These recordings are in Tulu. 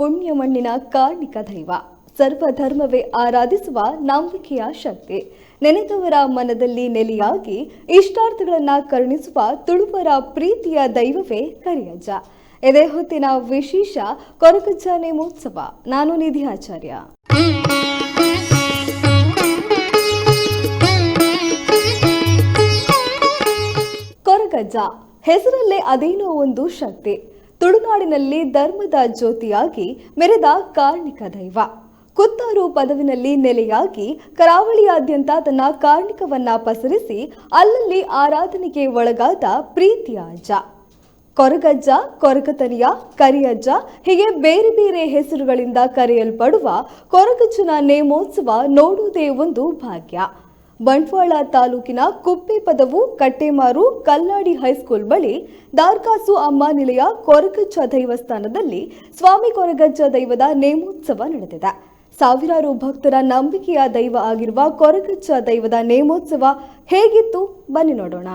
ಪುಣ್ಯ ಮಣ್ಣಿನ ಕಾರ್ಣಿಕ ದೈವ, ಸರ್ವಧರ್ಮವೇ ಆರಾಧಿಸುವ ನಂಬಿಕೆಯ ಶಕ್ತಿ, ನೆನೆದವರ ಮನದಲ್ಲಿ ನೆಲೆಯಾಗಿ ಇಷ್ಟಾರ್ಥಗಳನ್ನ ಕರುಣಿಸುವ ತುಳುವರ ಪ್ರೀತಿಯ ದೈವವೇ ಕರಿಯಜ್ಜ. ಇದೇ ಹೊತ್ತಿನ ವಿಶೇಷ ಕೊರಗಜ್ಜ ನೇಮೋತ್ಸವ. ನಾನು ನಿಧಿ ಆಚಾರ್ಯ. ಕೊರಗಜ್ಜ ಹೆಸರಲ್ಲೇ ಅದೇನೋ ಒಂದು ಶಕ್ತಿ. ತುಳುನಾಡಿನಲ್ಲಿ ಧರ್ಮದ ಜ್ಯೋತಿಯಾಗಿ ಮೆರೆದ ಕಾರ್ಣಿಕ ದೈವ, ಕುತ್ತಾರು ಪದವಿನಲ್ಲಿ ನೆಲೆಯಾಗಿ ಕರಾವಳಿಯಾದ್ಯಂತ ತನ್ನ ಕಾರ್ಣಿಕವನ್ನ ಪಸರಿಸಿ ಅಲ್ಲಲ್ಲಿ ಆರಾಧನೆಗೆ ಒಳಗಾದ ಪ್ರೀತಿಯ ಅಜ್ಜ ಕೊರಗಜ್ಜ, ಕೊರಗತನಿಯ, ಕರಿಯಜ್ಜ ಹೀಗೆ ಬೇರೆ ಬೇರೆ ಹೆಸರುಗಳಿಂದ ಕರೆಯಲ್ಪಡುವ ಕೊರಗಜ್ಜನ ನೇಮೋತ್ಸವ ನೋಡುವುದೇ ಒಂದು ಭಾಗ್ಯ. ಬಂಟ್ವಾಳ ತಾಲೂಕಿನ ಕುಪ್ಪೆ ಪದವು ಕಟ್ಟೆಮಾರು ಕಲ್ಲಾಡಿ ಹೈಸ್ಕೂಲ್ ಬಳಿ ದಾರ್ಕಾಸು ಅಮ್ಮ ನಿಲಯ ಕೊರಗಜ್ಜ ದೈವಸ್ಥಾನದಲ್ಲಿ ಸ್ವಾಮಿ ಕೊರಗಜ್ಜ ದೈವದ ನೇಮೋತ್ಸವ ನಡೆದಿದೆ. ಸಾವಿರಾರು ಭಕ್ತರ ನಂಬಿಕೆಯ ದೈವ ಆಗಿರುವ ಕೊರಗಜ್ಜ ದೈವದ ನೇಮೋತ್ಸವ ಹೇಗಿತ್ತು ಬನ್ನಿ ನೋಡೋಣ.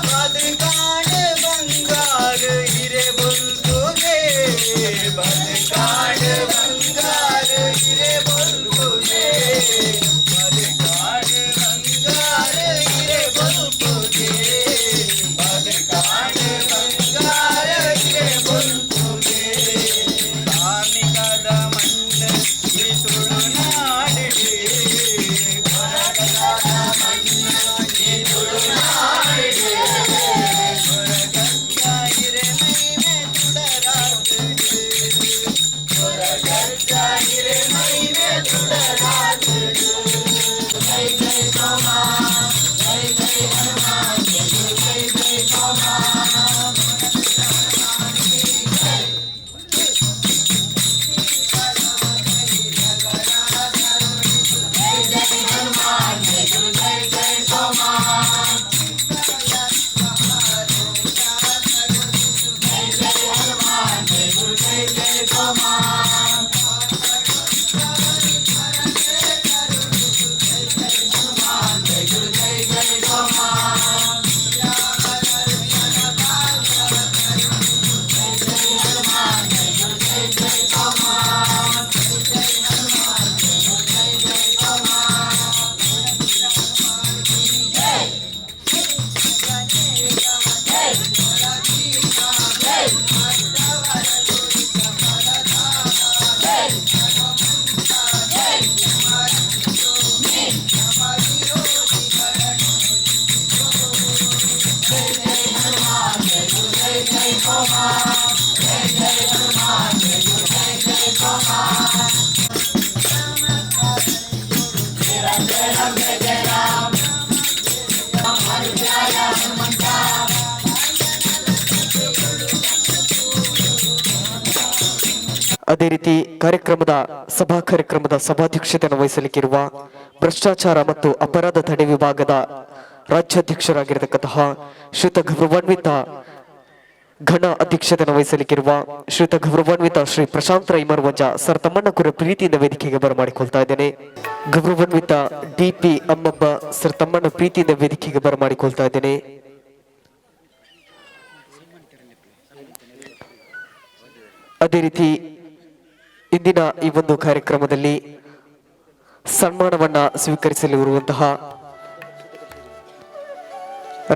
ಬದುಕಾಣ ಬಂಗಾರ ಹಿರೆ ಬೊಲ್ಪುಗೆ, ಬದುಕಾಣ ಬಂಗಾರ ಹಿರೆ ಬೊಲ್ಪುಗೆ, ಬದುಕಾಣ ಬಂಗಾರ ಹಿರೆ ಬೊಲ್ಪುಗೆ, ಬದುಕಾಣ ಬಂಗಾರ ಹಿರೆ ಬೊಲ್ಪುಗೆ. ಕಾರ್ಣಿಕದ ಮಣ್ಣು ಈ ತುಳುನಾಡಿಗೆ, ಕೊರಗದ ಮಣ್ಣು ಈ ತುಳುನಾಡಿಗೆ, ಕೊರಗಜ್ಜ ಹಿರೆ ಮೈಮೆ ತುಡರಾತುಗೆ, ಕೊರಗಜ್ಜ ಹಿರೆ ಮೈಮೆ ತುಡರಾತುಗೆ. ಜೈ ಜೈ ಸೋಮ, ಜೈ ಜೈ ಹನುಮಾನ್, ಜೈ ಜೈ ಸೋಮ. ಅದೇ ರೀತಿ ಕಾರ್ಯಕ್ರಮದ ಸಭಾ ಕಾರ್ಯಕ್ರಮದ ಸಭಾಧ್ಯಕ್ಷತೆಯನ್ನು ವಹಿಸಲಿಕ್ಕಿರುವ ಭ್ರಷ್ಟಾಚಾರ ಮತ್ತು ಅಪರಾಧ ತಡೆ ವಿಭಾಗದ ರಾಜ್ಯಾಧ್ಯಕ್ಷರಾಗಿರತಕ್ಕಂತಹ ಶ್ರೀಯುತ ಗೌರವಾನ್ವಿತ ಘನ ಅಧ್ಯಕ್ಷತೆಯನ್ನು ವಹಿಸಲಿಕ್ಕಿರುವ ಶ್ರೀಯುತ ಗೌರವಾನ್ವಿತ ಶ್ರೀ ಪ್ರಶಾಂತ್ ರೈ ಮರ್ವಜ ಸರ್ ತಮ್ಮನ್ನ ಕೂಡ ಪ್ರೀತಿಯಿಂದ ವೇದಿಕೆಗೆ ಬರಮಾಡಿಕೊಳ್ತಾ ಇದ್ದೇನೆ. ಗೌರವಾನ್ವಿತ ಡಿ ಪಿ ಅಮ್ಮಬ್ಬ ಸರ್ ತಮ್ಮನ್ನ ಪ್ರೀತಿಯಿಂದ ವೇದಿಕೆಗೆ ಬರಮಾಡಿಕೊಳ್ತಾ ಇದ್ದೇನೆ. ಅದೇ ರೀತಿ ಇಂದಿನ ಈ ಒಂದು ಕಾರ್ಯಕ್ರಮದಲ್ಲಿ ಸನ್ಮಾನವನ್ನ ಸ್ವೀಕರಿಸಲಿರುವಂತಹ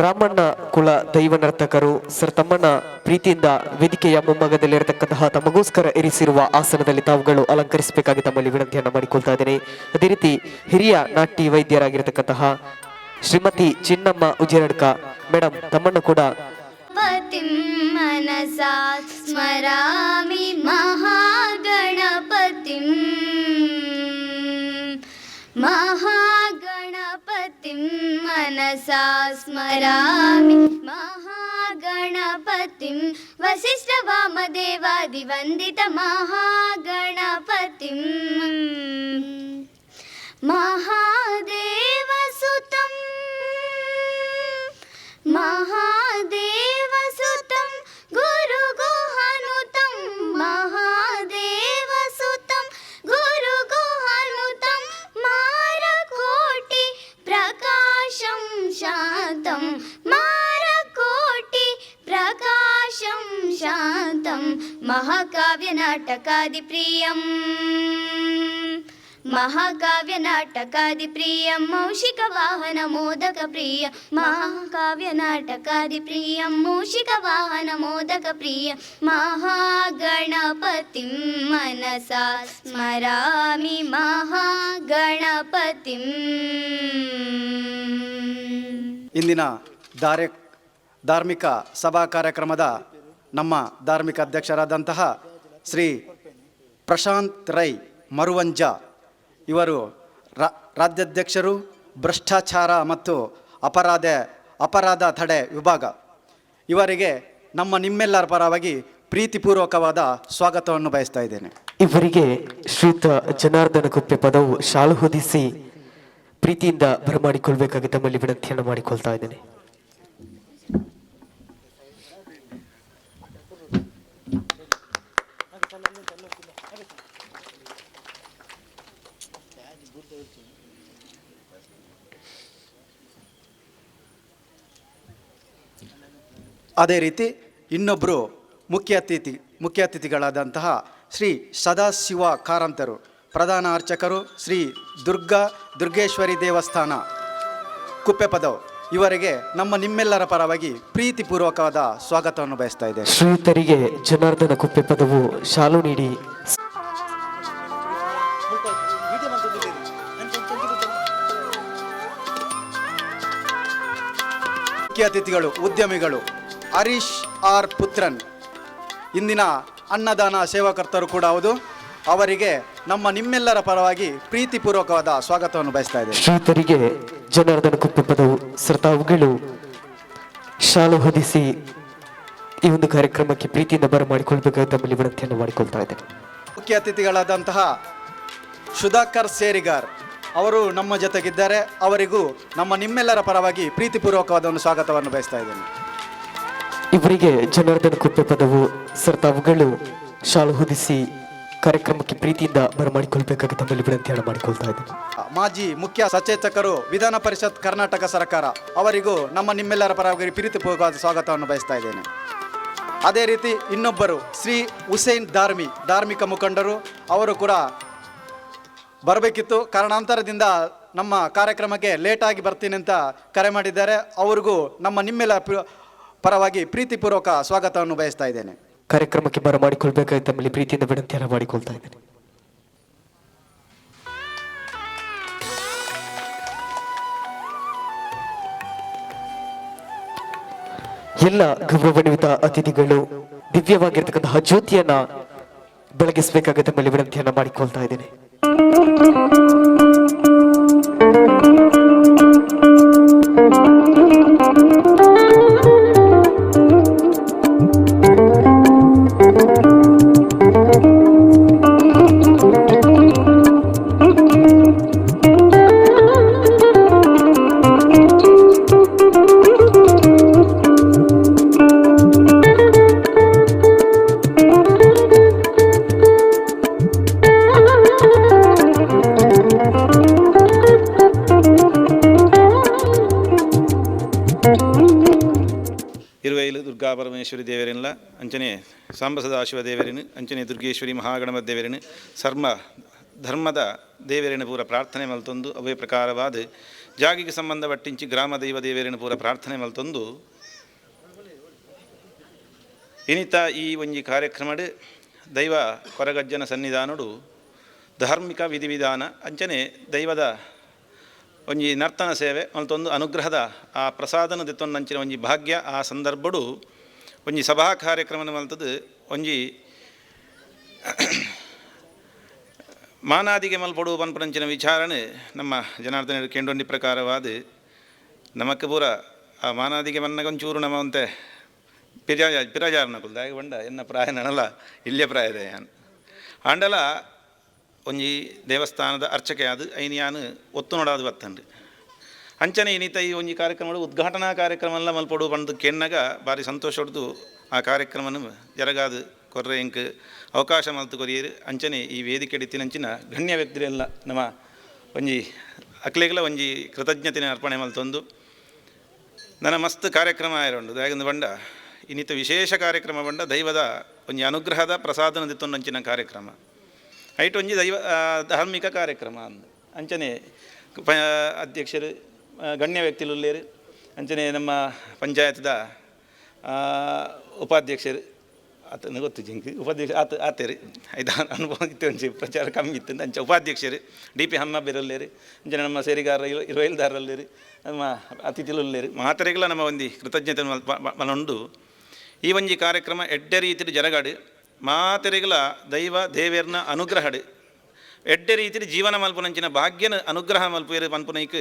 ರಾಮಣ್ಣ ಕುಲ ದೈವ ನರ್ತಕರು ಸರ್ ತಮ್ಮನ್ನ ಪ್ರೀತಿಯಿಂದ ವೇದಿಕೆಯ ಮುಂಭಾಗದಲ್ಲಿರತಕ್ಕಂತಹ ತಮಗೋಸ್ಕರ ಇರಿಸಿರುವ ಆಸನದಲ್ಲಿ ತಾವುಗಳು ಅಲಂಕರಿಸಬೇಕಾಗಿ ತಮ್ಮಲ್ಲಿ ವಿನಂತಿಯನ್ನು ಮಾಡಿಕೊಳ್ತಾ ಇದ್ದೇನೆ. ಅದೇ ರೀತಿ ಹಿರಿಯ ನಾಟ್ಯ ವೈದ್ಯರಾಗಿರತಕ್ಕಂತಹ ಶ್ರೀಮತಿ ಚಿನ್ನಮ್ಮ ಉಜಿರಡ್ಕ ಮೇಡಮ್ ತಮ್ಮನ್ನು ಕೂಡ पतिं मनसा स्मरामि महागणपतिं, महागणपतिं मनसा स्मरामि महागणपतिं, वसिष्ठवामदेवादिवन्दित महागणपतिं, महादेवसुतं, महादेवसुतं गुरुगुहनुतं, महादेवसुतं गुरुगुहनुतं, मारकोटि प्रकाशं शान्तं, मारकोटि प्रकाशं शान्तं, महाकाव्यनाटकादिप्रियम्, महाकाव्यनाटकादिप्रियं मूषिकवाहनमोदकप्रिय, महाकाव्यनाटकादिप्रियं मूषिकवाहनमोदकप्रिय, महागणपतिं मनसा स्मरामि महागणपतिम्. ಇಂದಿನ ಧಾರ್ಮಿಕ ಸಭಾ ಕಾರ್ಯಕ್ರಮದ ನಮ್ಮ ಧಾರ್ಮಿಕ ಅಧ್ಯಕ್ಷರಾದಂತಹ ಶ್ರೀ ಪ್ರಶಾಂತ್ ರೈ ಮರುವಂಜ ಇವರು ರಾಜ್ಯಾಧ್ಯಕ್ಷರು, ಭ್ರಷ್ಟಾಚಾರ ಮತ್ತು ಅಪರಾಧ ತಡೆ ವಿಭಾಗ. ಇವರಿಗೆ ನಮ್ಮ ನಿಮ್ಮೆಲ್ಲರ ಪರವಾಗಿ ಪ್ರೀತಿಪೂರ್ವಕವಾದ ಸ್ವಾಗತವನ್ನು ಬಯಸ್ತಾ ಇದ್ದೇನೆ. ಇವರಿಗೆ ಶ್ರೀಯುತ ಜನಾರ್ದನ ಕುಪ್ಪೆ ಪದವು ಶಾಲು ಹೊದಿಸಿ ಪ್ರೀತಿಯಿಂದ ಬರಮಾಡಿಕೊಳ್ಬೇಕಾಗಿ ತಮ್ಮಲ್ಲಿ ವಿನಂತಿಯನ್ನು ಮಾಡಿಕೊಳ್ತಾ ಇದ್ದೇನೆ. ಅದೇ ರೀತಿ ಇನ್ನೊಬ್ಬರು ಮುಖ್ಯ ಅತಿಥಿಗಳಾದಂತಹ ಶ್ರೀ ಸದಾಶಿವ ಕಾರಂತರು, ಪ್ರಧಾನ ಅರ್ಚಕರು, ಶ್ರೀ ದುರ್ಗೇಶ್ವರಿ ದೇವಸ್ಥಾನ, ಕುಪ್ಪೆಪದವ್ ಇವರಿಗೆ ನಮ್ಮ ನಿಮ್ಮೆಲ್ಲರ ಪರವಾಗಿ ಪ್ರೀತಿಪೂರ್ವಕವಾದ ಸ್ವಾಗತವನ್ನು ಬಯಸ್ತಾ ಇದ್ದೇನೆ. ಶ್ರೀಯುತರಿಗೆ ಜನಾರ್ದನ ಕುಪ್ಪೆ ಪದವು ಶಾಲು ನೀಡಿ. ಮುಖ್ಯ ಅತಿಥಿಗಳು ಉದ್ಯಮಿಗಳು ಹರೀಶ್ ಆರ್ ಪುತ್ರನ್, ಇಂದಿನ ಅನ್ನದಾನ ಸೇವಾಕರ್ತರು ಕೂಡ ಹೌದು. ಅವರಿಗೆ ನಮ್ಮ ನಿಮ್ಮೆಲ್ಲರ ಪರವಾಗಿ ಪ್ರೀತಿಪೂರ್ವಕವಾದ ಸ್ವಾಗತವನ್ನು ಬಯಸ್ತಾ ಇದ್ದೇನೆ. ಶ್ರೀಯುತರಿಗೆ ಜನಾರ್ದನ ಕುಪ್ಪೆ ಪದವು ಸರ್ತಾವುಗಳು ಶಾಲು ಹೊದಿಸಿ ಈ ಒಂದು ಕಾರ್ಯಕ್ರಮಕ್ಕೆ ಪ್ರೀತಿಯಿಂದ ಬರಮಾಡಿಕೊಳ್ಬೇಕಾಗಿ ತಮ್ಮಲ್ಲಿ ವಿನಂತಿಯನ್ನು ಮಾಡಿಕೊಳ್ತಾ ಇದ್ದೇನೆ. ಮುಖ್ಯ ಅತಿಥಿಗಳಾದಂತಹ ಸುಧಾಕರ್ ಸೇರಿಗಾರ್ ಅವರು ನಮ್ಮ ಜೊತೆಗಿದ್ದಾರೆ. ಅವರಿಗೂ ನಮ್ಮ ನಿಮ್ಮೆಲ್ಲರ ಪರವಾಗಿ ಪ್ರೀತಿಪೂರ್ವಕವಾದ ಒಂದು ಸ್ವಾಗತವನ್ನು ಬಯಸ್ತಾ ಇದ್ದೇನೆ. ಇವರಿಗೆ ಜನಾರ್ದನ ಕುಪ್ಪೆ ಪದವು ಸರ್ತಾವುಗಳು ಶಾಲು ಹೊದಿಸಿ ಕಾರ್ಯಕ್ರಮಕ್ಕೆ ಪ್ರೀತಿಯಿಂದ ಬರಮಾಡಿಕೊಳ್ಬೇಕಾಗಿ ತಮ್ಮಲ್ಲಿ ವಿನಂತಿಯನ್ನು ಮಾಡಿಕೊಳ್ತಾ ಇದ್ದೇನೆ. ಮಾಜಿ ಮುಖ್ಯ ಸಚೇತಕರು, ವಿಧಾನ ಪರಿಷತ್, ಕರ್ನಾಟಕ ಸರ್ಕಾರ, ಅವರಿಗೂ ನಮ್ಮ ನಿಮ್ಮೆಲ್ಲರ ಪರವಾಗಿ ಪ್ರೀತಿಪೂರ್ವಕವಾದ ಸ್ವಾಗತವನ್ನು ಬಯಸ್ತಾ ಇದ್ದೇನೆ. ಅದೇ ರೀತಿ ಇನ್ನೊಬ್ಬರು ಶ್ರೀ ಹುಸೇನ್ ಧಾರ್ಮಿ, ಧಾರ್ಮಿಕ ಮುಖಂಡರು, ಅವರು ಕೂಡ ಬರಬೇಕಿತ್ತು. ಕಾರಣಾಂತರದಿಂದ ನಮ್ಮ ಕಾರ್ಯಕ್ರಮಕ್ಕೆ ಲೇಟಾಗಿ ಬರ್ತೀನಿ ಅಂತ ಕರೆ ಮಾಡಿದ್ದಾರೆ. ಅವ್ರಿಗೂ ನಮ್ಮ ನಿಮ್ಮೆಲ್ಲ ಪರವಾಗಿ ಪ್ರೀತಿಪೂರ್ವಕ ಸ್ವಾಗತವನ್ನು ಬಯಸ್ತಾ ಇದ್ದೇನೆ. ಕಾರ್ಯಕ್ರಮಕ್ಕೆ ಬರಮಾಡಿಕೊಳ್ಬೇಕಾಗಿ ತಮ್ಮಲ್ಲಿ ಪ್ರೀತಿಯಿಂದ ವಿನಂತಿಯನ್ನು ಮಾಡಿಕೊಳ್ತಾ ಇದ್ದೇನೆ. ಎಲ್ಲ ಗೌರವಾನ್ವಿತ ಅತಿಥಿಗಳು ದಿವ್ಯವಾಗಿರ್ತಕ್ಕಂತಹ ಜ್ಯೋತಿಯನ್ನ ಬೆಳಗಿಸಬೇಕಾಗಿ ತಮ್ಮಲ್ಲಿ ವಿನಂತಿಯನ್ನ ಮಾಡಿಕೊಳ್ತಾ ಇದ್ದೇನೆ. ಇರುವೈಲು ದುರ್ಗಾ ಪರಮೇಶ್ವರಿ ದೇವರಿನ್ಲ, ಅಂಚನೆ ಸಾಂಬ ಸದಾಶಿವ ದೇವರಿನ, ಅಂಚನೆ ದುರ್ಗೇಶ್ವರಿ ಮಹಾಗಣಪ ದೇವರಿನ, ಸರ್ಮ ಧರ್ಮದ ದೇವರಿನ ಪೂರ ಪ್ರಾರ್ಥನೆ ಮಲ್ತೊಂದು, ಅವೇ ಪ್ರಕಾರವಾದ ಜಾಗಿಗೆ ಸಂಬಂಧಪಟ್ಟಿಂಚಿ ಗ್ರಾಮ ದೈವ ದೇವರಿನ ಪೂರ ಪ್ರಾರ್ಥನೆ ಮಲ್ತೊಂದು ಇನಿತ ಈ ಒಂಜಿ ಕಾರ್ಯಕ್ರಮಡ್ ದೈವ ಕೊರಗಜ್ಜನ ಸನ್ನಿಧಾನಡು ಧಾರ್ಮಿಕ ವಿಧಿವಿಧಾನ ಅಂಚನೆ ದೈವದ ಒಂಜಿ ನರ್ತನ ಸೇವೆ ಮಲ್ತೊಂದು ಅನುಗ್ರಹದ ಆ ಪ್ರಸಾದನ ದೆತ್ತೊಂದಂಚಿನ ಒಂಜಿ ಭಾಗ್ಯ ಆ ಸಂದರ್ಭಡು ಒಂಜಿ ಸಭಾ ಕಾರ್ಯಕ್ರಮನ ಮಲ್ತದು ಒಂಜಿ ಮಾನಾದಿಗೆ ಮಲ್ಪಡು ಪನ್ಪುನಂಚಿನ ವಿಚಾರಣೆ ನಮ್ಮ ಜನಾರ್ದನ ಕೇಂಡೊಂಡಿ ಪ್ರಕಾರವಾದ ನಮಕ್ ಪೂರ ಆ ಮಾನಾದಿಗೆ ಮನ್ನಗೊಂಚೂರು ನಮ್ಮ ಒಂತೆ ಪಿರಾಜಾರನಕುಲು ದಾಯೆ ಬಂಡ ಎನ್ನ ಪ್ರಾಯ ನನಲ ಇಲ್ಯ ಪ್ರಾಯದ ಯಾನ್ ಆಂಡಲ ಒಂಜಿ ದೇವಸ್ಥಾನದ ಅರ್ಚಕೆ ಅದು ಐನ್ ಯಾನ್ ಒತ್ತು ನೋಡಾದು ಬತ್ತಂಡು. ಅಂಚನೆ ಇನ್ನಿತ ಈ ಒಂಜಿ ಕಾರ್ಯಕ್ರಮ ಉದ್ಘಾಟನಾ ಕಾರ್ಯಕ್ರಮ ಎಲ್ಲ ಮಲ್ಪೊಡು ಪಂದು ಕೆನ್ನಗ ಭಾರಿ ಸಂತೋಷ ಹೊಡ್ದು ಆ ಕಾರ್ಯಕ್ರಮನು ಜರಗಾದು ಕೊರ್ರೆ ಇಂಕ್ ಅವಕಾಶ ಮಲ್ತು ಕೊರಿಯರು. ಅಂಚನೆ ಈ ವೇದಿಕೆ ಅಂಚಿನ ಗಣ್ಯ ವ್ಯಕ್ತಿರೆಲ್ಲ ನಮ್ಮ ಒಂಜಿ ಅಕ್ಲೆಗ್ಲ ಒಂಜಿ ಕೃತಜ್ಞತೆನ ಅರ್ಪಣೆ ಮಲ್ತೊಂದು ನನ್ನ ಮಸ್ತ್ ಕಾರ್ಯಕ್ರಮ ಆಯರುಂಡು. ದಾಯಗಂದು ಬಂಡ ಇನ್ನಿತ ವಿಶೇಷ ಕಾರ್ಯಕ್ರಮ ಬಂಡ ದೈವದ ಒಂಜಿ ಅನುಗ್ರಹದ ಪ್ರಸಾದನ ದಿತ್ತೊಂದಂಚಿನ ಕಾರ್ಯಕ್ರಮ ಐಟ್ ಒಂಜಿ ದೈವ ಧಾರ್ಮಿಕ ಕಾರ್ಯಕ್ರಮ ಅಂದ್. ಅಂಚನೆ ಅಧ್ಯಕ್ಷರು, ಗಣ್ಯ ವ್ಯಕ್ತಿಲುಲ್ಲೇರು, ಅಂಚನೆ ನಮ್ಮ ಪಂಚಾಯತ್ದ ಉಪಾಧ್ಯಕ್ಷರು ಆತನ ಗೊತ್ತು ಜಿಂಕ್ ಉಪಾಧ್ಯಕ್ಷ ಆತ ಆತೇರಿ ಐದು ಅನುಭವ ಇತ್ತು, ಒಂಚಿ ಪ್ರಚಾರ ಕಮ್ಮಿ ಇತ್ತು. ಅಂಚ ಉಪಾಧ್ಯಕ್ಷರು ಡಿ ಪಿ ಹಮ್ಮ ಬೆರಲ್ಲೇರು, ಅಂಚನೆ ನಮ್ಮ ಸೇರಿಗಾರ ಇರುವೈಲ್ದಾರಲ್ಲೇರು, ನಮ್ಮ ಅತಿಥಿಲುಲ್ಲೇರು, ಮಾತರೆಗಳ ನಮ್ಮ ಒಂದಿ ಕೃತಜ್ಞತೆ ಮನೊಂಡು. ಈ ಒಂಜಿ ಕಾರ್ಯಕ್ರಮ ಎಡ್ಡೆ ರೀತಿಯ ಜರಗಾಡು ಮಾತೆರೆಗಳ ದೈವ ದೇವೇರ್ನ ಅನುಗ್ರಹಡು ಎಡ್ಡೆ ರೀತಿಯ ಜೀವನ ಮಲ್ಪುನಂಚಿನ ಭಾಗ್ಯನ ಅನುಗ್ರಹ ಮಲ್ಪುವೇರು ಪನ್ಪುನೈಕ್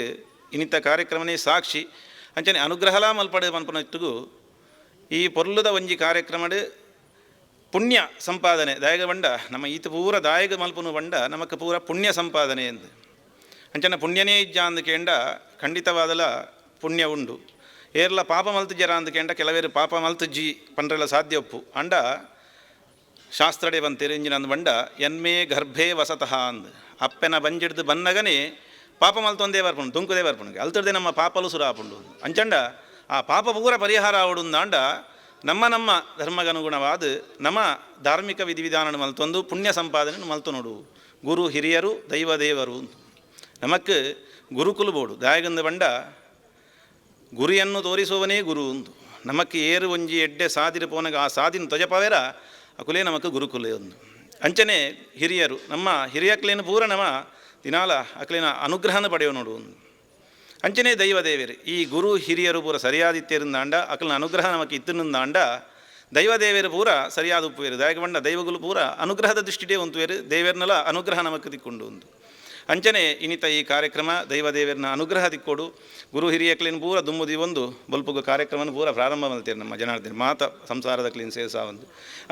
ಇನ್ನಿತ ಕಾರ್ಯಕ್ರಮನೇ ಸಾಕ್ಷಿ. ಅಂಚನೆ ಅನುಗ್ರಹಲಾ ಮಲ್ಪಡು ಪನ್ಪುನಟ್ಟುಗು ಈ ಪೊರ್ಲುದ ಒಂಜಿ ಕಾರ್ಯಕ್ರಮಡು ಪುಣ್ಯ ಸಂಪಾದನೆ ದಾಯಗ ಬಂಡ ನಮ್ಮ ಈತ ಪೂರ ದಾಯಗ ಮಲ್ಪುನು ಬಂಡ ನಮಕ್ ಪೂರ ಪುಣ್ಯ ಸಂಪಾದನೆ ಎಂದು. ಅಂಚನೆ ಪುಣ್ಯನೇ ಇಜ್ಜ ಅಂದ್ ಕೇಂಡ ಖಂಡಿತವಾದಲ ಪುಣ್ಯ ಉಂಡು. ಏರ್ಲ ಪಾಪ ಮಲ್ತು ಜರ ಅಂದ್ ಕೇಂಡ ಕೆಲವೇರು ಪಾಪ ಮಲ್ತು ಜಿ ಪಂಡ್ರೆಲ್ಲ ಸಾಧ್ಯ ಒಪ್ಪು. ಅಂಡ ಶಾಸ್ತ್ರಡೆ ಬಂತೇರು ಇಂಜಿನ ಅಂದ್ ಬಂಡ ಎನ್ಮೇ ಗರ್ಭೇ ವಸತಃ ಅಂದ್ ಅಪ್ಪೆನ ಬಂಜಿಡ್ದು ಬನ್ನಗನೇ ಪಾಪ ಮಲ್ತೊಂದೇ ಬರ್ಪುಂಡು ತುಂಕುದೇ ಬರ್ಪುಂಡು ಅಲ್ತರ್ದೆ ನಮ್ಮ ಪಾಪಲು ಸುರಾಪುಂಡು. ಅಂಚಂಡ ಆ ಪಾಪ ಪೂರ ಪರಿಹಾರ ಆವಡುಂದಾಂಡ ನಮ್ಮ ನಮ್ಮ ಧರ್ಮಗನುಗುಣವಾದ ನಮ್ಮ ಧಾರ್ಮಿಕ ವಿಧಿವಿಧಾನ ಮಲ್ತೊಂದು ಪುಣ್ಯ ಸಂಪಾದನೆ ಮಲ್ತು ನೋಡು. ಗುರು ಹಿರಿಯರು ದೈವ ದೇವರು ನಮಕ್ ಗುರುಕುಲು ಬೋಡು. ದಾಯಗಂದ ಬಂಡ ಗುರಿಯನ್ನು ತೋರಿಸುವವನೇ ಗುರು ಒಂದು. ನಮಕ್ ಏರು ಒಂಜಿ ಎಡ್ಡೆ ಸಾದಿರ ಪೋನಗ ಆ ಸಾದಿನ ತೊಜಪವೇರ ಅಕುಲೇ ನಮಕ್ ಗುರುಕುಲೆ ಒಂದು. ಅಂಚನೆ ಹಿರಿಯರು ನಮ್ಮ ಹಿರಿಯಕ್ಲೇನು ಪೂರ ನಮ ದಿನಾಲ ಅಕ್ಲೇನ ಅನುಗ್ರಹನ ಪಡೆಯೋ ನೋಡು ಒಂದು. ಅಂಚನೆ ದೈವ ದೇವರು ಈ ಗುರು ಹಿರಿಯರು ಪೂರ ಸರಿಯಾದಿತ್ತೇರಿಂದಾಂಡ ಅಕ್ಲನ ಅನುಗ್ರಹ ನಮಕ್ ಇತ್ತಿನಿಂದಾಂಡ ದೈವ ದೇವರು ಪೂರ ಸರಿಯಾದ ಉಪ್ಪುವೇರು. ದಾಯಕ ಬಂಡ ದೈವಗಳು ಪೂರ ಅನುಗ್ರಹದ ದೃಷ್ಟಿಡೇ ಉಂತುವೇರು, ದೇವರ್ನೆಲ್ಲ ಅನುಗ್ರಹ ನಮಕ್ ತಿಕ್ಕೊಂಡು ಉಂದು. ಅಂಚನೆ ಇನಿತ ಈ ಕಾರ್ಯಕ್ರಮ ದೈವ ದೇವರನ್ನ ಅನುಗ್ರಹ ದಿಕ್ಕೋಡು ಗುರು ಹಿರಿಯಕ್ಲೇನು ಪೂರ ದುಮ್ಮುದಿ ಒಂದು ಬಲ್ಪುಗ ಕಾರ್ಯಕ್ರಮನ ಪೂರ ಪ್ರಾರಂಭ ಮಲ್ತೇರು ನಮ್ಮ ಜನಾರ್ದನ ಮಾತ ಸಂಸಾರದ ಕ್ಲೀನ್ ಸೇಸಾ ಒಂದು.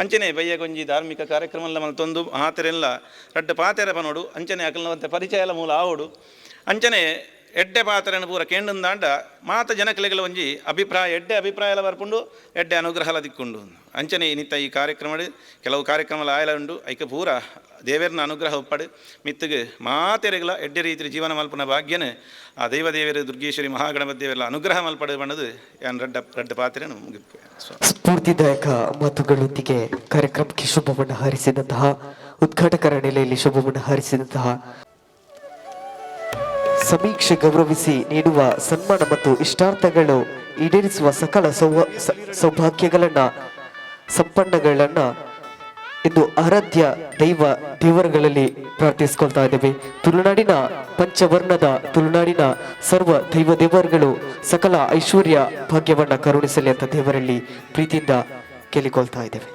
ಅಂಚನೆ ಬಯ್ಯಗೊಂಜಿ ಧಾರ್ಮಿಕ ಕಾರ್ಯಕ್ರಮ ಎಲ್ಲ ಮಲ್ತೊಂದು ಆತೆರೆಲ್ಲ ರಡ್ಡ ಪಾತೆರ ಪನೋಡು. ಅಂಚನೆ ಅಕಲ್ನವಂತೆ ಪರಿಚಯ ಎಲ್ಲ ಮೂಲ ಆವೋಡು. ಅಂಚನೆ ಎಡ್ಡೆ ಪಾತ್ರೆನ ಪೂರ ಕೇಂಡಂದಾಂಡ ಮಾತ ಜನಕ್ಲೆಗಳ ಒಂಜಿ ಅಭಿಪ್ರಾಯ ಎಡ್ಡೆ ಅಭಿಪ್ರಾಯ ಎಲ್ಲ ಬರ್ಪುಂಡು, ಎಡ್ಡೆ ಅನುಗ್ರಹ ದಿಕ್ಕೊಂಡು. ಅಂಚನೆ ಇನಿತ ಈ ಕಾರ್ಯಕ್ರಮ ಕೆಲವು ಕಾರ್ಯಕ್ರಮ ಆಯಲ ಉಂಡು. ಐಕ ಪೂರ ದೇವರನ್ನ ಅನುಗ್ರಹ ಒಪ್ಪಡು ಮಿತ್ತಿಗೆ ಮಾತೆರೆಗಳ ಎಡ್ಡೆ ರೀತಿ ಜೀವನ ಮಲ್ಪನ ಭಾಗ್ಯನ ಆ ದೈವ ದೇವರ ದುರ್ಗೇಶ್ವರಿ ಮಹಾಗಣಪತಿ ದೇವರ ಅನುಗ್ರಹ ಮಲ್ಪಡು ಬಣ್ಣದು ಯಾನ್ ರಡ್ಡ ರಡ್ಡ ಪಾತ್ರೆನ ಮುಗಿಪು. ಸ್ಫೂರ್ತಿದಾಯಕ ಮಾತುಗಳೊಂದಿಗೆ ಕಾರ್ಯಕ್ರಮಕ್ಕೆ ಶುಭವನ್ನು ಹಾರಿಸಿದಂತಹ ಉದ್ಘಾಟಕರ ನೆಲೆಯಲ್ಲಿ ಶುಭವನ್ನು ಹಾರಿಸಿದಂತಹ ಸಮೀಕ್ಷೆ ಗೌರವಿಸಿ ನೀಡುವ ಸನ್ಮಾನ ಮತ್ತು ಇಷ್ಟಾರ್ಥಗಳು ಈಡೇರಿಸುವ ಸಕಲ ಸೌಭಾಗ್ಯಗಳನ್ನ ಸಂಪನ್ನಗಳನ್ನ ಇಂದು ಆರಾಧ್ಯ ದೈವ ದೇವರುಗಳಲ್ಲಿ ಪ್ರಾರ್ಥಿಸಿಕೊಳ್ತಾ ಇದ್ದೇವೆ. ತುಳುನಾಡಿನ ಪಂಚವರ್ಣದ ತುಳುನಾಡಿನ ಸರ್ವ ದೈವ ದೇವರುಗಳು ಸಕಲ ಐಶ್ವರ್ಯ ಭಾಗ್ಯವನ್ನ ಕರುಣಿಸಲಿ ಅಂತ ದೇವರಲ್ಲಿ ಪ್ರೀತಿಯಿಂದ ಕೇಳಿಕೊಳ್ತಾ ಇದ್ದೇವೆ.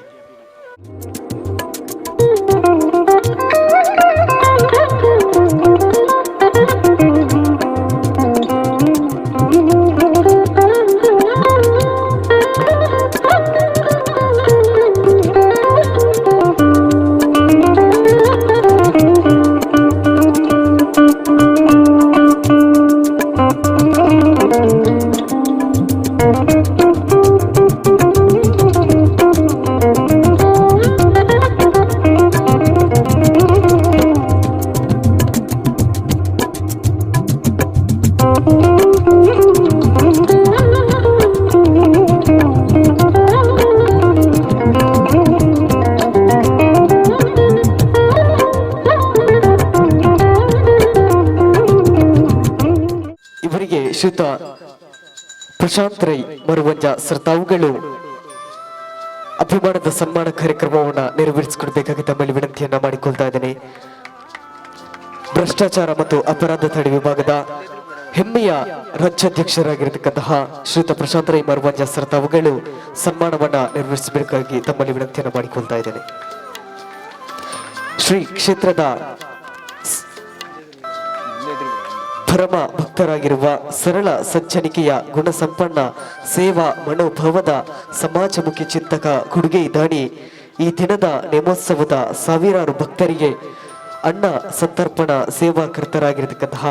ಇವರಿಗೆ ಶ್ರೀಯುತ ಪ್ರಶಾಂತ್ ರೈ ಮರುವಂಜ ಸರ್ ತಾವುಗಳು ಅಭಿಮಾನದ ಸನ್ಮಾನ ಕಾರ್ಯಕ್ರಮವನ್ನು ನೆರವೇರಿಸಿಕೊಡ್ಬೇಕಾಗಿ ತಮ್ಮಲ್ಲಿ ವಿನಂತಿಯನ್ನ ಮಾಡಿಕೊಳ್ತಾ ಇದ್ದೇನೆ. ಭ್ರಷ್ಟಾಚಾರ ಮತ್ತು ಅಪರಾಧ ತಡೆ ವಿಭಾಗದ ಹೆಮ್ಮೆಯ ರಾಜ್ಯಾಧ್ಯಕ್ಷರಾಗಿರತಕ್ಕಂತಹ ಶ್ರೀಯುತ ಪ್ರಶಾಂತ್ ರೈ ಮರುವಂಜ ಸರ್ ತಾವುಗಳು ಸನ್ಮಾನವನ್ನ ನೆರವೇರಿಸಬೇಕಾಗಿ ತಮ್ಮಲ್ಲಿ ವಿನಂತಿಯನ್ನು ಮಾಡಿಕೊಳ್ತಾ ಇದ್ದೇನೆ. ಶ್ರೀ ಕ್ಷೇತ್ರದ ಪರಮ ಭಕ್ತರಾಗಿರುವ ಸರಳ ಸಜ್ಜನಿಕೆಯ ಗುಣಸಂಪನ್ನ ಸೇವಾ ಮನೋಭಾವದ ಸಮಾಜಮುಖಿ ಚಿಂತಕ ಕೊಡುಗೆ ದಾನಿ ಈ ದಿನದ ನೇಮೋತ್ಸವದ ಸಾವಿರಾರು ಭಕ್ತರಿಗೆ ಅನ್ನ ಸಂತರ್ಪಣ ಸೇವಾಕರ್ತರಾಗಿರತಕ್ಕಂತಹ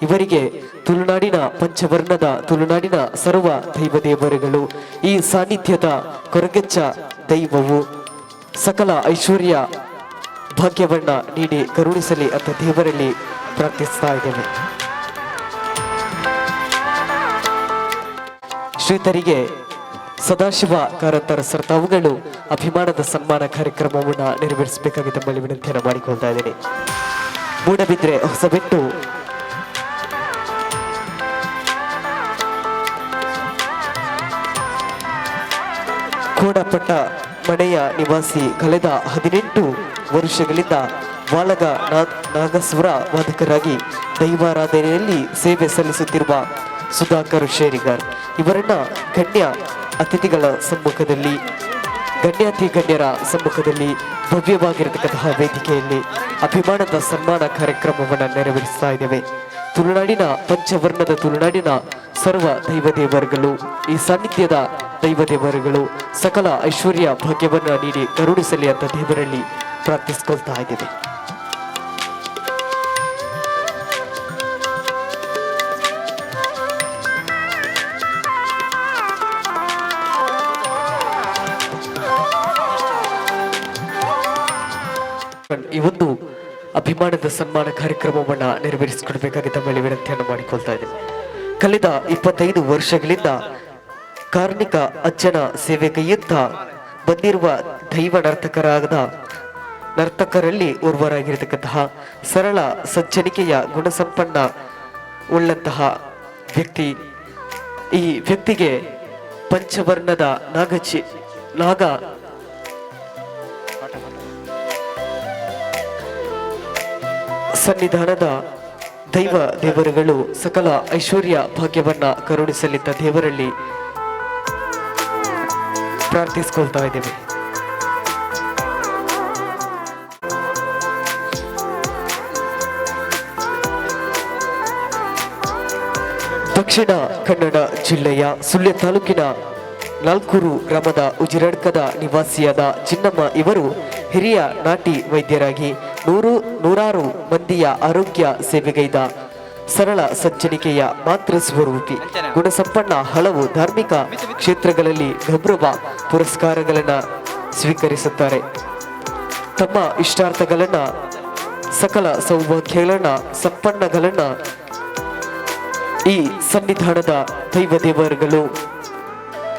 ಇವರಿಗೆ ತುಳುನಾಡಿನ ಪಂಚವರ್ಣದ ತುಳುನಾಡಿನ ಸರ್ವ ದೈವ ದೇವರುಗಳು ಈ ಸಾನ್ನಿಧ್ಯದ ಕೊರಗಚ್ಚ ದೈವವು ಸಕಲ ಐಶ್ವರ್ಯ ಭಾಗ್ಯವನ್ನ ನೀಡಿ ಕರುಣಿಸಲಿ ಅಂತ ದೇವರಲ್ಲಿ ಪ್ರಾರ್ಥಿಸ್ತಾ ಇದ್ದೇವೆ. ಶ್ರೀತರಿಗೆ ಸದಾಶಿವ ಕಾರಂತರ ಸರ್ ತಾವುಗಳು ಅಭಿಮಾನದ ಸನ್ಮಾನ ಕಾರ್ಯಕ್ರಮವನ್ನು ನೆರವೇರಿಸಬೇಕಾಗಿ ತಮ್ಮಲ್ಲಿ ವಿನಂತಿಯನ್ನು ಮಾಡಿಕೊಳ್ತಾ ಇದ್ದೇನೆ. ಮೂಡಬಿದ್ರೆ ಹೊಸಬೆಟ್ಟು ಕೋಡಪಟ್ಟ ಮನೆಯ ನಿವಾಸಿ ಕಳೆದ 18 ವರ್ಷಗಳಿಂದ ವಾಲಗ ನಾಗಸ್ವರ ವಾದಕರಾಗಿ ದೈವಾರಾಧನೆಯಲ್ಲಿ ಸೇವೆ ಸಲ್ಲಿಸುತ್ತಿರುವ ಸುಧಾಕರ್ ಶೇರಿಗಾರ್ ಇವರನ್ನ ಗಣ್ಯ ಅತಿಥಿಗಳ ಸಮ್ಮುಖದಲ್ಲಿ, ಗಣ್ಯಾತಿ ಗಣ್ಯರ ಸಮ್ಮುಖದಲ್ಲಿ ಭವ್ಯವಾಗಿರತಕ್ಕಂತಹ ವೇದಿಕೆಯಲ್ಲಿ ಅಭಿಮಾನದ ಸನ್ಮಾನ ಕಾರ್ಯಕ್ರಮವನ್ನು ನೆರವೇರಿಸ್ತಾ ಇದ್ದೇವೆ. ತುಳುನಾಡಿನ ಪಂಚವರ್ಣದ ತುಳುನಾಡಿನ ಸರ್ವ ದೈವ ದೇವರುಗಳು ಈ ಸಾನ್ನಿಧ್ಯದ ದೈವ ದೇವರುಗಳು ಸಕಲ ಐಶ್ವರ್ಯ ಭಾಗ್ಯವನ್ನು ನೀಡಿ ಕರುಣಿಸಲಿ ಅಂತ ದೇವರಲ್ಲಿ ಪ್ರಾರ್ಥಿಸಿಕೊಳ್ತಾ ಇದ್ದೇವೆ. ಈ ಒಂದು ಅಭಿಮಾನದ ಸನ್ಮಾನ ಕಾರ್ಯಕ್ರಮವನ್ನ ನೆರವೇರಿಸಿಕೊಡ್ಬೇಕಾಗಿ ತಮ್ಮಲ್ಲಿ ವಿನಂತಿಯನ್ನು ಮಾಡಿಕೊಳ್ತಾ ಇದ್ದೇನೆ. ಕಳೆದ 25 ವರ್ಷಗಳಿಂದ ಕಾರ್ಣಿಕ ಅಜ್ಜನ ಸೇವೆಗೈಯುತ್ತ ಬಂದಿರುವ ದೈವ ನರ್ತಕರಾದ ನರ್ತಕರಲ್ಲಿ ಓರ್ವರಾಗಿರತಕ್ಕಂತಹ ಸರಳ ಸಜ್ಜನಿಕೆಯ ಗುಣಸಂಪನ್ನ ಉಳ್ಳಂತಹ ವ್ಯಕ್ತಿ. ಈ ವ್ಯಕ್ತಿಗೆ ಪಂಚವರ್ಣದ ನಾಗಚಿ ನಾಗ ಸನ್ನಿಧಾನದ ದೈವ ದೇವರುಗಳು ಸಕಲ ಐಶ್ವರ್ಯ ಭಾಗ್ಯವನ್ನ ಕರುಣಿಸಲಿದ್ದ ದೇವರಲ್ಲಿ ಪ್ರಾರ್ಥಿಸಿಕೊಳ್ತಾ ಇದ್ದೇವೆ. ದಕ್ಷಿಣ ಕನ್ನಡ ಜಿಲ್ಲೆಯ ಸುಳ್ಯ ತಾಲೂಕಿನ ನಾಲ್ಕೂರು ಗ್ರಾಮದ ಉಜಿರಡ್ಕದ ನಿವಾಸಿಯಾದ ಚಿನ್ನಮ್ಮ ಇವರು ಹಿರಿಯ ನಾಟಿ ವೈದ್ಯರಾಗಿ ನೂರಾರು ಮಂದಿಯ ಆರೋಗ್ಯ ಸೇವೆಗೈದ ಸರಳ ಸಜ್ಜನಿಕೆಯ ಮಾತೃ ಸ್ವರೂಪಿ, ಗುಣಸಂಪನ್ನ, ಹಲವು ಧಾರ್ಮಿಕ ಕ್ಷೇತ್ರಗಳಲ್ಲಿ ಗೌರವ ಪುರಸ್ಕಾರಗಳನ್ನು ಸ್ವೀಕರಿಸುತ್ತಾರೆ. ತಮ್ಮ ಇಷ್ಟಾರ್ಥಗಳನ್ನ, ಸಕಲ ಸೌಭಾಗ್ಯಗಳನ್ನ, ಸಂಪನ್ನಗಳನ್ನ ಈ ಸನ್ನಿಧಾನದ ದೈವ ದೇವರುಗಳು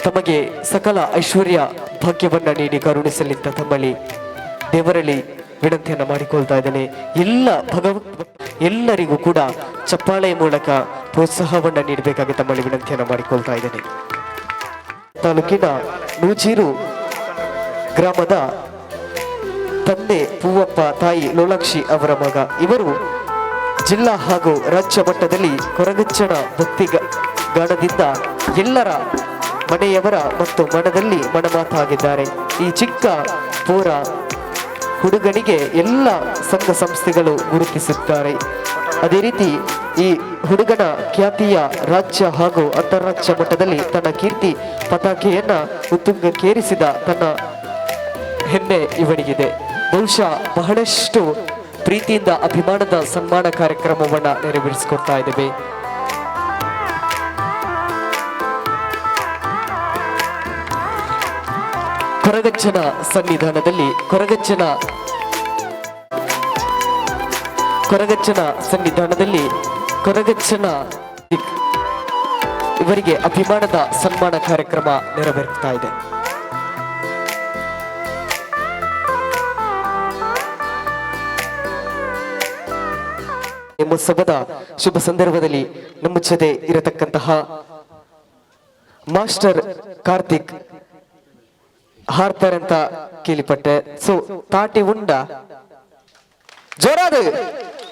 ತಮಗೆ ಸಕಲ ಐಶ್ವರ್ಯ ಭಾಗ್ಯವನ್ನ ನೀಡಿ ಕರುಣಿಸಲಿಂತ ತಮ್ಮಲ್ಲಿ ದೇವರಲ್ಲಿ ವಿನಂತಿಯನ್ನು ಮಾಡಿಕೊಳ್ತಾ ಇದ್ದೇನೆ. ಎಲ್ಲ ಭಗವತ್ ಎಲ್ಲರಿಗೂ ಕೂಡ ಚಪ್ಪಾಳೆಯ ಮೂಲಕ ಪ್ರೋತ್ಸಾಹವನ್ನ ನೀಡಬೇಕಾಗಿ ತಮ್ಮಲ್ಲಿ ವಿನಂತಿಯನ್ನು ಮಾಡಿಕೊಳ್ತಾ ಇದ್ದೇನೆ. ತಾಲೂಕಿನ ನೂಜೀರು ಗ್ರಾಮದ ತಂದೆ ಪೂವಪ್ಪ, ತಾಯಿ ಲೋಲಾಕ್ಷಿ ಅವರ ಮಗ. ಇವರು ಜಿಲ್ಲಾ ಹಾಗೂ ರಾಜ್ಯ ಮಟ್ಟದಲ್ಲಿ ಕೊರಗಜ್ಜನ ಭಕ್ತಿ ಗಾನದಿಂದ ಎಲ್ಲರ ಮನೆಯವರ ಮತ್ತು ಮನದಲ್ಲಿ ಮನಮಾತಾಗಿದ್ದಾರೆ. ಈ ಚಿಕ್ಕ ಪೋರ ಹುಡುಗನಿಗೆ ಎಲ್ಲ ಸಂಘ ಸಂಸ್ಥೆಗಳು ಗುರುತಿಸುತ್ತಾರೆ. ಅದೇ ರೀತಿ ಈ ಹುಡುಗನ ಖ್ಯಾತಿಯ ರಾಜ್ಯ ಹಾಗೂ ಅಂತಾರಾಜ್ಯ ಮಟ್ಟದಲ್ಲಿ ತನ್ನ ಕೀರ್ತಿ ಪತಾಕೆಯನ್ನ ಉತ್ತುಂಗಕ್ಕೇರಿಸಿದ ತನ್ನ ಹೆಮ್ಮೆ ಇವನಿಗಿದೆ. ಬಹುಶಃ ಬಹಳಷ್ಟು ಪ್ರೀತಿಯಿಂದ ಅಭಿಮಾನದ ಸನ್ಮಾನ ಕಾರ್ಯಕ್ರಮವನ್ನ ನೆರವೇರಿಸಿಕೊಡ್ತಾ ಇದ್ದೇವೆ. ಕೊರಗಜ್ಜನ ಸನ್ನಿಧಾನದಲ್ಲಿ ಕೊರಗಜ್ಜನ ಕೊರಗಜ್ಜನ ಸನ್ನಿಧಾನದಲ್ಲಿ ಕೊರಗಜ್ಜನ ಇವರಿಗೆ ಅಭಿಮಾನದ ಸನ್ಮಾನ ಕಾರ್ಯಕ್ರಮ ನೆರವೇರ್ತಾ ಇದೆ. ನೇಮೋತ್ಸವದ ಶುಭ ಸಂದರ್ಭದಲ್ಲಿ ನಮ್ಮ ಜೊತೆ ಇರತಕ್ಕಂತಹ ಮಾಸ್ಟರ್ ಕಾರ್ತಿಕ್ ಹಾರ್ತಾರೆ ಅಂತ ಕೇಳಿಪಟ್ಟೆ. ಸೊ ತಾಟಿ ಉಂಡ ಜೋರಾದ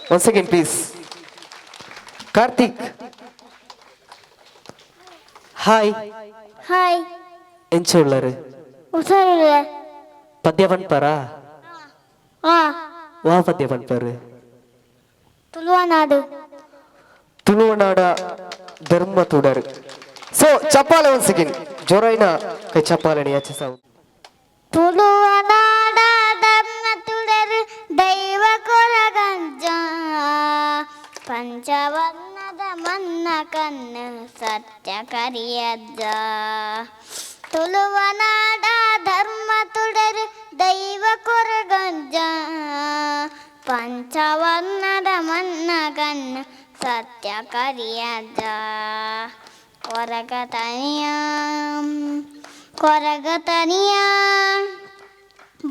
one second please. Karthik, hi. Hi. ಎಂಚ ಉಳ್ಳರು? ಹುಷಾರಿಲ್ಲ. ಪದ್ಯ ಪನ್ಪರ? ಹಾ. ವಾ ಪದ್ಯ ಪನ್ಪರು? ತುಳುವನಾಡು. ತುಳುವನಾಡ ಧರ್ಮ ತುಡರು. ಸೊ ಚಪ್ಪಾಳೆ ಒಂದ್ ಸೆಕೆಂಡ್, ಜೋರಾಯಿನ ಕೈ ಚಪ್ಪಾಳೆ ಯಾಚಿಸಾವು. ತುಳುವನಾಡ ಧರ್ಮ ತುಡರು ದೈವ ಕೊರಗಂಜ, ಪಂಚವರ್ಣದ ಮನ್ನ ಕಣ್ಣು ಸತ್ಯ ಕರಿಯಜ್ಜ. ತುಳುವನಾಡ ಧರ್ಮ ತುಡರು ದೈವ ಕೊರಗಂಜ, ಪಂಚವರ್ಣದ ಮನ್ನ ಕಣ್ಣು ಸತ್ಯ ಕರಿಯಜ್ಜ. ಕೊರಗ ತನಿಯ, ಕೊರಗ ತನಿಯ,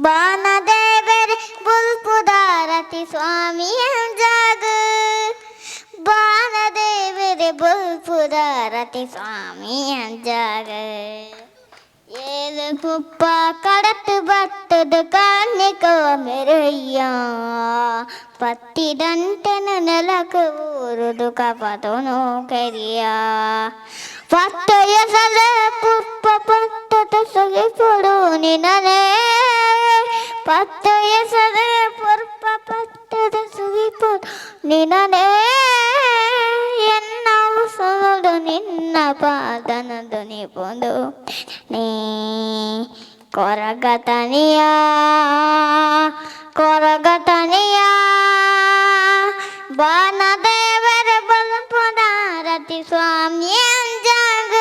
ಬಾನದೇವರ ಬುಲ್ಪುದಾರತಿ ಸ್ವಾಮಿಯ ಜಾಗ, ಬಾನದೇವರ ಬುಲ್ಪುದಾರತಿ ಸ್ವಾಮಿಯ ಜಾಗ. ಏಳು ಕುಪ್ಪ ಕಡತು ಬತ್ತದ ಕಾರ್ಣಿಕ ಮೆರಯ್ಯ, ಪತ್ತಿದಂತೆನ ನೆಲಕ ಊರುದು ಕಪತನು ಕೆರಿಯ. ಪತ್ತಯ ಸಲ ಪುಪ್ಪ ಪತ್ತದ ಸೊಗೆ ನಿನನೇ, ಪತ್ತಯ ಸಲ ಪುರ್ಪ ಪತ್ತದ ಸುಗಿಪೊಡು ನಿನನೇ. ಎನ್ನ ಉಸಲು ನಿನ್ನ ಪಾದನ ದುನಿಪೊಂದು ನೀ. ಕೊರಗತನಿಯ, ಕೊರಗತನಿಯ, ಬಾನದೇವರ ಬಲ್ಪುದಾರತಿ ಸ್ವಾಮಿಯ ಜಾಗ,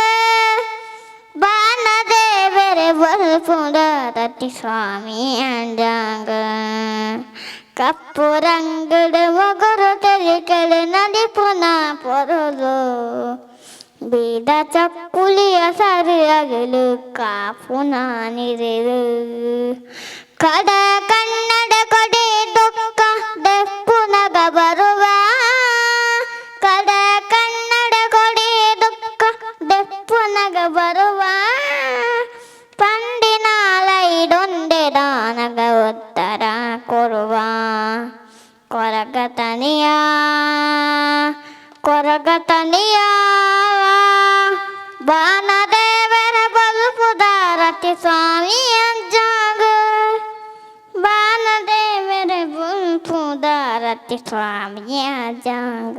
ಬಾನದೇವರ ಬಲ್ಪುದಾರತಿ ಸ್ವಾಮಿಯ ಜಾಗ. ಕಪ್ಪು ರಂಗಡ ಮೊಗರು ತೆಲಿಕಲು ನಲಿಪುನ ಪೊರಲು. ಬೀದ ಚಕ್ಕುಲಿಯ ಸರಿಯಾಗಲು ಕಾಪುನ ನಿರೆದು ಕಡ ಕನ್ನಡ ಕೊಡೆ ದುಃಖ ದೆಪ್ಪುನಗ ಬರುವ ಕಡ ಕನ್ನಡ ಕೊಡೆ ದುಃಖ ದೆಪ್ಪುನಗ ಬರುವ ಪಂಡಿನಾಲೈಡೊಂದೆ ದಾನಗ ಉತ್ತರ ಕೊರುವ ಕೊರಗತನಿಯ ಕೊರಗತನಿಯ ಬಾನದೇವರ ಬಲ್ಪುದಾರತಿ ಸ್ವಾಮಿಯ ಜಾಗ ಬಾನದೇವರ ಬಲ್ಪುದಾರತಿ ಸ್ವಾಮಿಯ ಜಾಗ.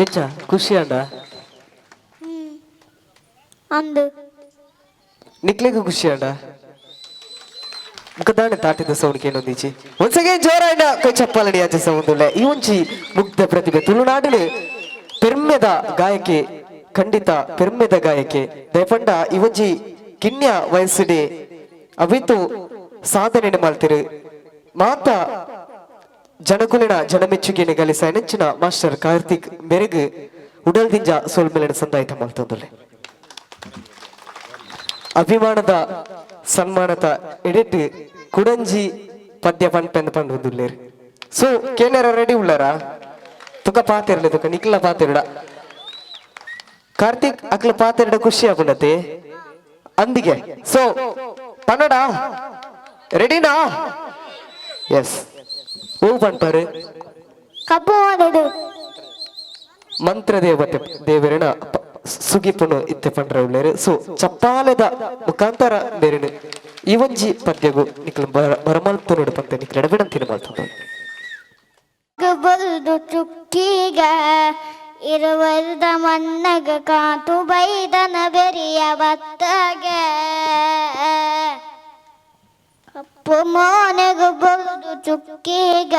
ಎಂಚ ಖುಷಿ ಅಂಡ? ಅಂದು. ನಿಕ್ಲೆಗೂ ಖುಷಿ ಅಂಡ? ಮುಖದಾಣೆ ತಾಟಿದ ಸೌಂಡ್ ಕೇಳೊಂದಿಚಿ. ಒಂದ್ ಸೆಕೆಂಡ್ ಜೋರಾಂಡ ಕೈ ಚಪ್ಪಾಲಡಿ ಆಚೆ ಸೌಂದುಲ್ಲೆ. ಈ ಒಂಜಿ ಮುಗ್ಧ ಪ್ರತಿಭೆ, ತುಳುನಾಡಿನ ಪೆರ್ಮೆದ ಗಾಯಕಿ, ಖಂಡಿತ ಪೆರ್ಮೆದ ಗಾಯಕಿ. ದಯಪಂಡ ಈ ಒಂಜಿ ಕಿನ್ಯ ವಯಸ್ಸುಡೆ ಅವಿತು ಸಾಧನೆ ಮಲ್ತಿರು. ಮಾತ ಜನಕುಲಿನ ಜನಮೆಚ್ಚುಗೆನೆ ಗಳಿಸ ನೆಚ್ಚಿನ ಮಾಸ್ಟರ್ ಕಾರ್ತಿಕ್ ಮೆರೆಗ್ ಉಡಲ್ದಿಂಜ ಸೋಲ್ಮೆಲೆನ ಸಂದಾಯಿತ ಮಲ್ತೊಂದುಲ್ಲೆ. ಅಭಿಮಾನದ ಸನ್ಮಾನದ ಎಡೆಟ್ ಕುಡಂಜಿ ಪದ್ಯ ಪನ್ಪೆಂದು ಪಂಡುದುಲ್ಲೇರು. ಸೊ ಕೇನರ ರೆಡಿ ಉಳ್ಳಾರ? ತುಕ ಪಾತೆರ್ಲೆ, ತುಕ ನಿಕ್ಲ ಪಾತೆರಡ. ಕಾರ್ತಿಕ್ ಅಕ್ಲ ಪಾತೆರಡ ಖುಷಿ ಆಪುಂಡತೆ ಅಂದಿಗೆ. ಸೊ ಪನ್ನಡ ರೆಡಿನಾ? ಎಸ್, ಓ ಪನ್ಪಾರು. ಕಪ್ಪು ಮಾಡಿಡು. ಮಂತ್ರ ದೇವತೆ ದೇವರಿನ ಸುಗಿಪುನು ಇತ್ತೆ ಪಂಡ್ರ ಉಳ್ಳೇರು. ಸೊ ಚಪ್ಪಾಲೆದ ಮುಖಾಂತರ ಬೇರೆನು ಈ ಒಂಜಿ ಪದ್ಯಗು ನಿಕ್ಲು ಬರಮಲ್ಪುನುಡು ಪಂತೆ ನಿಕ್ಲೆಡ ವಿನಂತಿನ ಮಲ್ತೊಂದು. ಬಲ್ದು ಚುಕ್ಕೀಗ ಇರುವಲ್ದ ಮನ್ನಗ ಕಾತು ಬೈದನ ಬೆರಿಯ ಬತ್ತಗ ಕಪ್ಪು ಮೋನೆಗು ಬಲ್ದು ಚುಕ್ಕೀಗ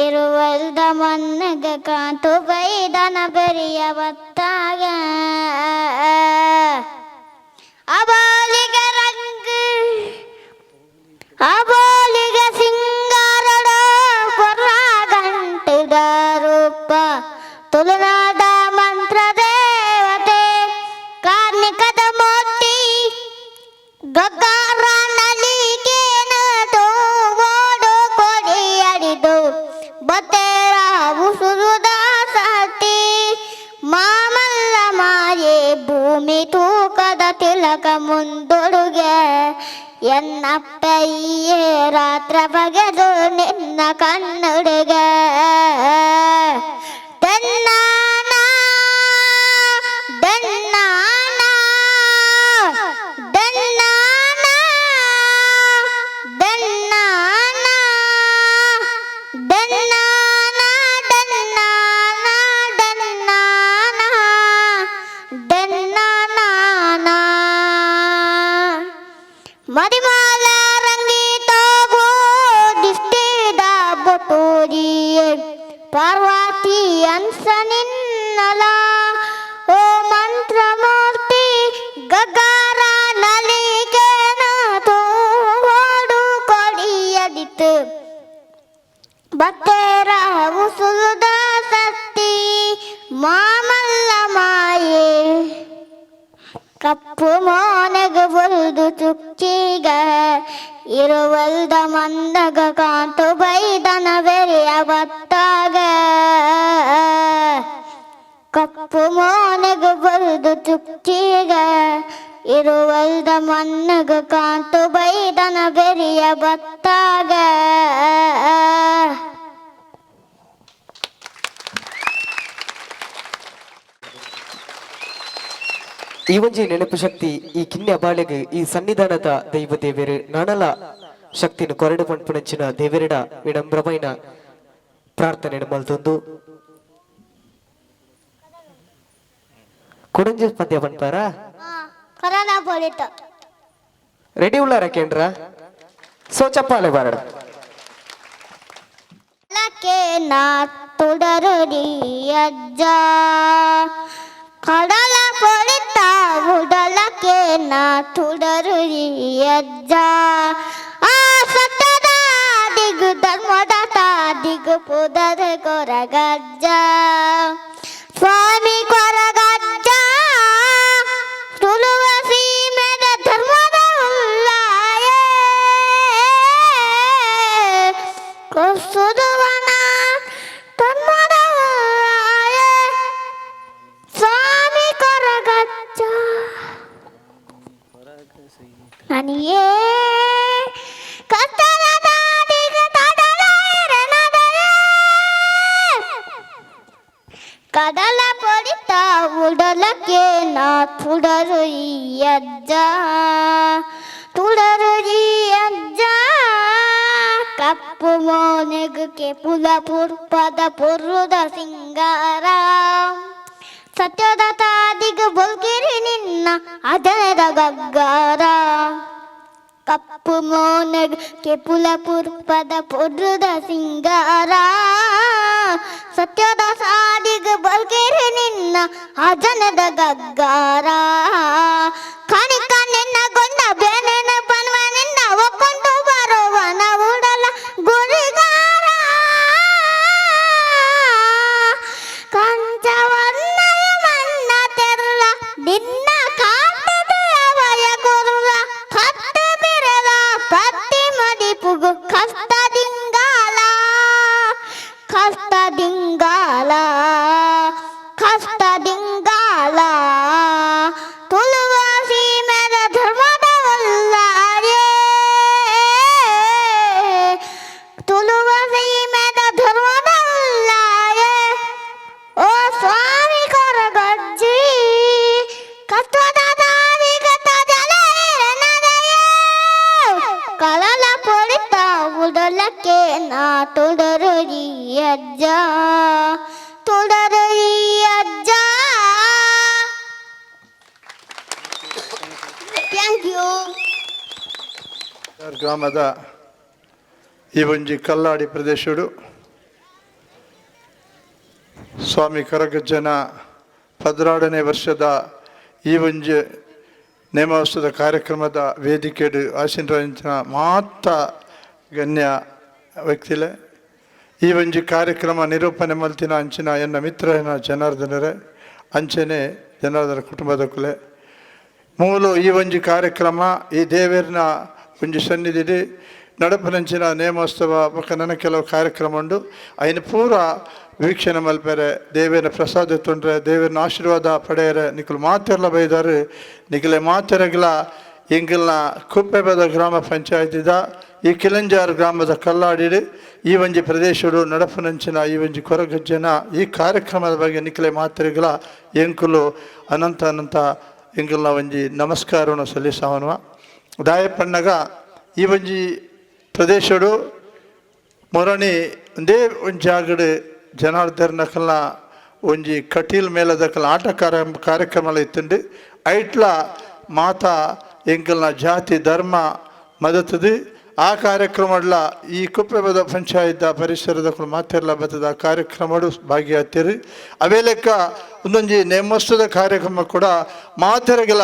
ಇರುವಲ್ದ ಮನ್ನಗ ಕಾತು ಬೈದನ ಬೆರಿಯ ಬತ್ತಾಗ ಅಬಾಲಿಗ ರಂಗ್ ಅಬಾಲಿಗ ಸಿಂಗಾರಡ ಗಂಟದ ರೂಪ ತುಳುನಾಡ ಮಂತ್ರ ದೇವತೆ ಕಾರ್ಣಿಕದ ಮೂರ್ತಿ ಗಗ್ಗಾರ ನಲಿಗೇನ ತೋಡು ಕೊಡಿಯಡಿದು ಬತ್ತೇರ ಉಸುರುದ ಸತಿ ಮಾಮಲ್ಲ ಮಾಯೆ ಭೂಮಿ ತೂಕದ ತಿಲಕ ಮುಂದೊಡುಗೆ ಎನ್ನಪ್ಪಯ್ಯೇ ರಾತ್ರ ಬಗೆದು ನಿನ್ನ ಕಣ್ಣುಡುಗೆ ದನ್ನಾನ ದನ್ನಾನ ದನ್ನಾನ ದನ್ನಾನ ದನ್ನಾನ ದನ್ನಾನ ದನ್ನಾನ ದನ್ನಾನ ಮದಿಮಾಲ ರಂಗಿತಾಗೋ ದಿಷ್ಟಿದ ಬೊಟೋರಿಯೇ ಪಾರ್ವತಿ ಅನ್ಸ ನಿನ್ನಲ ಓ ಮಂತ್ರಮೂರ್ತಿ ಗಗ್ಗಾರ ನಲಿಗೆನ ತೋಡು ಕೊಡಿಯದಿತ್ತು ಬತ್ತೇರ ಉಸುಲುದ ಸತ್ತಿ ಮಾಮಲ್ಲ ಮಾಯೆ ಕಪ್ಪು ಮೋನೆಗ ಬಲ್ದು ಚುಕ್ಕಿಗ ಇರುವಲ್ದ ಮಂದಗ ಕಾಂತು ಬೈದನ ಬೆರೆಯ ಬತ್ತಾಗ ಕಪ್ಪು ಮೋನೆಗ ಬಲ್ದು ಚುಕ್ಕಿಗ ಇರುವಲ್ದ ಮನ್ನಗ ಕಾಂತು ಬೈದನ ಬೆರೆಯ ಬತ್ತಾಗ. ಈ ಒಂಜಿ ನೆನಪು ಶಕ್ತಿ ಈ ಕಿನ್ಯ ಬಾಳೆಗ್ ಈ ಸನ್ನಿಧಾನದ ದೈವ ದೇವೆರು ನಾನಲ ಶಕ್ತಿನ ಕೊರಡು ಪಂಪುನಂಚಿನ ದೇವೆರಡ ವಿನಮ್ರಮೈನ ಪ್ರಾರ್ಥನೆ ಮಲ್ತೊಂದು ಕುಡಂಜಿ ಪದ್ಯ ಪನ್ಪಾರ. ಕರೋನಾ ಪೊಲಿತ. ರೆಡಿ ಉಳ್ಳಾರ ಕೇಂದ್ರ? ಸೊ ಚಪ್ಪಾಳೆ ಬಾರಡ. ನಾ ತುಡರುಡಿ ಅಜ್ಜ ಕಡಲ ಪೊಳಿತ ಉಡಲಕ್ಕೆ ನಾ ತುಡರುಡಿ ಅಜ್ಜ ಆ ಸತ್ಯದ ದಿಗು ಧರ್ಮದ ದಿಗು ಪುದರ್. Koragajja ಸ್ವಾಮಿ ಕೊರಗಜ್ಜ ತುಳುವ ಸೀಮೆದ ಧರ್ಮದ ಉಲ್ಲಾಯೇ ಸುದುವನ ಧರ್ಮದ ಉಲ್ಲಾಯೇ ಸ್ವಾಮಿ ಕೊರಗಜ್ಜ ನನಗೆ ಕಷ್ಟದ ದಾದಿಗೆ ತಡಲೈರನದಯೇ. ಕಡಲ ಪೊಡಿತ ಉಡಲಕ್ಕೆ ನಾ ತುಡರು ಈ ಅಜ್ಜ ತುಡರು ಈ ಅಜ್ಜ ಕಪ್ಪು ಮೋನೆಗೆ ಕೆಪುಲ ಪುರ್ಪದ ಪುರ್ರುದ ಸಿಂಗಾರ ಸತ್ಯದ ತಾದಿಗೆ ಬೊಲ್ಕಿರಿ ನಿನ್ನ ಅದರದ ಗಗ್ಗಾರ ಕಪ್ಪು ಮೋನಗ್ ಕೆಪುಲ ಪುರ್ಪದ ಪೊರ್ರುದ ಸಿಂಗಾರ ಸತ್ಯದ ಸಾದಿಗೆ ಬಲ್ಕಿರಿ ನಿನ್ನ ಅಜನದ ಗಗ್ಗಾರ ಕಣಿಕ ನಿನ್ನ ಗೊಂಡ ಬೇನೆನ ಬನ್ವ ನಿನ್ನ ಒಕ್ಕೊಂಡು ಬರುವನ ಉಡಲ ಗುರಿಗಾರ ಕಂಚವನ್ನಯ ಮನ್ನ ತೆರಳ ನಿನ್ನ ಕಾಟದ ಅವಯ ಗುರುಳ ಪತ್ತ ಬಿರಲ ಪತ್ತಿ ಮದಿಪುಗು ಕಷ್ಟ ದಿಂಗಾಲ ಕಷ್ಟ ದಿಂಗಾಲ ಕಷ್ಟ ದಿಂಗಾಲ ತುಳುವ ಸೀಮೆದ ಧರ್ಮದ ಉಲ್ಲಾರೇ ತುಳುವ ಸೀಮೆದ ಧರ್ಮದ ಉಲ್ಲಾರೇ ಓ ಸ್ವಾಮಿ ಕೊರಗಜ್ಜಿ ಕಷ್ಟದ ದಾರಿಗ ತಜಲೈರನದಯೇ. ಕಳಲ ಪೊಡಿತ ಉಡಲಕ್ಕೆ ನಾ ತುಡರು ಈ ಅಜ್ಜ ತುಡರು ಈ ಅಜ್ಜ. Thank you. ಗ್ರಾಮದ ಈ ಒಂಜಿ ಕಲ್ಲಾಡಿ ಪ್ರದೇಶಡು ಸ್ವಾಮಿ ಕರಗಜ್ಜನ 12ನೇ ವರ್ಷದ ಈ ಒಂಜಿ ನೇಮೋತ್ಸವದ ಕಾರ್ಯಕ್ರಮದ ವೇದಿಕೆಡು ಆಶೀರ್ವದಿಂಚಿನ ಮಾತ ಗಣ್ಯ ವ್ಯಕ್ತಿಲೆ, ಈ ಒಂಜಿ ಕಾರ್ಯಕ್ರಮ ನಿರೂಪಣೆ ಮಲ್ತಿನ ಅಂಚಿನ ಎನ್ನ ಮಿತ್ರನ ಜನಾರ್ದನರೇ, ಅಂಚನೆ ಜನಾರ್ದನ ಕುಟುಂಬದ ಕುಲೆ, ಮೂಲು ಈ ಒಂಜಿ ಕಾರ್ಯಕ್ರಮ ಈ ದೇವೇರ್ನ ಒಂಜಿ ಸನ್ನಿಧಿಡಿ ನಡಪನಂಚಿನ ನೇಮೋತ್ಸವ ಬೊಕ್ಕ ನನ್ನ ಕೆಲವು ಕಾರ್ಯಕ್ರಮ ಉಂಡು. ಐನ ಪೂರ ವೀಕ್ಷಣೆ ಮಲ್ಪೆರೆ, ದೇವೇನ ಪ್ರಸಾದ ತೊಂದ್ರೆ, ದೇವೇರ್ನ ಆಶೀರ್ವಾದ ಪಡೆಯರೆ ನಿಕುಲು ಮಾತೆರ್ಲ ಬೈದಾರು. ನಿಕಲೆ ಮಾತೆರಗ್ಲ ಎಂಗಲ್ನ ಕುಪ್ಪೆಬದ ಗ್ರಾಮ ಪಂಚಾಯತಿದ ಈ ಕಿಲಂಜಾರ್ ಗ್ರಾಮದ ಕಲ್ಲಾಡಿಡು ಈ ಒಂಜಿ ಪ್ರದೇಶಡು ನಡಪನಂಚಿನ ಈ ಒಂಜಿ ಕೊರಗಜ್ಜನ ಈ ಕಾರ್ಯಕ್ರಮದ ಬಗ್ಗೆ ನಿಕಲೆ ಮಾತೆರೆಗ್ಲ ಎಂಕುಲು ಅನಂತ ಅನಂತ ಎಂಗಲ್ನ ಒಂಜಿ ನಮಸ್ಕಾರವನ್ನು ಸಲ್ಲಿಸವನುವ. ದಾಯಪಣ್ಣಗ ಈ ಒಂಜಿ ಪ್ರದೇಶಡು ಮೊರಣಿ ಒಂದೇ ಒಂಜಿ ಜಾಗಡ್ ಜನಾರ್ದನಕಲ್ನ ಒಂಜಿ ಕಟೀಲ್ ಮೇಲದಕಲ್ನ ಆಟ ಕಾರ್ಯಕ್ರಮ ಇತ್ತುಂಡು. ಐಟ್ಲ ಮಾತಾ ಎಂಕಲ್ನ ಜಾತಿ ಧರ್ಮ ಮದತದು ಆ ಕಾರ್ಯಕ್ರಮಡ್ಲ ಈ ಕುಪ್ಪೆಬದ ಪಂಚಾಯತ್ ಪರಿಸರದ ಮಾತೆರ್ಲ ಬತ್ತದ ಆ ಕಾರ್ಯಕ್ರಮಡು ಭಾಗಿಯಾಗ್ತೀರಿ. ಅವೇ ಲೆಕ್ಕ ಒಂದೊಂಜಿ ನೇಮೋತ್ಸವದ ಕಾರ್ಯಕ್ರಮ ಕೂಡ ಮಾತೆರಗೆಲ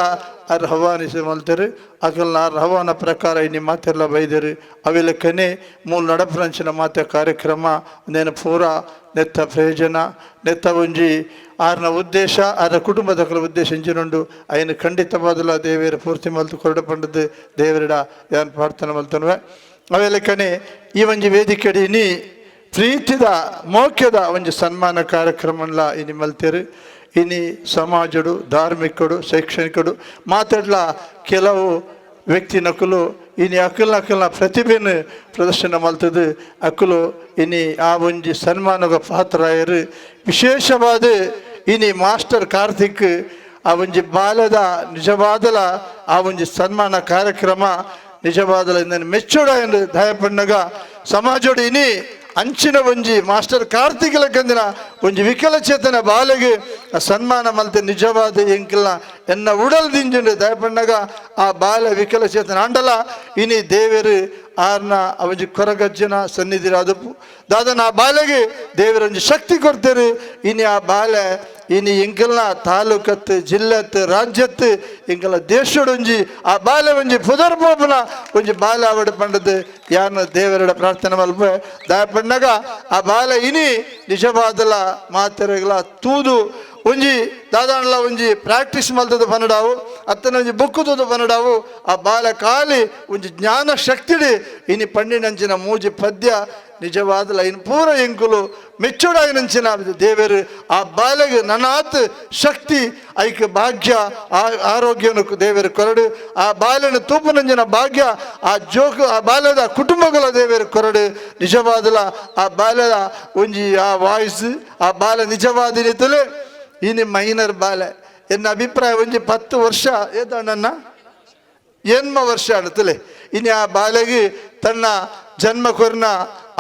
ಅರ್ ಹವಾನಿಸಿ ಮಲ್ತೇರು. ಅಕಲ್ನ ಅರ್ ಹವಾನ ಪ್ರಕಾರ ಇನಿ ಮಾತೆರ್ಲ ಬೈದೇರು. ಅವೇ ಲೆಕ್ಕನೆ ಮೂಲ ನಡಪರಂಚಿನ ಮಾತೆ ಕಾರ್ಯಕ್ರಮ ನೇನ ಪೂರ ನೆತ್ತ ಪ್ರಯೋಜನ ನೆತ್ತ ಒಂಜಿ ಆರ್ನ ಉದ್ದೇಶ ಆರ್ನ ಕುಟುಂಬದ ಉದ್ದೇಶ ಇಂಚಿನುಂಡು. ಐನ ಖಂಡಿತವಾದಲ ದೇವೇರ ಪೂರ್ತಿ ಮಲ್ತು ಕೊರಡ ಪಂಡದ್ದು ದೇವರಿಡ ಯಾನ್ ಪ್ರಾರ್ಥನೆ ಮಲ್ತನುವೆ. ಅವೇ ಲೆಕ್ಕನೆ ಈ ಒಂಜಿ ವೇದಿಕೆಡಿ ಇನಿ ಪ್ರೀತಿದ ಮೋಕ್ಯದ ಒಂಜಿ ಸನ್ಮಾನ ಕಾರ್ಯಕ್ರಮನ್ಲ ಇನಿ ಮಲ್ತೇರು. ಇನಿ ಸಮಾಜಡು ಧಾರ್ಮಿಕಡು ಶೈಕ್ಷಣಿಕಡು ಮಾತಾಡ್ಲ ಕೆಲವು ವ್ಯಕ್ತಿ ನಕಲು ಇನಿ ಅಕಲ್ ನಕಲ್ನ ಪ್ರತಿಭೆನ ಪ್ರದರ್ಶನ ಮಲ್ತದು. ಅಕಲು ಇನಿ ಆ ಒಂಜಿ ಸನ್ಮಾನದ ಪಾತ್ರರಾಯರು. ವಿಶೇಷವಾದ ಇನಿ ಮಾಸ್ಟರ್ ಕಾರ್ತಿಕ್ ಆ ಒಂಜಿ ಬಾಲದ ನಿಜವಾದಲ ಆ ಒಂಜಿ ಸನ್ಮಾನ ಕಾರ್ಯಕ್ರಮ ನಿಜವಾದಲ ಇಂದನ್ನು ಮೆಚ್ಚೋಡ ಎಂದು ದಯಪಣ್ಣಗ ಸಮಾಜೋಡು ಇನಿ ಅಂಚಿನ ಒಂಜಿ ಮಾಸ್ಟರ್ ಕಾರ್ತಿಕ್ ಲಕ್ಕಂದಿನ ಒಂಜಿ ವಿಕಲಚೇತನ ಬಾಲೆಗೆ ಸನ್ಮಾನ ಮಲ್ತೆ ನಿಜವಾದ ಎಂಕಿಲ್ನ ಎನ್ನ ಉಡಲ್ ದಿಂಜುಂಡು. ದಯಪಣ್ಣಗ ಆ ಬಾಲೆ ವಿಕಲಚೇತನ ಆಂಡಲ ಇನಿ ದೇವರು ಆರ್ನ ಅವಂಜಿ ಕೊರಗಜ್ಜನ ಸನ್ನಿಧಿರ ಅದಪ್ಪು ದಾದನ ಆ ಬಾಲೆಗೆ ದೇವರೊಂಜಿ ಶಕ್ತಿ ಕೊಡ್ತೇರು. ಇನಿ ಆ ಬಾಲೆ ಇನಿ ಎಂಕಲ್ನ ತಾಲೂಕತ್ತು ಜಿಲ್ಲೆತ್ತು ರಾಜ್ಯತ್ತು ಎಂಕಲ್ನ ದೇಶಡೊಂಜಿ ಆ ಬಾಲೆ ಒಂಜಿ ಪುದರ್ ಪೋಪುನ ಒಂಜಿ ಬಾಲೆ ಆವಡ್ ಪಂಡದು ಯಾನ್ ದೇವರಡ ಪ್ರಾರ್ಥನೆ ಮಲ್ಪೆ. ದಾಯ ಪಣ್ಣಗ ಆ ಬಾಲೆ ಇನಿ ನಿಜವಾದಲ ಮಾತೆರೆಗ್ಲ ತೂದು ಒಂಜಿ ದಾದಾಂಡ್ಲ ಒಂಜಿ ಪ್ರಾಕ್ಟೀಸ್ ಮಲ್ತದ ಪನ್ನಡಾವು ಅತ್ತನ ಒಂಜಿ ಬುಕ್ ತೂದು ಪನ್ನಡಾವು ಆ ಬಾಲ ಖಾಲಿ ಒಂಜಿ ಜ್ಞಾನ ಶಕ್ತಿಡಿ ಇನಿ ಪಣ್ಣಿನಂಚಿನ ಮೂಜಿ ಪದ್ಯ ನಿಜವಾದಲ ಇನ್ ಪೂರ ಎಂಕುಲು ಮೆಚ್ಚುಡಾಯಿನಂಚಿನ ದೇವರು ಆ ಬಾಲೆಗೆ ನನಾತ್ ಶಕ್ತಿ ಐಕ್ ಭಾಗ್ಯ ಆರೋಗ್ಯನು ದೇವರು ಕೊರಡು ಆ ಬಾಲೆನ ತೂಪುನಂಚಿನ ಭಾಗ್ಯ ಆ ಜೋಕು ಆ ಬಾಲ್ಯದ ಕುಟುಂಬಗಳ ದೇವರು ಕೊರಡು. ನಿಜವಾದಲ ಆ ಬಾಲ್ಯದ ಒಂಜಿ ಆ ವಾಯ್ಸ್ ಆ ಬಾಲ ನಿಜವಾದ ನಿತಲೆ ಇನಿ ಮೈನರ್ ಬಾಲೆ ಎನ್ನ ಅಭಿಪ್ರಾಯ ಒಂಜಿ 10 ವರ್ಷ ಏತಣ್ಣ ಎನ್ಮ ವರ್ಷ ಅಣತಲೆ ಇನಿ ಆ ಬಾಲೆಗೆ ತನ್ನ ಜನ್ಮ ಕೊರ್ನ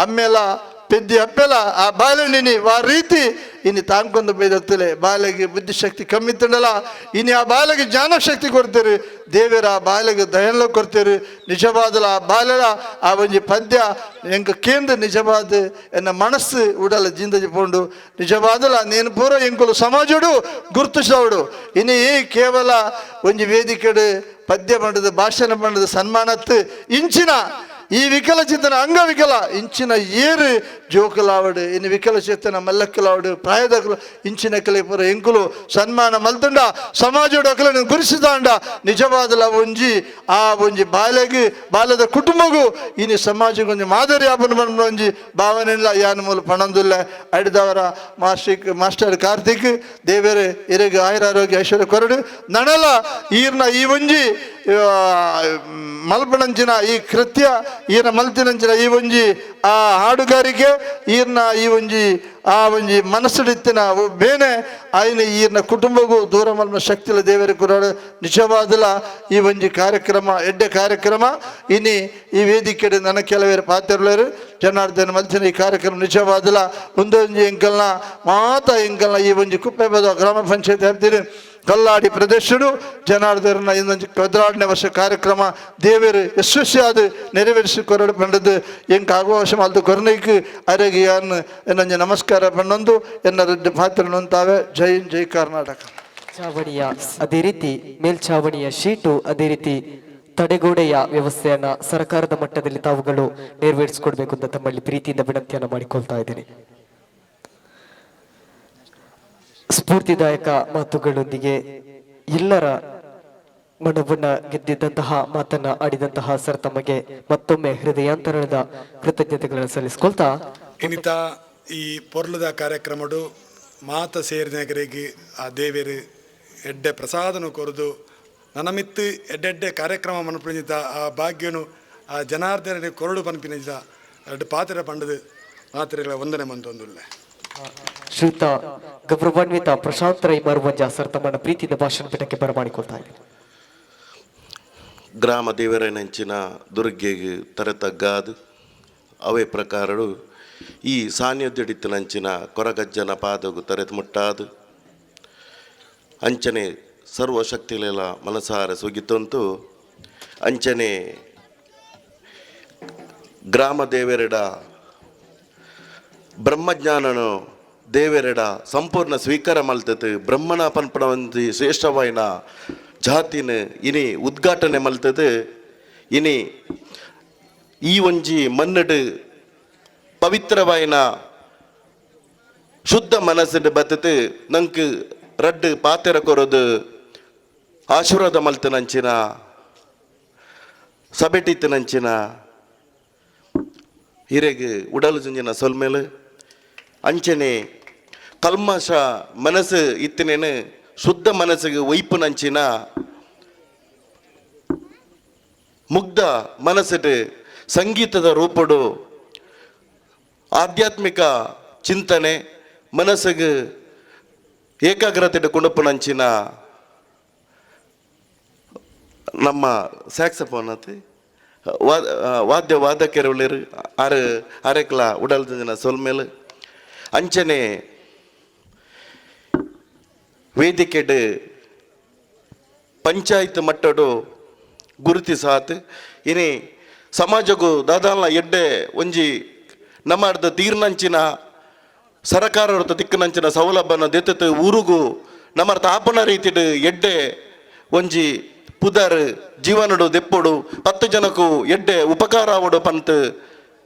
ಅಮ್ಮೆಲ ಪೆದ್ದಿ ಅಪ್ಪೆಲ ಆ ಬಾಲೆನಿನಿ ಆ ರೀತಿ ಇನಿ ತಾಂಕೊಂದು ಬೈದತ್ತಲೆ ಬಾಲೆಗೆ ಬುದ್ಧಿಶಕ್ತಿ ಕಮ್ಮಿ ತಿಂಡಲ ಇನಿ ಆ ಬಾಲೆಗೆ ಜ್ಞಾನಶಕ್ತಿ ಕೊಡ್ತೀರಿ ದೇವರ ಆ ಬಾಲೆಗೆ ದಯನ್ಲ ಕೊಡ್ತೀರಿ. ನಿಜವಾದಲ ಆ ಬಾಲೆಲ ಆ ಒಂಜಿ ಪದ್ಯ ಎಂಕ ಕೇಂದ್ರ ನಿಜವಾದ ಎನ್ನ ಮನಸ್ಸು ಉಡಲ ಜಿಂದಜಿ ಪೋಂಡು ನಿಜವಾದಲ ನೇನು ಪೂರ ಎಂಕುಲು ಸಮಾಜಡು ಗುರುತಿಸವಡು. ಇನಿ ಕೇವಲ ಒಂಜಿ ವೇದಿಕೆಡು ಪದ್ಯ ಪಂಡದು ಭಾಷಣ ಪಂಡದು ಸನ್ಮಾನತ್ತು ಇಂಚಿನ ಈ ವಿಕಲಚೇತನ ಅಂಗವಿಕಲ ಇಂಚಿನ ಏರು ಜೋಕುಲಾವಡು ಇನ್ನು ವಿಕಲಚೇತನ ಮಲ್ಲಕ್ಕಲಾವಡು ಪ್ರಾಯದಕಲು ಇಂಚಿನ ಕಲೆ ಪೂರ ಎಂಕುಲು ಸನ್ಮಾನ ಮಲ್ತುಂಡ ಸಮಾಜೋಡು ಅಕಲನ್ನು ಗುರುಸಿದಾಂಡ ನಿಜವಾದಲ ಒಂಜಿ ಆ ಒಂಜಿ ಬಾಲೆಗ್ ಬಾಲ್ಯದ ಕುಟುಂಬಗೂ ಇನಿ ಸಮಾಜಕ್ಕೆ ಒಂಜಿ ಮಾದರಿ ಆಪನ ಒಂಜಿ ಭಾವನೆಲ್ಲ ಯಾನ್ ಮೂಲ ಪಣಂದುಲ್ಲ. ಅಡಿದವರ ಮಾಸ್ಟರ್ ಕಾರ್ತಿಕ್ ದೇವೇರು ಇರೆಗ್ ಆಯುರ ಆರೋಗ್ಯ ಐಶ್ವರ್ಯ ಕೊರಡು ನನಲ ಈರ್ನ ಈ ಒಂಜಿ ಮಲ್ಪಣಂಚಿನ ಈ ಕೃತ್ಯ ಈರ್ನ ಮಲ್ತಿನಂಚಿನ ಈ ಒಂಜಿ ಆ ಹಾಡುಗಾರಿಕೆ ಈರ್ನ ಈ ಒಂಜಿ ಆ ಒಂಜಿ ಮನಸ್ಸುಡಿತ್ತಿನ ಬೇನೆ ಆಯ್ನ ಈರ್ನ ಕುಟುಂಬಗೂ ದೂರ ಮಲ್ಮ ಶಕ್ತಿಲ ದೇವರ ಕುರಾಡು. ನಿಜವಾದಲ ಈ ಒಂಜಿ ಕಾರ್ಯಕ್ರಮ ಎಡ್ಡೆ ಕಾರ್ಯಕ್ರಮ ಇನಿ ಈ ವೇದಿಕೆ ನನ್ನ ಕೆಲವೇರು ಪಾತ್ರಲೇರು ಜನಾರ್ದನ ಮಲ್ತಿನ ಈ ಕಾರ್ಯಕ್ರಮ ನಿಜವಾದಲ ಒಂದೊಂಜಿ ಎಂಕಲ್ನ ಮಾತಾ ಎಂಕಲ್ನ ಈ ಒಂಜಿ ಕುಪ್ಪೆಬದ ಗ್ರಾಮ ಪಂಚಾಯತ್ ಹೇಳ್ತೀರಿ ಕಲ್ಲಾಡಿ ಪ್ರದೇಶಡು ಜನಾರ್ದನ ಇನ್ನೊಂದು 12ನೇ ವರ್ಷ ಕಾರ್ಯಕ್ರಮ ದೇವರು ಯಶಸ್ವಿಯಾದ ನೆರವೇರಿಸಿ ಕೊರಡು ಪಂಡದು ಎಂಕ್ ಆಗುವ ಅಲ್ದು ಕೊರನೈಕ್ ಅರೆಗೆ ಯಾನ್ ಎನ್ನೊಂಜಿ ನಮಸ್ಕಾರ ಪಣ್ಣೊಂದು ಎನ್ನ ರೆಡ್ಡಿ ಪಾತ್ರ ನೊಂತಾವೆ. ಜೈ ಜೈ ಕರ್ನಾಟಕ. ಚಾವಣಿಯ ಅದೇ ರೀತಿ ಮೇಲ್ಛಾವಣಿಯ ಶೀಟು ಅದೇ ರೀತಿ ತಡೆಗೋಡೆಯ ವ್ಯವಸ್ಥೆಯನ್ನ ಸರ್ಕಾರದ ಮಟ್ಟದಲ್ಲಿ ತಾವುಗಳು ನೆರವೇರಿಸಿಕೊಡ್ಬೇಕು ಅಂತ ತಮ್ಮಲ್ಲಿ ಪ್ರೀತಿಯಿಂದ ವಿನಂತಿಯನ್ನು ಮಾಡಿಕೊಳ್ತಾ ಇದ್ದೀನಿ. ಸ್ಫೂರ್ತಿದಾಯಕ ಮಾತುಗಳೊಂದಿಗೆ ಎಲ್ಲರ ಮನವನ್ನ ಗೆದ್ದಿದ್ದಂತಹ ಮಾತನ್ನ ಆಡಿದಂತಹ ಸರ್ ತಮಗೆ ಮತ್ತೊಮ್ಮೆ ಹೃದಯಾಂತರದ ಕೃತಜ್ಞತೆಗಳನ್ನು ಸಲ್ಲಿಸಿಕೊಳ್ತಾ ಇನ್ನಿತ ಈ ಪೊರ್ಲುದ ಕಾರ್ಯಕ್ರಮಡು ಮಾತ ಸೇರಿನಗರಿಗೆ ಆ ದೇವೇರು ಎಡ್ಡೆ ಪ್ರಸಾದನು ಕೊರದು ನನಮಿತ್ತು ಎಡ್ಡೆಡ್ಡೆ ಕಾರ್ಯಕ್ರಮ ಮನಪಿನಿತ ಆ ಭಾಗ್ಯನು ಆ ಜನಾರ್ದನ ಕೊರಡು ಪನ್ಪಿನಿತ ಎರಡು ಪಾತ್ರೆ ಪಂಡದು ಮಾತ್ರೆಗಳ ವಂದನೆ ಮಂತೊಂದುಲ್ಲೆ. ಶ್ರೀಯುತ ಗೌರವಾನ್ವಿತ ಪ್ರಶಾಂತ್ ರೈ ಮರುವಂಜ ಸರ್ ತಮ್ಮನ್ನ ಪ್ರೀತಿಯಿಂದ ಭಾಷಣ ಪೀಠಕ್ಕೆ ಬರಮಾಡಿಕೊಳ್ತಾ ಇದ್ದೀನಿ. ಗ್ರಾಮ ದೇವರನಂಚಿನ ದುರ್ಗೆಗೆ ತರತಗ್ಗಾದು ಅವೇ ಪ್ರಕಾರಡು ಈ ಸಾನ್ಯದಿಡಿತ್ತನಂಚಿನ ಕೊರಗಜ್ಜನ ಪಾದಗು ತರೆತು ಮುಟ್ಟಾದು ಅಂಚನೆ ಸರ್ವಶಕ್ತಿಲೆಲ್ಲ ಮನಸಾರ ಸುಗಿತಂತು ಅಂಚನೆ ಗ್ರಾಮ ದೇವರೆಡ ಬ್ರಹ್ಮಜ್ಞಾನನು ದೇವೆರೆಡ ಸಂಪೂರ್ಣ ಸ್ವೀಕಾರ ಮಲ್ತತು ಬ್ರಹ್ಮಣ ಪನ್ಪಣವಂತಿ ಶ್ರೇಷ್ಠವಾಯಿನ ಜಾತಿನ ಇನಿ ಉದ್ಘಾಟನೆ ಮಲ್ತದು ಇನಿ ಈ ಒಂಜಿ ಮನ್ನಡು ಪವಿತ್ರವಾಯಿನ ಶುದ್ಧ ಮನಸ್ಸಿನ ಬತ್ತತು ನಂಕ್ ರಡ್ಡು ಪಾತೆರ ಕೊರದು ಆಶೀರ್ವಾದ ಮಲ್ತನಂಚಿನ ಸಬೆಟಿತ್ತನಂಚಿನ ಹಿರೆಗ್ ಉಡಲು ಜುಂಜಿನ ಸೊಲ್ಮೇಲು ಅಂಚನೆ ಕಲ್ಮಶ ಮನಸ್ಸು ಇತ್ತನೇನು ಶುದ್ಧ ಮನಸ್ಸಿಗೆ ಒಯ್ಪುನಂಚಿನ ಮುಗ್ಧ ಮನಸ್ಸಿಟ್ಟು ಸಂಗೀತದ ರೂಪಡು ಆಧ್ಯಾತ್ಮಿಕ ಚಿಂತನೆ ಮನಸ್ಸಿಗೆ ಏಕಾಗ್ರತೆ ಕುಣಪುನಂಚಿನ ನಮ್ಮ ಸ್ಯಾಕ್ಸಫೋನ್ ಅತಿ ವಾದ್ಯ ವಾದಕರು ಆರು ಅರೆಕ್ಲ ಉಡಲ್ದಿನ ಸೊಲ್ಮೇಲು ಅಂಚನೆ ವೇದಿಕೆಡ್ ಪಂಚಾಯತ್ ಮಟ್ಟಡು ಗುರುತಿಸಾತ್ ಇನಿ ಸಮಾಜಗು ದಾದಾಲ್ನ ಎಡ್ಡೆ ಒಂಜಿ ನಮ್ಮರ್ದ ತೀರ್ನಂಚಿನ ಸರಕಾರ ತಿಕ್ಕನಂಚಿನ ಸೌಲಭ್ಯನ ದೆತ್ತತ್ ಊರುಗು ನಮ್ಮ ತಾಪನ ರೀತಿಡ್ ಎಡ್ಡೆ ಒಂಜಿ ಪುದರ್ ಜೀವನಡು ದೆಪ್ಪೊಡು 10 ಜನಕ್ಕೂ ಎಡ್ಡೆ ಉಪಕಾರ ಆವಡು ಪಂತ್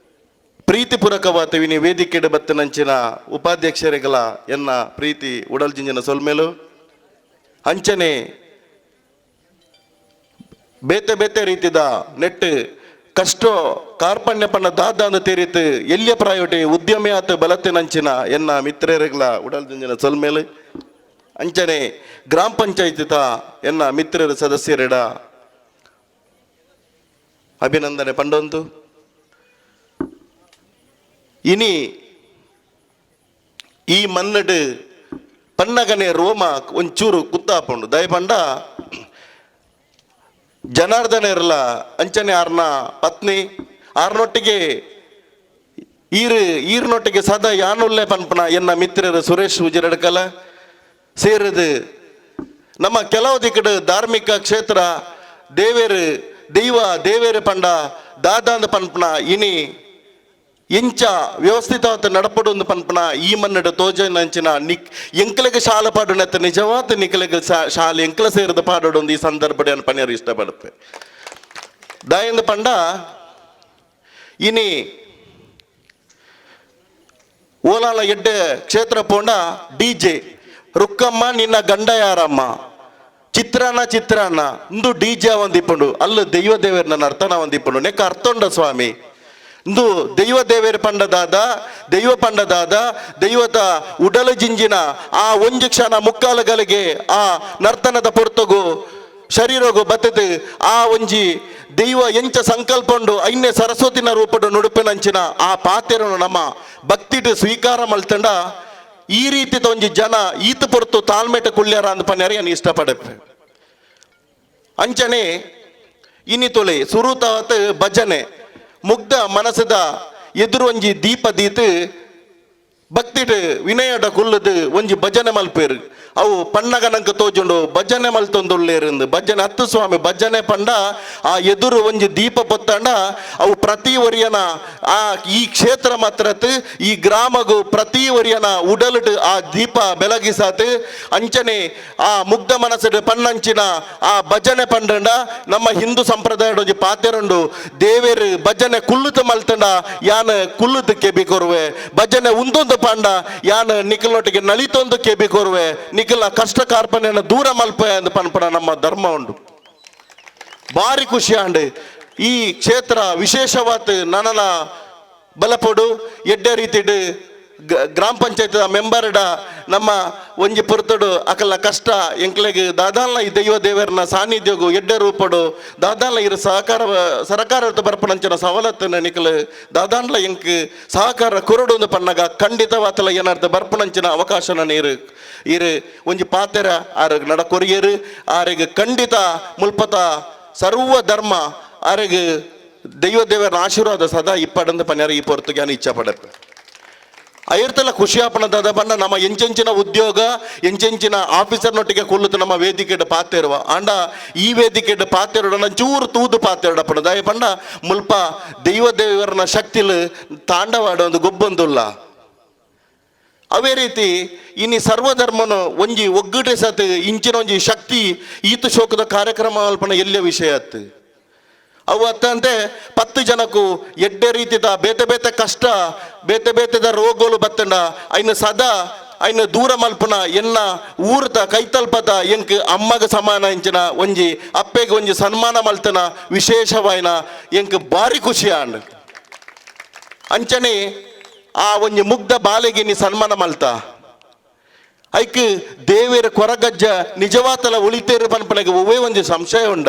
ಪ್ರೀತಿಪೂರ್ವಕವಾದ ವಿನಿ ವೇದಿಕೆಡು ಬತ್ತನಂಚಿನ ಉಪಾಧ್ಯಕ್ಷರಿಗಳ ಎನ್ನ ಪ್ರೀತಿ ಉಡಲ್ಜಿಂಜಿನ ಸೊಲ್ಮೇಲು. ಅಂಚನೆ ಬೇತೆ ಬೇತೆ ರೀತಿದ ನೆಟ್ ಕಷ್ಟೋ ಕಾರ್ಪಣ್ಯ ಪಣ್ಣ ದಾದಾಂದು ತೀರಿತು ಎಲ್ಲಿಯ ಪ್ರಾಯೋಟಿ ಉದ್ಯಮಿ ಆತ ಬಲತ್ತಿನಂಚಿನ ಎನ್ನ ಮಿತ್ರರಿಗಳ ಉಡಲ್ಜಿಂಜಿನ ಸೊಲ್ಮೇಲು. ಅಂಚನೆ ಗ್ರಾಮ ಪಂಚಾಯತಿತ ಎನ್ನ ಮಿತ್ರರ ಸದಸ್ಯರಿಡ ಅಭಿನಂದನೆ ಪಂಡೊಂದು. ಇನಿ ಈ ಮನ್ನಡು ಪನ್ನಗನೆ ರೋಮ ಒಂಚೂರು ಕುತ್ತಾಪುಂಡು ದಯಪಂಡ ಜನಾರ್ದನ ಇರಲ ಅಂಚನೆ ಆರ್ನ ಪತ್ನಿ ಆರ್ನೊಟ್ಟಿಗೆ ಈರು ಈರ್ನೊಟ್ಟಿಗೆ ಸದಾ ಯಾನುಲ್ಲೆ ಪನ್ಪನ ಎನ್ನ ಮಿತ್ರರು ಸುರೇಶ್ ಉಜಿರಡ್ಕಲ ಸೇರಿದು ನಮ್ಮ ಕೆಲವು ದಿಕ್ಕಡು ಧಾರ್ಮಿಕ ಕ್ಷೇತ್ರ ದೇವೇರು ದೈವ ದೇವೇರು ಪಂಡ ದಾದಾಂದ ಪನ್ಪನ ಇನಿ ಇಂಚ ವ್ಯವಸ್ಥಿತವಾದ ನಡಪಡು ಪನ್ಪನ ಈ ಮನ್ನಡ ತೋಜನಂಚಿನ ನಿಕ್ ಎಂಕಲೆಗೆ ಶಾಲೆ ಪಾಡುನೆತ್ತ ನಿಜವಾದ ನಿಕಲೆಗೆ ಶಾಲೆ ಎಂಕಲ ಸೇರಿದ ಪಾಡೋಡು ಈ ಸಂದರ್ಭ ಪನ್ಯರು ಇಷ್ಟಪಡುತ್ತೆ. ದಾಯಂದ ಪಂಡ ಇನಿ ಓಲಾಲ ಎಡ್ಡೆ ಕ್ಷೇತ್ರ ಪೋಂಡ ಡಿ ಜೆ ರುಕ್ಕಮ್ಮ ನಿನ್ನ ಗಂಡ ಯಾರಮ್ಮ ಚಿತ್ರಾನ್ನ ಚಿತ್ರಾನ್ನ ಇಂದು ಡಿ ಜೆ ಒಂದಿಪ್ಪುಂಡು ಅಲ್ಲ ದೈವ ದೇವೇರ್ ನನ್ನ ಅರ್ಥನ ಒಂದಿಪ್ಪುಂಡು ನೆಕ್ಕ ಅರ್ಥೊಂಡ ಸ್ವಾಮಿ ಇಂದು ದೈವ ದೇವೇರ್ ಪಂಡದಾದ ದೈವ ಪಂಡದಾದ ದೈವತ ಉಡಲ ಜಿಂಜಿನ ಆ ಒಂಜಿ ಕ್ಷಣ ಮುಕ್ಕಾಲಗಳಿಗೆ ಆ ನರ್ತನದ ಪೊರ್ತಗು ಶರೀರಗು ಬತ್ತದು ಆ ಒಂಜಿ ದೈವ ಎಂಚ ಸಂಕಲ್ಪಂಡು ಐನೆ ಸರಸ್ವತಿನ ರೂಪಡು ನುಡುಪಿನಂಚಿನ ಆ ಪಾತೆರನು ನಮ್ಮ ಭಕ್ತಿಟ್ ಸ್ವೀಕಾರ ಮಲ್ತಂಡ ಈ ರೀತಿ ಒಂಜಿ ಜನ ಈತ ಪೊರ್ತು ತಾಳ್ಮೆಟ ಕುಳ್ಳ್ಯಾರ ಅಂದ್ ಪನ್ಯಾರ ಏನು ಇಷ್ಟಪಡಪ್ಪೆ. ಅಂಚನೆ ಇನಿ ತೊಲೆ ಸುರುತಾವತ್ ಭಜನೆ ಮುಗ್ಧ ಮನಸ್ಸದ ಎದುರು ಒಂಜಿ ದೀಪ ದೀತ್ ಭಕ್ತಿಟ್ ವಿನಯಡ ಕುಲ್ಲದು ಒಂಜಿ ಭಜನೆ ಮಲ್ಪೇರು ಅವು ಪಣ್ಣಗ ನಂಗೆ ತೋಜುಂಡು ಭಜನೆ ಮಲ್ತೊಂದುಳ್ಳೇರಿಂದು ಭಜನೆ ಹತ್ತು ಸ್ವಾಮಿ ಭಜನೆ ಪಂಡ ಆ ಎದುರು ಒಂಜಿ ದೀಪ ಪೊತ್ತಂಡ ಅವು ಪ್ರತಿ ಒರಿಯನ ಆ ಈ ಕ್ಷೇತ್ರ ಮಾತ್ರತ್ ಈ ಗ್ರಾಮಗು ಪ್ರತಿ ಒರಿಯನ ಉಡಲುಟ್ ಆ ದೀಪ ಬೆಳಗಿಸಾತ್. ಅಂಚನೆ ಆ ಮುಗ್ಧ ಮನಸ್ಸು ಪಣ್ಣಂಚಿನ ಆ ಭಜನೆ ಪಂಡಂಡ ನಮ್ಮ ಹಿಂದೂ ಸಂಪ್ರದಾಯದ ಒಂಜಿ ಪಾತೆರುಂಡು ದೇವೇರು ಭಜನೆ ಕುಲ್ಲುತ ಮಲ್ತಂಡ ಯಾನ್ ಕುಲ್ಲುತ ಕೆಬಿ ಕೊರುವೆ ಭಜನೆ ಉಂದೊಂದು ಪಂಡ ಯಾನ್ ನಿಖಲೊಟ್ಟಿಗೆ ನಳಿತೊಂದು ಕೆಬಿ ಕೊರುವೆ ನಿಖಲ ಕಷ್ಟ ಕಾರ್ಪಣ್ಯನ ದೂರ ಮಲ್ಪೆ ಅಂದ್ ಪನ್ಪಣ ನಮ್ಮ ಧರ್ಮ ಉಂಡು. ಭಾರಿ ಖುಷಿ ಆಂಡ್ ಈ ಕ್ಷೇತ್ರ ವಿಶೇಷವಾದ ನನನ ಬಲಪೊಡು ಎಡ್ಡೆ ರೀತಿಡ್ ಗ್ರಾಮ ಪಂಚಾಯತ್ ಮೆಂಬರ್ಡ ನಮ್ಮ ಒಂಜಿ ಪೊರ್ತುಡು ಅಕಲ್ನ ಕಷ್ಟ ಎಂಕ್ಲೆಗ್ ದಾದಾಲ್ನ ಈ ದೈವ ದೇವರನ ಸಾನ್ನಿಧ್ಯಗು ಎಡ್ಡೆ ರೂಪಡು ದಾದಾಲ್ನ ಇರು ಸಹಕಾರ ಸರಕಾರ ಬರ್ಪಣಂಚಿನ ಸವಲತ್ತನ್ನ ನಿಕಲು ದಾದಾನ್ಲ ಎಂಕ್ ಸಹಕಾರ ಕೊರಡು ಒಂದು ಪನ್ನಗ ಖಂಡಿತವಾತಲ ಏನಾರ್ಥ ಬರ್ಪಣಂಚಿನ ಅವಕಾಶನ ನೀರು ಇರು ಒಂಜಿ ಪಾತೆರ ಆರು ನಡ ಕೊರಿಯರು ಆರಿಗೆ ಖಂಡಿತ ಮುಲ್ಪತ ಸರ್ವ ಧರ್ಮ ಆರಿಗೆ ದೈವ ದೇವರ ಆಶೀರ್ವಾದ ಸದಾ ಇಪ್ಪಡಂದು ಪನ್ಯಾರ ಈ ಪೊರ್ತುಗೆ ಇಚ್ಛೆ ಪಡತ್ತೆ. ಐರ್ತಲ ಖುಷಿಯಾಪಣದಾದ ಬಣ್ಣ ನಮ್ಮ ಎಂಚೆಂಚಿನ ಉದ್ಯೋಗ ಎಂಚೆಂಚಿನ ಆಫೀಸರ್ನೊಟ್ಟಿಗೆ ಕುಲ್ಲುತ್ತು ನಮ್ಮ ವೇದಿಕೆಡ್ ಪಾತೆರುವ ಆಂಡ ಈ ವೇದಿಕೆಡ್ ಪಾತೆರುಡ ಚೂರು ತೂದು ಪಾತೆರಡಪ್ಪಣ ದಯ ಪಂಡ ಮುಲ್ಪ ದೈವ ದೇವರನ ಶಕ್ತಿಲು ತಾಂಡವಾಡ ಒಂದು ಗೊಬ್ಬೊಂದುಲ್ಲ. ಅವೇ ರೀತಿ ಇನಿ ಸರ್ವಧರ್ಮನು ಒಂಜಿ ಒಗ್ಗಟೆ ಸತ್ ಇಂಚಿನ ಒಂಜಿ ಶಕ್ತಿ ಈತ ಶೋಕದ ಕಾರ್ಯಕ್ರಮ ಅಲ್ಪನ ಎಲ್ಲ ವಿಷಯ ಅತ್ತು. ಅವು ಅತ್ತಂತೆ 10 ಜನಕ್ಕೂ ಎಡ್ಡೆ ರೀತಿದ ಬೇತೆ ಬೇತೆ ಕಷ್ಟ ಬೇತೆ ಬೇತೆದ ರೋಗಗಳು ಬತ್ತಂಡ ಐನ ಸದಾ ಐನ ದೂರ ಮಲ್ಪನ ಎನ್ನ ಊರ್ತ ಕೈತಲ್ಪತ ಎಂಕ್ ಅಮ್ಮಗ ಸಮಾನ ಇಂಚಿನ ಒಂಜಿ ಅಪ್ಪೆಗೆ ಒಂಜಿ ಸನ್ಮಾನ ಮಲ್ತನ ವಿಶೇಷವಾಯಿನ ಎಂಕ್ ಭಾರಿ ಖುಷಿ ಆಂಡ್. ಅಂಚನೆ ಆ ಒಂಜಿ ಮುಗ್ಧ ಬಾಲೆಗೆ ನೀ ಸನ್ಮಾನ ಮಲ್ತ ಐಕ್ ದೇವೇರ ಕೊರಗಜ್ಜ ನಿಜವಾತಲ ಉಳಿತೇರು ಪನ್ಪನೆಗೆ ಒವ್ವೇ ಒಂಜಿ ಸಂಶಯ ಉಂಡ.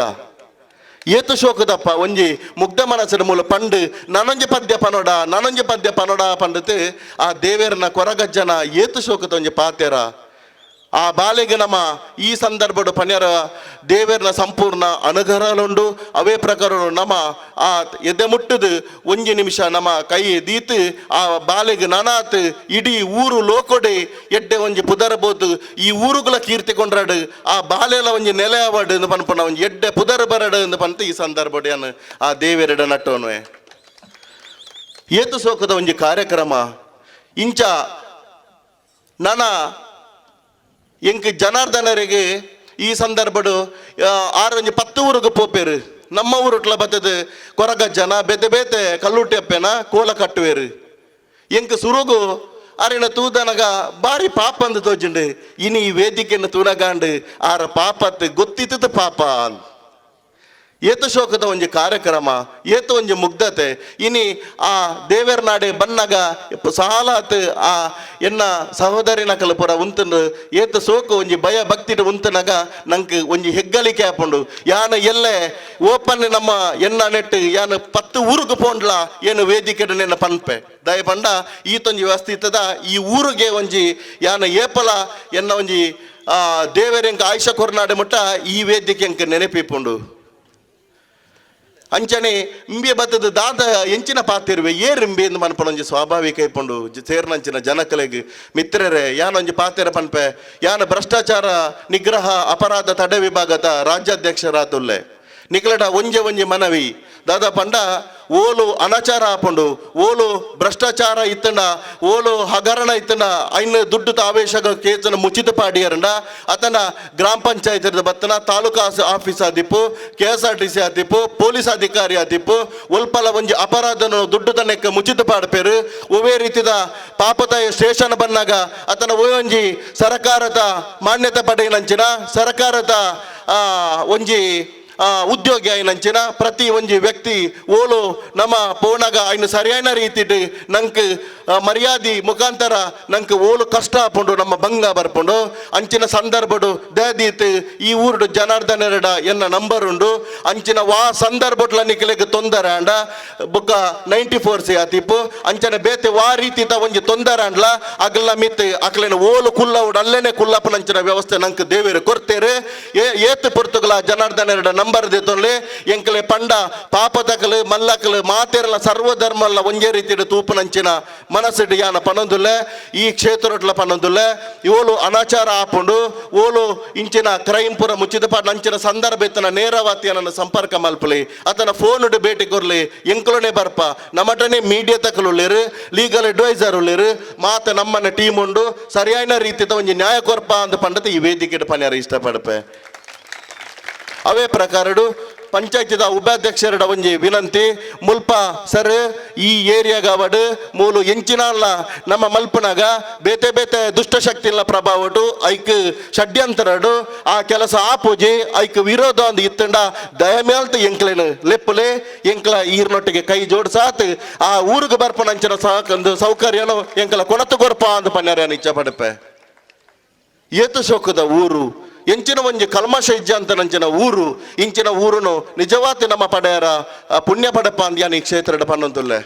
ಏತು ಶೋಕದಪ್ಪ ಒಂಜಿ ಮುಗ್ಧ ಮನಸ್ಸಿನ ಮೂಲ ಪಂಡು ನನೊಂಜಿ ಪದ್ಯ ಪನೋಡ ನನೊಂಜಿ ಪದ್ಯ ಪನೋಡ ಪಂಡತೆ ಆ ದೇವೇರನ ಕೊರಗಜ್ಜನ ಏತು ಶೋಕದ ಒಂಜಿ ಪಾತೆರ ಆ ಬಾಲೆಗೆ ನಮ್ಮ ಈ ಸಂದರ್ಭಡು ಪನ್ಯರ ದೇವೇರನ ಸಂಪೂರ್ಣ ಅನುಗ್ರಹಲುಂಡು. ಅವೇ ಪ್ರಕಾರ ನಮ್ಮ ಆ ಎದೆ ಮುಟ್ಟದು ಒಂಜಿ ನಿಮಿಷ ನಮ್ಮ ಕೈ ದೀತು ಆ ಬಾಲೆಗೆ ನನಾತ್ ಇಡೀ ಊರು ಲೋಕೊಡೆ ಎಡ್ಡೆ ಒಂಜಿ ಪುದರಬೋದು ಈ ಊರುಗಳ ಕೀರ್ತಿ ಕೊಂಡ್ರಾಡು ಆ ಬಾಲೆಲ ಒಂಜಿ ನೆಲೆ ಅವಾಡು ಎಂದು ಪನ್ಪನ ಒಂಜಿ ಎಡ್ಡೆ ಪುದರ ಬರಡು ಎಂದು ಪಂತ ಈ ಸಂದರ್ಭಡು ಆ ದೇವೇರಡ ನಟ್ಟೋನುವೆ. ಏತು ಸೋಕದ ಒಂಜಿ ಕಾರ್ಯಕ್ರಮ ಇಂಚ ನನ ಎಂಕ್ ಜನಾರ್ದನರಿಗೆ ಈ ಸಂದರ್ಭಡು ಆರೊಂಜಿ 10 ಊರುಗು ಪೋಪೇರು. ನಮ್ಮ ಊರುಟ್ಲ ಬತ್ತದ ಕೊರಗಜ್ಜನ ಬೇತೆ ಬೇತೆ ಕಲ್ಲುಟ್ಟಿ ಅಪ್ಪೆನ ಕೋಲ ಕಟ್ಟುವೇರು. ಎಂಕ್ ಸುರುಗು ಅರಿನ ತೂದನಗ ಬಾರಿ ಪಾಪ ಅಂದು ತೋಜುಂಡು. ಇನಿ ಈ ವೇದಿಕೆಯನ್ನು ತೂನಗಾಂಡು ಆರ ಪಾಪತ್ ಗೊತ್ತಿತ್ತದ ಪಾಪ. ಏತ ಶೋಕದ ಒಂಜಿ ಕಾರ್ಯಕ್ರಮ, ಏತ ಒಂಜಿ ಮುಗ್ಧತೆ. ಇನಿ ಆ ದೇವರ ನಾಡೆ ಬನ್ನಗ ಸಾಲಾತ್ ಆ ಎನ್ನ ಸಹೋದರಿನ ಕಲಪುರ ಉಂತಂದು ಏತ ಸೋಕು ಒಂಜಿ ಭಯ ಭಕ್ತಿಟ ಉಂತನಗ ನಂಗೆ ಒಂಜಿ ಹೆಗ್ಗಳಿಕೆ ಆಪುಂಡು. ಯಾನ ಎಲ್ಲೆ ಓಪನ್ ನಮ್ಮ ಎನ್ನ ನೆಟ್ಟು ಯಾನ 10 ಊರುಗು ಪೋಂಡ್ಲ ಏನು ವೇದಿಕೆ ನಿನ್ನ ಪನ್ಪೆ ದಯ ಪಂಡ ಈತೊಂಜಿ ವ್ಯವಸ್ಥೆ ಇತ್ತದ ಈ ಊರಿಗೆ ಒಂಜಿ ಯಾನ ಏಪಲ ಎನ್ನ ಒಂಜಿ ದೇವರೆಂಕ ಆಯುಷ ಕೊರ್ನಾಡೆ ಮುಟ್ಟ ಈ ವೇದಿಕೆ ಅಂಕ ನೆನಪಿಪುಂಡು. ಅಂಚನೆ ಇಂಬೆ ಬತ್ತದ ದಾದ ಎಂಚಿನ ಪಾತಿರುವೆ ಏರಿಂಬೆ ಎಂದು ಮನ್ಪಣೊಂಜಿ ಸ್ವಾಭಾವಿಕ ಇಪ್ಪುಂಡು. ಸೇರ್ನಂಚಿನ ಜನಕಲೆಗ್ ಮಿತ್ರರೇ ಯಾನೊಂಜಿ ಪಾತೆರ ಪನ್ಪೆ. ಯಾನ ಭ್ರಷ್ಟಾಚಾರ ನಿಗ್ರಹ ಅಪರಾಧ ತಡೆ ವಿಭಾಗದ ರಾಜ್ಯಾಧ್ಯಕ್ಷರಾತುಲ್ಲೆ ನಿಕಲಟ ಒಂಜೆ ಒಂಜಿ ಮನವಿ ದಾದಾ ಪಂಡ ಓಲು ಅನಾಚಾರ ಆಪುಂಡು, ಓಲು ಭ್ರಷ್ಟಾಚಾರ ಇತ್ತಂಡ, ಓಲು ಹಗರಣ ಇತ್ತಂಡ ಐನ್ ದುಡ್ಡು ಆವೇಶಗ ಕೇಸನ ಮುಚಿತ ಪಾಡಿಯರಂಡ ಅತನ ಗ್ರಾಮ ಪಂಚಾಯತ್ ಬತ್ತನ ತಾಲೂಕು ಆಫೀಸ್ ಆದಿಪ್ಪು, KSRTC ಆದಿಪ್ಪು, ಪೊಲೀಸ್ ಅಧಿಕಾರಿ ಆದಿಪ್ಪು, ಒಲ್ಪಲ ಒಂಜಿ ಅಪರಾಧನ ದುಡ್ಡು ತನಕ ಮುಚಿತ ಪಾಡ್ಪೇರು. ಒವೇ ರೀತಿದ ಪಾಪದ ಸ್ಟೇಷನ್ ಬನ್ನಾಗ ಅತನ ಒಂಜಿ ಸರಕಾರದ ಮಾನ್ಯತೆ ಪಡೆಯಿನಂಚಿನ ಸರಕಾರದ ಒಂಜಿ ಉದ್ಯೋಗಿ ಐನಂಚಿನ ಪ್ರತಿ ಒಂಜಿ ವ್ಯಕ್ತಿ ಓಲು ನಮ್ಮ ಪೋನಾಗ ಐನು ಸರಿಯಾದ ರೀತಿಡ್ ನಂಕ್ ಮರ್ಯಾದೆ ಮುಖಾಂತರ ನಂಕ್ ಓಲು ಕಷ್ಟ ಆಪುಂಡು, ನಮ್ಮ ಭಂಗ ಬರ್ಪುಂಡು. ಅಂಚಿನ ಸಂದರ್ಭಡು ದಯದೀತ್ ಈ ಊರುಡು ಜನಾರ್ದನರೆಡ ಎನ್ನ ನಂಬರ್ ಉಂಡು. ಅಂಚಿನ ವಾ ಸಂದರ್ಭಟ್ಲ ನಿಕ್ಲೆಗ್ ತೊಂದರೆ ಆಂಡ ಬೊಕ್ಕ 94 ಸಿ ಆತಿಪ್ಪು. ಅಂಚನೆ ಬೇತೆ ವಾ ರೀತಿದ ಒಂಜಿ ತೊಂದರೆ ಆಂಡ್ಲ ಅಗಲ ಮಿತ್ ಅಕ್ಲೆನ ಓಲು ಕುಲ್ಲವುಡು ಅಲ್ಲೇನೆ ಕುಲ್ಲಪ್ಪನಂಚಿನ ವ್ಯವಸ್ಥೆ ನಂಕ್ ದೇವೇರು ಕೊರ್ತೇರು. ಏತ್ ಪೊರ್ತುಗಳ ಜನಾರ್ದನರೆಡ ನಂಬರ್ ದೇತೊನ್ಲೆ ಎಂಕಲೆ ಪಂಡ ಪಾಪತಕಲು ಮಲ್ಲಕಲು ಮಾತೆರಲ ಸರ್ವಧರ್ಮಲ್ಲ ಒಂಜೇ ರೀತಿಯ ತೂಪುನಂಚಿನ ಮನಸ್ಸಿಡು ಯಾನ ಪನೊಂದುಲ್ಲೆ ಈ ಕ್ಷೇತ್ರಟ್ಲ ಪನೊಂದುಲ್ಲೆ. ಓಲು ಅನಾಚಾರ ಆಪುಂಡು, ಓಲು ಇಂಚಿನ ಕ್ರೈಮ್ ಪೂರ ಮುಚ್ಚಿದ ಪಾಡ್ ಅಂಚಿನ ಸಂದರ್ಭ ಇತ್ತನ ನೇರವಾತಿಯನನ್ನು ಸಂಪರ್ಕ ಮಲ್ಪಲಿ, ಆತನ ಫೋನ್ ಭೇಟಿ ಕೊರ್ಲಿ, ಎಂಕಲನೆ ಬರ್ಪ ನಮ್ಮಟನೆ ಮೀಡಿಯಾ ತಕಲುಲ್ಲೇರು, ಲೀಗಲ್ ಅಡ್ವೈಸರ್ ಉಲ್ಲೇರು, ಮಾತ ನಮ್ಮನ ಟೀಮ್ ಉಂಡು ಸರಿಯಾದ ರೀತಿದ ಒಂಜಿ ನ್ಯಾಯ ಕೊರ್ಪ ಅಂದ ಪಂಡತ ಈ ವೇದಿಕೆ ಪನ್ಯಾರ ಇಷ್ಟಪಡಪೆ. ಅವೇ ಪ್ರಕಾರಡು ಪಂಚಾಯತಿದ ಉಪಾಧ್ಯಕ್ಷರ ಒಂಜಿ ವಿನಂತಿ ಮುಲ್ಪ ಸರ್ ಈ ಏರಿಯಾಗವಡು ಮೂಲು ಎಂಚಿನಲ್ಲ ನಮ್ಮ ಮಲ್ಪನಾಗ ಬೇತೆ ಬೇತೆ ದುಷ್ಟಶಕ್ತಿಲ್ಲ ಪ್ರಭಾವಟು ಐಕ್ ಷಡ್ಯಂತರಡು ಆ ಕೆಲಸ ಆಪೂಜಿ ಐಕ್ ವಿರೋಧ ಒಂದು ಇತ್ತಂಡ ದಯಮೇಲ್ತ ಎಂಕ್ಲೇನು ಲೆಪ್ಪುಲೆ ಎಂಕ್ಲ ಈರ್ನೊಟ್ಟಿಗೆ ಕೈ ಜೋಡ್ಸಾತ್ ಆ ಊರಿಗೆ ಬರ್ಪನಂಚಿನ ಸಾಕಂದು ಸೌಕರ್ಯನು ಎಂಕಲ ಕೊಣತು ಕೊರ್ಪ ಅಂದ್ ಪನ್ಯಾರ ಇಚ್ಛೆ ಪಡಪೆ. ಏತು ಶೋಕದ ಊರು ಎಂಚಿನ ಒಂಜಿ ಕಲ್ಮಶ ಇಜ್ಜ ಅಂತ ನಂಚಿನ ಊರು ಇಂಚಿನ ಊರುನು ನಿಜವಾತಿ ನಮ್ಮ ಪಡೆಯರ ಪುಣ್ಯ ಪಡಪ ಅಂದ್ಯಾನ ಈ ಕ್ಷೇತ್ರದ ಪನ್ನೊಂದುಲ್ಲೆ.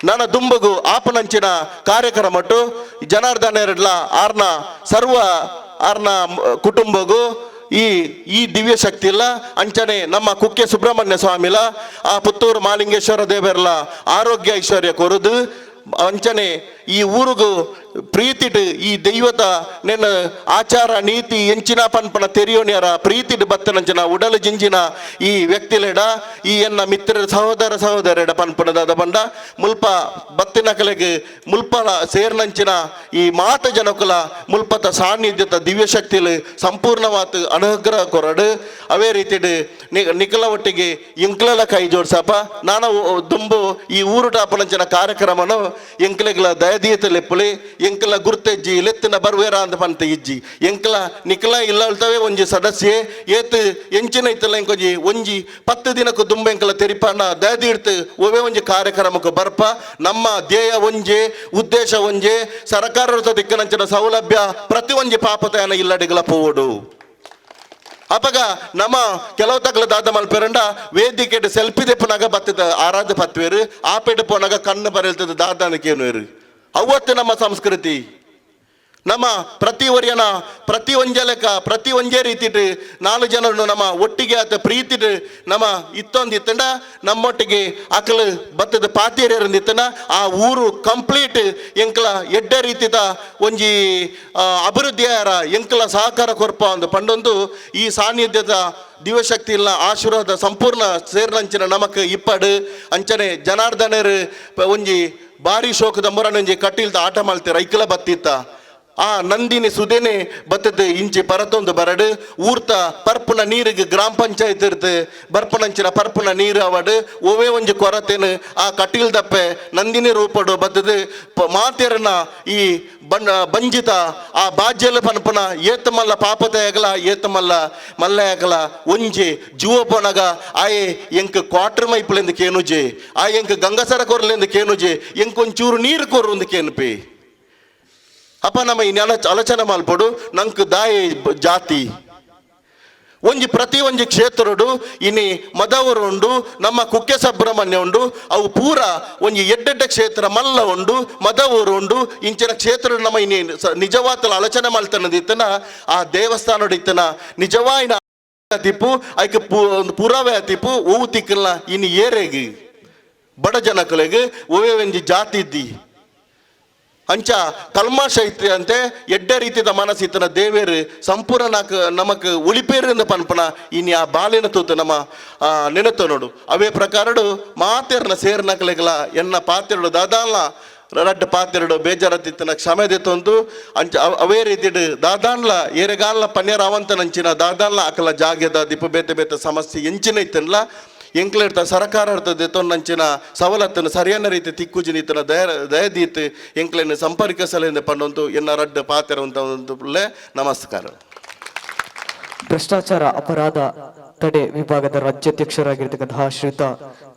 ನನ್ನ ದುಂಬಗು ಆಪನಂಚಿನ ಕಾರ್ಯಕ್ರಮಟ್ಟು ಜನಾರ್ದನ ಆರ್ನ ಸರ್ವ ಆರ್ನ ಕುಟುಂಬಗೂ ಈ ಈ ದಿವ್ಯ ಶಕ್ತಿ ಇಲ್ಲ ಅಂಚನೆ ನಮ್ಮ ಕುಕ್ಕೆ ಸುಬ್ರಹ್ಮಣ್ಯ ಸ್ವಾಮಿಲ ಆ ಪುತ್ತೂರು ಮಾಲಿಂಗೇಶ್ವರ ದೇವರ್ಲ ಆರೋಗ್ಯ ಐಶ್ವರ್ಯ ಕೊರದು ಅಂಚನೆ ಈ ಊರುಗು ಪ್ರೀತಿಡ್ ಈ ದೈವತ ನೆನ್ನ ಆಚಾರ ನೀತಿ ಎಂಚಿನ ಪನ್ಪನ ತೆರಿಯೋನ್ಯರ ಪ್ರೀತಿಡ್ ಬತ್ತನಂಚಿನ ಉಡಲು ಜಿಂಜಿನ ಈ ವ್ಯಕ್ತಿಲೆಡ ಈ ಎನ್ನ ಮಿತ್ರ ಸಹೋದರ ಸಹೋದರೆಡ ಪನ್ಪನದಾದ ಬಂಡ ಮುಲ್ಪ ಬತ್ತಿನ ಕಲೆಗೆ ಮುಲ್ಪಲ ಸೇರ್ನಂಚಿನ ಈ ಮಾತ ಜನಕುಲ ಮುಲ್ಪತ ಸಾನ್ನಿಧ್ಯತ ದಿವ್ಯಶಕ್ತಿಲು ಸಂಪೂರ್ಣವಾದ ಅನುಗ್ರಹ ಕೊರಡು. ಅವೇ ರೀತಿಡ್ ನಿಖಲ ಒಟ್ಟಿಗೆ ಇಂಕ್ಲಲ ಕೈ ಜೋಡ್ಸಪ್ಪ ನಾನು ದುಂಬು ಈ ಊರು ಟಾಪನಂಚಿನ ಕಾರ್ಯಕ್ರಮನು ಎಂಕ್ಲೆಗ್ಲ ದಯದೀತ ಲೆಪ್ಪುಲಿ ಎಂಕಲ ಗುರ್ತೆಜ್ಜಿ ಲೆತ್ತಿನ ಬರ್ವೇರ ಅಂತ ಪಂತ ಇಜ್ಜಿ ಎಂಕಲ ನಿಕಲ ಇಲ್ಲ ಅಳ್ತವೆ ಒಂಜಿ ಸದಸ್ಯೆ ಏತ್ ಎಂಚಿನ ಇತ್ತಲ್ಲ ಎಂಕೊಂಜಿ ಒಂಜಿ 10 ದಿನಕ್ಕೂ ದುಂಬ ಎಂಕಲ ತೆರಿಪಣ್ಣ ದಯದೀಡ್ತು ಒವೇ ಒಂಜಿ ಕಾರ್ಯಕ್ರಮಕ್ಕೆ ಬರ್ಪ. ನಮ್ಮ ಧ್ಯೇಯ ಒಂಜೆ ಉದ್ದೇಶ ಒಂಜೆ ಸರಕಾರದ ದಿಕ್ಕನಂಚಿನ ಸೌಲಭ್ಯ ಪ್ರತಿ ಒಂಜಿ ಪಾಪತಯನ ಇಲ್ಲಡಿಗಳ ಪೋವಡು. ಅಪಗ ನಮ್ಮ ಕೆಲವು ತಗಲ ದಾದ ಮಲ್ಪೆರಂಡ ವೇದಿಕೆ ಸೆಲ್ಫಿ ದೆಪ್ಪನಾಗ ಬತ್ತದ ಆರಾಧ ಪತ್ವೇರು ಆಪೇಟೆ ಪೋನಾಗ ಕಣ್ಣು ಬರೆಲ್ತದ ದಾದಾನಕೇನು ಅವತ್ತು ನಮ್ಮ ಸಂಸ್ಕೃತಿ ನಮ್ಮ ಪ್ರತಿ ಒರಿಯನ ಪ್ರತಿ ಒಂಜೆ ಲೆಕ್ಕ ಪ್ರತಿ ಒಂಜೇ ರೀತಿಟ್ 4 ಜನರು ನಮ್ಮ ಒಟ್ಟಿಗೆ ಆತ ಪ್ರೀತಿಟ್ ನಮ್ಮ ಇತ್ತೊಂದು ಇತ್ತಂಡ ನಮ್ಮೊಟ್ಟಿಗೆ ಅಕಲು ಬತ್ತದ ಪಾತಿಯರಿಂದ ಆ ಊರು ಕಂಪ್ಲೀಟ್ ಎಂಕಲ ಎಡ್ಡೆ ರೀತಿದ ಒಂಜಿ ಅಭಿವೃದ್ಧಿಯಾರ ಎಂಕಲ ಸಹಕಾರ ಕೊರ್ಪ ಒಂದು ಪಂಡೊಂದು ಈ ಸಾನ್ನಿಧ್ಯದ ದಿವ್ಯಶಕ್ತಿ ಇಲ್ಲ ಆಶೀರ್ವಾದ ಸಂಪೂರ್ಣ ಸೇರ್ನಂಚಿನ ನಮಕ್ ಇಪ್ಪಡು. ಅಂಚನೆ ಜನಾರ್ದನರು ಒಂಜಿ ಬಾರಿ ಶೋಕದ ಮುರನೊಂಜಿ ಕಟೀಲ್ದ ಆಟ ಮಲ್ತೆ ರೈಕಲ ಬತ್ತಿತ್ತ ಆ ನಂದಿನಿ ಸುದೇನೆ ಬತ್ತದ ಇಂಚಿ ಪರತೊಂದು ಬರಡು ಊರ್ತ ಪರ್ಪುನ ನೀರಿಗೆ ಗ್ರಾಮ ಪಂಚಾಯತ್ ಇರ್ತು ಬರ್ಪುನಂಚಿನ ಪರ್ಪುನ ನೀರು ಅವಡು ಒವೇ ಒಂಜಿ ಕೊರತೆನು ಆ ಕಟೀಲ್ ದಪ್ಪೆ ನಂದಿನಿ ರೂಪಡು ಬತ್ತದ ಮಾತೆರನ ಈ ಬಂಜಿತ ಆ ಬಾಜ್ಯಲ ಪನ್ಪುನ ಏತ ಮಲ್ಲ ಪಾಪತೆ ಆಗಲ ಏತ ಮಲ್ಲ ಮಲ್ಲ ಆಗಲ ಒಂಜಿ ಜೀವ ಪೋನಗ ಆಯೆ ಎಂಕ್ ಕ್ವಾರ್ಟರ್ ಮೈಪುಲೆಂದು ಕೇನುಜೆ ಆ ಎಂಕ್ ಗಂಗಸರ ಕೊರ್ಲೆಂದು ಕೇನುಜೆ ಎಂಕ್ ಒಂಚೂರು ನೀರು ಕೊರು ಒಂದು ಕೇನುಪಿ. ಅಪ್ಪ ನಮ್ಮ ಈ ಆಲೋಚನೆ ಮಲ್ಪೊಡು ನಂಕ್ ದಾಯಿ ಜಾತಿ ಒಂಜಿ ಪ್ರತಿ ಒಂಜಿ ಕ್ಷೇತ್ರಡು ಇನಿ ಮದವರು ಉಂಡು ನಮ್ಮ ಕುಕ್ಕೆ ಸುಬ್ರಹ್ಮಣ್ಯ ಉಂಡು ಅವು ಪೂರ ಒಂಜಿ ಎಡ್ಡೆಡ್ಡ ಕ್ಷೇತ್ರ ಮಲ್ಲ ಉಂಡು ಮದವರು ಉಂಡು ಇಂಚಿನ ಕ್ಷೇತ್ರ ನಮ್ಮ ಇನಿ ನಿಜವಾತಲ ಆಲೋಚನೆ ಮಲ್ತನದಿತ್ತನ ಆ ದೇವಸ್ಥಾನಡು ಇತ್ತನ ನಿಜವಾಯಿನ ತಿಪ್ಪು ಐಕ್ ಪುರಾವೆ ತಿಪ್ಪು ಓವು ತಿಕ್ಕಲ್ಲ ಇನಿ ಏರೆಗ್ ಬಡ ಜನಕಲೆಗ್ ಒವೇ ಒಂಜಿ ಜಾತಿ ಇದ್ದಿ ಅಂಚ ಕಲ್ಮಾಶ ಇತ್ತು ಅಂತೆ ಎಡ್ಡೆ ರೀತಿದ ಮನಸ್ಸಿತ್ತನ ದೇವೇರು ಸಂಪೂರ್ಣ ನಾಕ್ ನಮಕ್ ಒಳಿಪೇರಿಂದ ಪನ್ಪನ ಇನಿ ಆ ಬಾಲಿನ ತೂತು ನಮ್ಮ ನೆನತ ನೋಡು. ಅವೇ ಪ್ರಕಾರಡು ಮಾತೆರ್ನ ಸೇರ್ನಕಲೆಗಲ ಎನ್ನ ಪಾತೆರಡು ದಾದಾಲ್ನ ರಡ್ಡ ಪಾತೆರಡು ಬೇಜಾರತಿತ್ತನ ಕ್ಷಮೆ ದೆತ್ತೊಂದು ಅಂಚ ಅವೇ ರೀತಿಡು ದಾದಾನ್ಲ ಏರೆಗಾಲ್ನ ಪನ್ಯರಾವಂತನಂಚಿನ ದಾದಾನ್ಲ ಅಕಲ ಜಾಗ್ಯದ ದಿಪ್ಪು ಬೇತೆ ಬೇತೆ ಸಮಸ್ಯೆ ಎಂಚಿನ ಇತ್ತನ್ಲ ಎಂಕ್ಲೆಡ್ತ ಸರಕಾರ ಇರ್ತದೆ ತೊನ್ನಂಚಿನ ಸವಲತ್ತನ್ನು ಸರಿಯಾದ ರೀತಿ ತಿಕ್ಕುಜಿನ ದಯ ದಯದೀತ್ ಎಂಕ್ಲೆನ್ ಸಂಪರ್ಕಿಸಲೆಂದು ಪನ್ನೊಂದು ಎನ್ನ ರಡ್ಡ ಪಾತೆರ ಅಂತ ನಮಸ್ಕಾರ. ಭ್ರಷ್ಟಾಚಾರ ಅಪರಾಧ ತಡೆ ವಿಭಾಗದ ರಾಜ್ಯಾಧ್ಯಕ್ಷರಾಗಿರ್ತಕ್ಕಂತಹ ಶ್ರೀಯುತ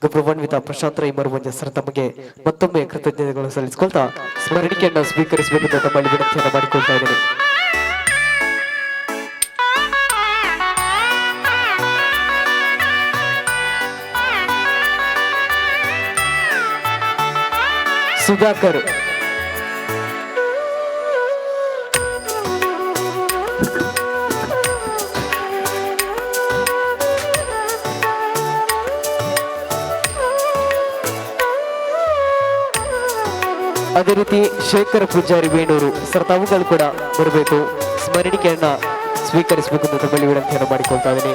ಗೌರವಾನ್ವಿತ ಪ್ರಶಾಂತ್ ರೈ ಮರುವಂಜ ಸರ್ ತಮಗೆ ಮತ್ತೊಮ್ಮೆ ಕೃತಜ್ಞತೆಗಳನ್ನು ಸಲ್ಲಿಸಿಕೊಳ್ತಾ ಸ್ಮರಣಿಕೆಯನ್ನು ಸ್ವೀಕರಿಸಬೇಕೆಂದು ತಮ್ಮಲ್ಲಿ ವಿನಂತಿಯನ್ನು ಮಾಡಿಕೊಳ್ತಾ ಇದ್ದೇನೆ. ಸುಧಾಕರ್ ಅದೇ ರೀತಿ ಶೇಖರ ಪೂಜಾರಿ ವೇಣೂರು ಸರ್ ತಾವುಗಳು ಕೂಡ ಬರಬೇಕು, ಸ್ಮರಣಿಕೆಯನ್ನ ಸ್ವೀಕರಿಸಬೇಕು ಅಂತ ತಮ್ಮಲ್ಲಿ ವಿನಂತಿಯನ್ನು ಮಾಡಿಕೊಳ್ತಾ ಇದ್ದೀನಿ.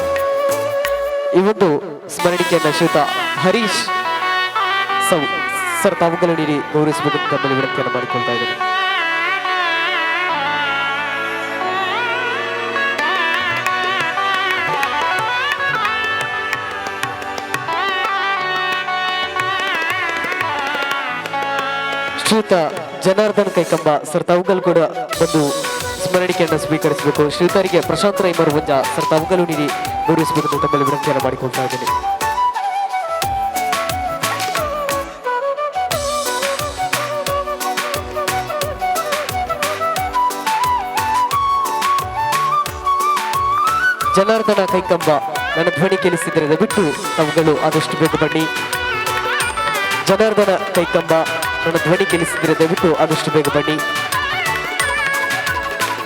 ಈ ಒಂದು ಸ್ಮರಣಿಕೆಯನ್ನ ಶ್ರೀಯುತ ಹರೀಶ್ ಸೌ ಸರ್ ತಾವುಗಳು ನೀಡಿ ಗೌರವಿಸಬೇಕು ಅಂತ ತಮ್ಮಲ್ಲಿ ವಿನಂತಿಯನ್ನು ಮಾಡಿಕೊಳ್ತಾ ಇದ್ದೀನಿ. ಶ್ರೀಯುತ ಜನಾರ್ದನ್ ಕೈಕಂಬ ಸರ್ ತಾವುಗಳು ಕೂಡ ಬಂದು ಸ್ಮರಣಿಕೆಯನ್ನು ಸ್ವೀಕರಿಸಬೇಕು. ಶ್ರೀಯುತರಿಗೆ ಪ್ರಶಾಂತ್ ರೈ ಮರುವಂಜ ಸರ್ ತಾವುಗಳು ನೀಡಿ ಗೌರವಿಸಬೇಕು ಅಂತ ತಮ್ಮಲ್ಲಿ ವಿನಂತಿಯನ್ನು ಮಾಡಿಕೊಳ್ತಾ ಇದ್ದೀನಿ. ಜನಾರ್ದನ ಕೈಕಂಬ ನನ್ನ ಧ್ವನಿ ಕೇಳಿಸಿದರೆ ದಯವಿಟ್ಟು ತಾವುಗಳು ಆದಷ್ಟು ಬೇಗ ಬನ್ನಿ. ಜನಾರ್ದನ ಕೈಕಂಬ ನನ್ನ ಧ್ವನಿ ಕೇಳಿಸಿದರೆ ದಯವಿಟ್ಟು ಆದಷ್ಟು ಬೇಗ ಬನ್ನಿ.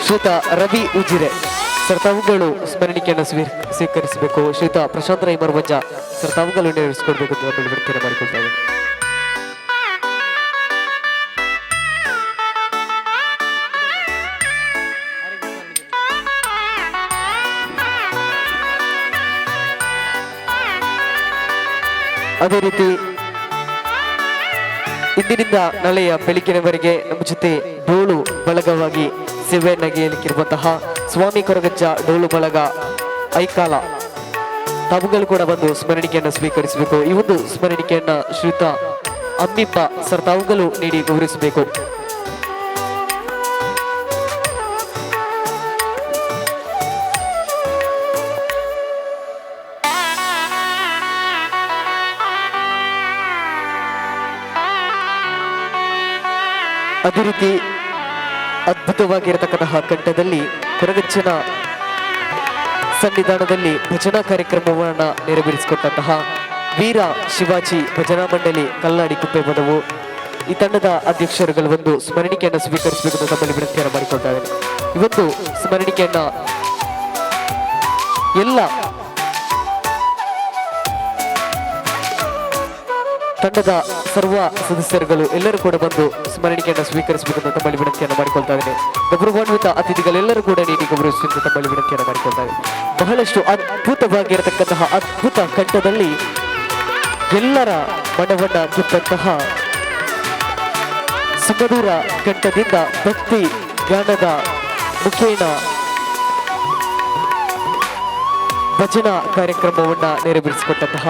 ಶ್ರೀಯುತ ರವಿ ಉಜಿರೆ ಸರ್ ತಾವುಗಳು ಸ್ಮರಣಿಕೆಯನ್ನು ಸ್ವೀಕರಿಸಬೇಕು. ಶ್ರೀಯುತ ಪ್ರಶಾಂತ್ ರೈ ಮರುವಂಜ ಸರ್ ತಾವುಗಳು ನೆರವೇರಿಸಿಕೊಡ್ಬೇಕು ಅಂತ ವಿನಂತಿಯನ್ನು ಮಾಡಿಕೊಳ್ತಾ ಇದ್ದೀನಿ. ಅದೇ ರೀತಿ ಇಂದಿನಿಂದ ನಾಳೆಯ ಬೆಳಗ್ಗಿನವರೆಗೆ ನಮ್ಮ ಜೊತೆ ಡೋಲು ಬಳಗವಾಗಿ ಸೇವೆಯನ್ನಾಗಿಯಲಿಕ್ಕಿರುವಂತಹ ಸ್ವಾಮಿ ಕೊರಗಜ್ಜ ಡೋಲು ಬಳಗ ಐಕಾಲ ತಾವುಗಳು ಕೂಡ ಬಂದು ಸ್ಮರಣಿಕೆಯನ್ನು ಸ್ವೀಕರಿಸಬೇಕು. ಈ ಒಂದು ಸ್ಮರಣಿಕೆಯನ್ನ ಶ್ರೀಯುತ ಅಮ್ಮಿಪ್ಪ ಸರ್ ತಾವುಗಳು ನೀಡಿ ಗೌರವಿಸಬೇಕು. ಅದೇ ರೀತಿ ಅದ್ಭುತವಾಗಿರತಕ್ಕಂತಹ ಕಂಠದಲ್ಲಿ ಕೊರಗಜ್ಜನ ಸನ್ನಿಧಾನದಲ್ಲಿ ಭಜನಾ ಕಾರ್ಯಕ್ರಮವನ್ನು ನೆರವೇರಿಸಿಕೊಟ್ಟಂತಹ ವೀರ ಶಿವಾಜಿ ಭಜನಾ ಮಂಡಳಿ ಕಲ್ಲಾಡಿ ಕುಪ್ಪೆ ಪದವು ಈ ತಂಡದ ಅಧ್ಯಕ್ಷರುಗಳು ಒಂದು ಸ್ಮರಣಿಕೆಯನ್ನು ಸ್ವೀಕರಿಸಬೇಕು ಅಂತ ತಮ್ಮಲ್ಲಿ ವಿನಂತಿಯನ್ನು ಮಾಡಿಕೊಳ್ತಾ ಇದ್ದೇನೆ. ಇವತ್ತು ಸ್ಮರಣಿಕೆಯನ್ನ ಎಲ್ಲ ತಂಡದ ಸರ್ವ ಸದಸ್ಯರುಗಳು ಎಲ್ಲರೂ ಕೂಡ ಬಂದು ಸ್ಮರಣಿಕೆಯನ್ನು ಸ್ವೀಕರಿಸಬೇಕು ಅಂತ ತಮ್ಮಲ್ಲಿ ವಿನಂತಿಯನ್ನು ಮಾಡಿಕೊಳ್ತಾ ಇದ್ದೇನೆ. ಗೌರವಾನ್ವಿತ ಅತಿಥಿಗಳೆಲ್ಲರೂ ಕೂಡ ನೀಡಿ ಗೌರವಿಸುವಂತೆ ತಮ್ಮಲ್ಲಿ ವಿನಂತಿಯನ್ನು ಮಾಡಿಕೊಳ್ತಾ ಇದ್ದೇನೆ. ಬಹಳಷ್ಟು ಅದ್ಭುತವಾಗಿರತಕ್ಕಂತಹ ಅದ್ಭುತ ಕಂಠದಲ್ಲಿ ಎಲ್ಲರ ಮನವನ್ನ ಗೆದ್ದಂತಹ ಸುಮಧುರ ಕಂಠದಿಂದ ಭಕ್ತಿ ಗಾನದ ಮುಖೇನ ಭಜನಾ ಕಾರ್ಯಕ್ರಮವನ್ನು ನೆರವೇರಿಸಿಕೊಟ್ಟಂತಹ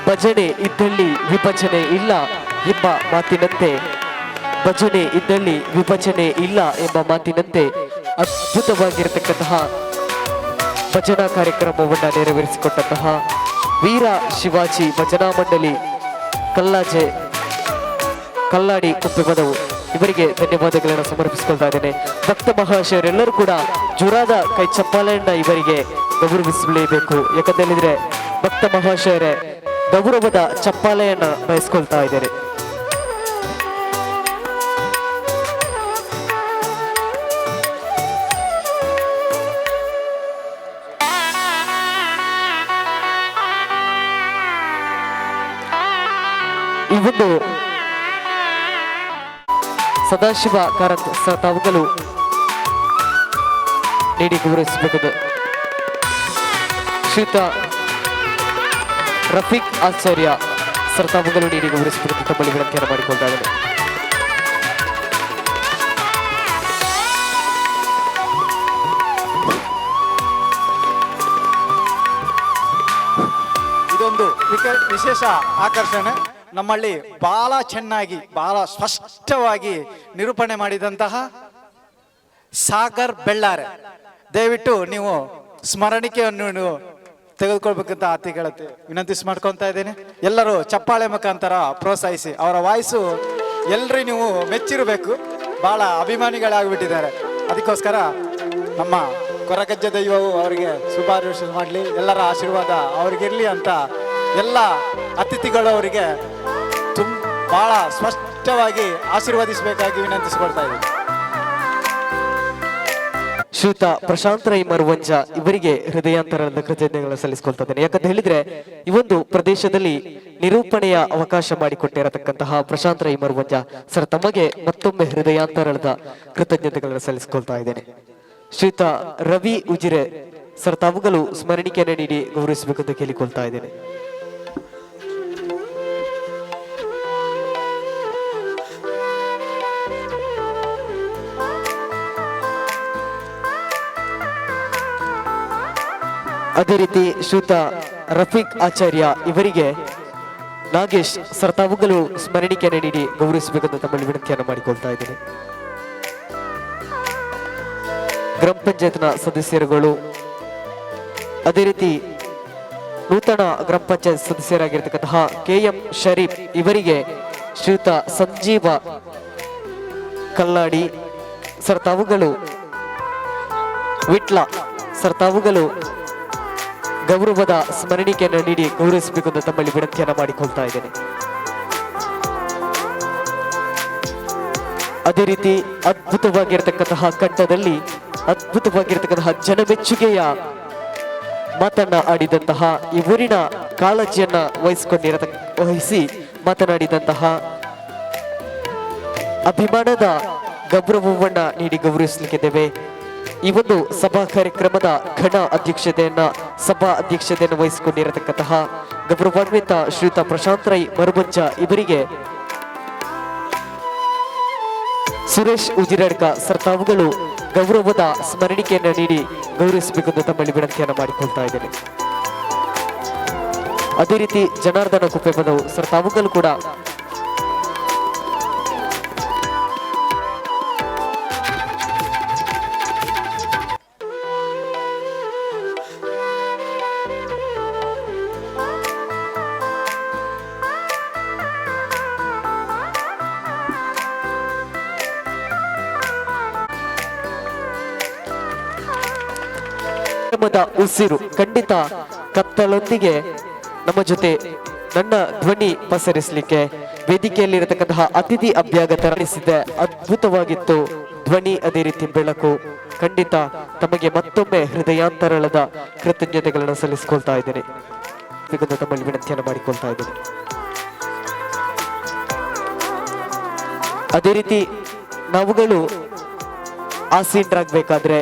ಭಜನೆ ಇದ್ದಲ್ಲಿ ವಿಭಜನೆ ಇಲ್ಲ ಎಂಬ ಮಾತಿನಂತೆ, ಭಜನೆ ಇದ್ದಲ್ಲಿ ವಿಭಜನೆ ಇಲ್ಲ ಎಂಬ ಮಾತಿನಂತೆ ಅದ್ಭುತವಾಗಿರತಕ್ಕಂತಹ ಭಜನಾ ಕಾರ್ಯಕ್ರಮವನ್ನು ನೆರವೇರಿಸಿಕೊಟ್ಟಂತಹ ವೀರ ಶಿವಾಜಿ ಭಜನಾ ಮಂಡಳಿ ಕಲ್ಲಾಜೆ ಕಲ್ಲಾಡಿ ಕುಪ್ಪೆಬದವು ಇವರಿಗೆ ಧನ್ಯವಾದಗಳನ್ನು ಸಮರ್ಪಿಸಿಕೊಳ್ತಾ ಇದ್ದೇನೆ. ಭಕ್ತ ಮಹಾಶಯರೆಲ್ಲರೂ ಕೂಡ ಜುರಾದ ಕೈ ಚಪ್ಪಾಳೆಯನ್ನ ಇವರಿಗೆ ಗೌರವಿಸಲೇಬೇಕು. ಯಾಕಂತ ಹೇಳಿದ್ರೆ ಭಕ್ತ ಮಹಾಶಯರೇ ಗೌರವದ ಚಪ್ಪಾಳೆಯನ್ನ ಬಯಸ್ಕೊಳ್ತಾ ಇದ್ದೇನೆ. ಈ ಒಂದು ಸದಾಶಿವ ಕಾರಂತ್ ಸರ್ ತಾವುಗಳು ನೀಡಿ ಗೌರವಿಸಬೇಕು. ಶ್ರೀಯುತ ರಫೀಕ್ ಆಚಾರ್ಯ ಸರ್ ತಾವುಗಳು ನೀಡಿ ಗೌರವಿಸಬೇಕು ತಮ್ಮಲ್ಲಿ ವಿನಂತಿಯನ್ನು ಮಾಡಿಕೊಳ್ತಾ ಇದ್ದೇನೆ. ಇದೊಂದು ವಿಶೇಷ ಆಕರ್ಷಣೆ. ನಮ್ಮಲ್ಲಿ ಬಹಳ ಚೆನ್ನಾಗಿ ಬಹಳ ಸ್ಪಷ್ಟವಾಗಿ ನಿರೂಪಣೆ ಮಾಡಿದಂತಹ ಸಾಗರ್ ಬೆಳ್ಳಾರೆ, ದಯವಿಟ್ಟು ನೀವು ಸ್ಮರಣಿಕೆಯನ್ನು ನೀವು ತೆಗೆದುಕೊಳ್ಬೇಕಂತ ಅತಿಗಳತ್ತೆ ವಿನಂತಿಸಿ ಮಾಡ್ಕೊತಾ ಇದ್ದೇನೆ. ಎಲ್ಲರೂ ಚಪ್ಪಾಳೆ ಮುಖಾಂತರ ಪ್ರೋತ್ಸಾಹಿಸಿ. ಅವರ ವಾಯ್ಸು ಎಲ್ಲರೂ ನೀವು ಮೆಚ್ಚಿರಬೇಕು, ಭಾಳ ಅಭಿಮಾನಿಗಳಾಗಿಬಿಟ್ಟಿದ್ದಾರೆ. ಅದಕ್ಕೋಸ್ಕರ ನಮ್ಮ ಕೊರಗಜ್ಜ ದೈವವು ಅವರಿಗೆ ಶುಭಾಶಯ ಮಾಡಲಿ, ಎಲ್ಲರ ಆಶೀರ್ವಾದ ಅವ್ರಿಗಿರಲಿ ಅಂತ ಎಲ್ಲ ಅತಿಥಿಗಳು ಅವರಿಗೆ ಭಾಳ ಸ್ಪಷ್ಟವಾಗಿ ಆಶೀರ್ವದಿಸಬೇಕಾಗಿ ವಿನಂತಿಸಿಕೊಳ್ತಾ ಇದ್ದೀನಿ. ಶ್ರೀಯುತ ಪ್ರಶಾಂತ್ ರೈ ಮರುವಂಜ ಇವರಿಗೆ ಹೃದಯಾಂತರದ ಕೃತಜ್ಞತೆಗಳನ್ನು ಸಲ್ಲಿಸಿಕೊಳ್ತಾ ಇದ್ದೇನೆ. ಯಾಕಂತ ಹೇಳಿದ್ರೆ ಈ ಒಂದು ಪ್ರದೇಶದಲ್ಲಿ ನಿರೂಪಣೆಯ ಅವಕಾಶ ಮಾಡಿಕೊಟ್ಟಿರತಕ್ಕಂತಹ ಪ್ರಶಾಂತ್ ರೈ ಮರುವಂಜ ಸರ್ ತಮಗೆ ಮತ್ತೊಮ್ಮೆ ಹೃದಯಾಂತರದ ಕೃತಜ್ಞತೆಗಳನ್ನು ಸಲ್ಲಿಸಿಕೊಳ್ತಾ ಇದ್ದೇನೆ. ಶ್ರೀಯುತ ರವಿ ಉಜಿರೆ ಸರ್ ತಾವುಗಳು ಸ್ಮರಣಿಕೆಯನ್ನು ನೀಡಿ ಗೌರವಿಸಬೇಕಂತ ಕೇಳಿಕೊಳ್ತಾ ಇದ್ದೇನೆ. ಅದೇ ರೀತಿ ಶ್ರೀಯುತ ರಫೀಕ್ ಆಚಾರ್ಯ ಇವರಿಗೆ ನಾಗೇಶ್ ಸರ್ ತಾವುಗಳು ಸ್ಮರಣಿಕೆಯನ್ನು ನೀಡಿ ಗೌರವಿಸಬೇಕಂತ ತಮ್ಮಲ್ಲಿ ವಿನಂತಿಯನ್ನು ಮಾಡಿಕೊಳ್ತಾ ಇದ್ದೇನೆ. ಗ್ರಾಮ ಪಂಚಾಯತ್ನ ಸದಸ್ಯರುಗಳು, ಅದೇ ರೀತಿ ನೂತನ ಗ್ರಾಮ ಪಂಚಾಯತ್ ಸದಸ್ಯರಾಗಿರ್ತಕ್ಕಂತಹ ಕೆ ಎಂ ಶರೀಫ್ ಇವರಿಗೆ ಶ್ರೀಯುತ ಸಂಜೀವ ಕಲ್ಲಾಡಿ ಸರ್ ತಾವುಗಳು, ವಿಟ್ಲ ಸರ್ ತಾವುಗಳು ಗೌರವದ ಸ್ಮರಣಿಕೆಯನ್ನು ನೀಡಿ ಗೌರವಿಸಬೇಕು ಅಂತ ತಮ್ಮಲ್ಲಿ ವಿನಂತಿಯನ್ನು ಮಾಡಿಕೊಳ್ತಾ ಇದ್ದೇನೆ. ಅದೇ ರೀತಿ ಅದ್ಭುತವಾಗಿರ್ತಕ್ಕಂತಹ ಕಂಠದಲ್ಲಿ ಅದ್ಭುತವಾಗಿರ್ತಕ್ಕಂತಹ ಜನಮೆಚ್ಚುಗೆಯ ಮಾತನ್ನ ಆಡಿದಂತಹ ಈ ಊರಿನ ಕಾಳಜಿಯನ್ನ ವಹಿಸಿ ಮಾತನಾಡಿದಂತಹ ಅಭಿಮಾನದ ಗೌರವವನ್ನ ನೀಡಿ ಗೌರವಿಸಲಿಕ್ಕಿದ್ದೇವೆ. ಈ ಒಂದು ಸಭಾ ಕಾರ್ಯಕ್ರಮದ ಘನ ಅಧ್ಯಕ್ಷತೆಯನ್ನ ಸಭಾ ಅಧ್ಯಕ್ಷತೆಯನ್ನು ವಹಿಸಿಕೊಂಡಿರತಕ್ಕಂತಹ ಗೌರವಾನ್ವಿತ ಶ್ರೀಯುತ ಪ್ರಶಾಂತ್ ರೈ ಮರುಬಂಜ ಇವರಿಗೆ ಸುರೇಶ್ ಉಜಿರಡ್ಕ ಸರ್ ತಾವುಗಳು ಗೌರವದ ಸ್ಮರಣಿಕೆಯನ್ನು ನೀಡಿ ಗೌರವಿಸಬೇಕೆಂದು ತಮ್ಮಲ್ಲಿ ವಿನಂತಿಯನ್ನು ಮಾಡಿಕೊಳ್ತಾ ಇದ್ದೇನೆ. ಅದೇ ರೀತಿ ಜನಾರ್ದನ ಕುಪ್ಪೆ ಬಂದವು ಸರ್ ತಾವುಗಳು ಕೂಡ ಉಸಿರು ಖಂಡಿತ ಕತ್ತಲೊಂದಿಗೆ ನಮ್ಮ ಜೊತೆ ನನ್ನ ಧ್ವನಿ ಪಸರಿಸಲಿಕ್ಕೆ ವೇದಿಕೆಯಲ್ಲಿರತಕ್ಕಂತಹ ಅತಿಥಿ ಅಭ್ಯಾಗತರಿಸಿದೆ. ಅದ್ಭುತವಾಗಿತ್ತು ಧ್ವನಿ, ಅದೇ ರೀತಿ ಬೆಳಕು. ಖಂಡಿತ ತಮಗೆ ಮತ್ತೊಮ್ಮೆ ಹೃದಯಾಂತರಾಳದ ಕೃತಜ್ಞತೆಗಳನ್ನು ಸಲ್ಲಿಸಿಕೊಳ್ತಾ ಇದ್ದೇನೆ. ತಮ್ಮಲ್ಲಿ ವಿನಂತಿಯನ್ನು ಮಾಡಿಕೊಳ್ತಾ ಇದ್ದೇನೆ. ಅದೇ ರೀತಿ ನಾವುಗಳು ಆಸೀನರಾಗಬೇಕಾದ್ರೆ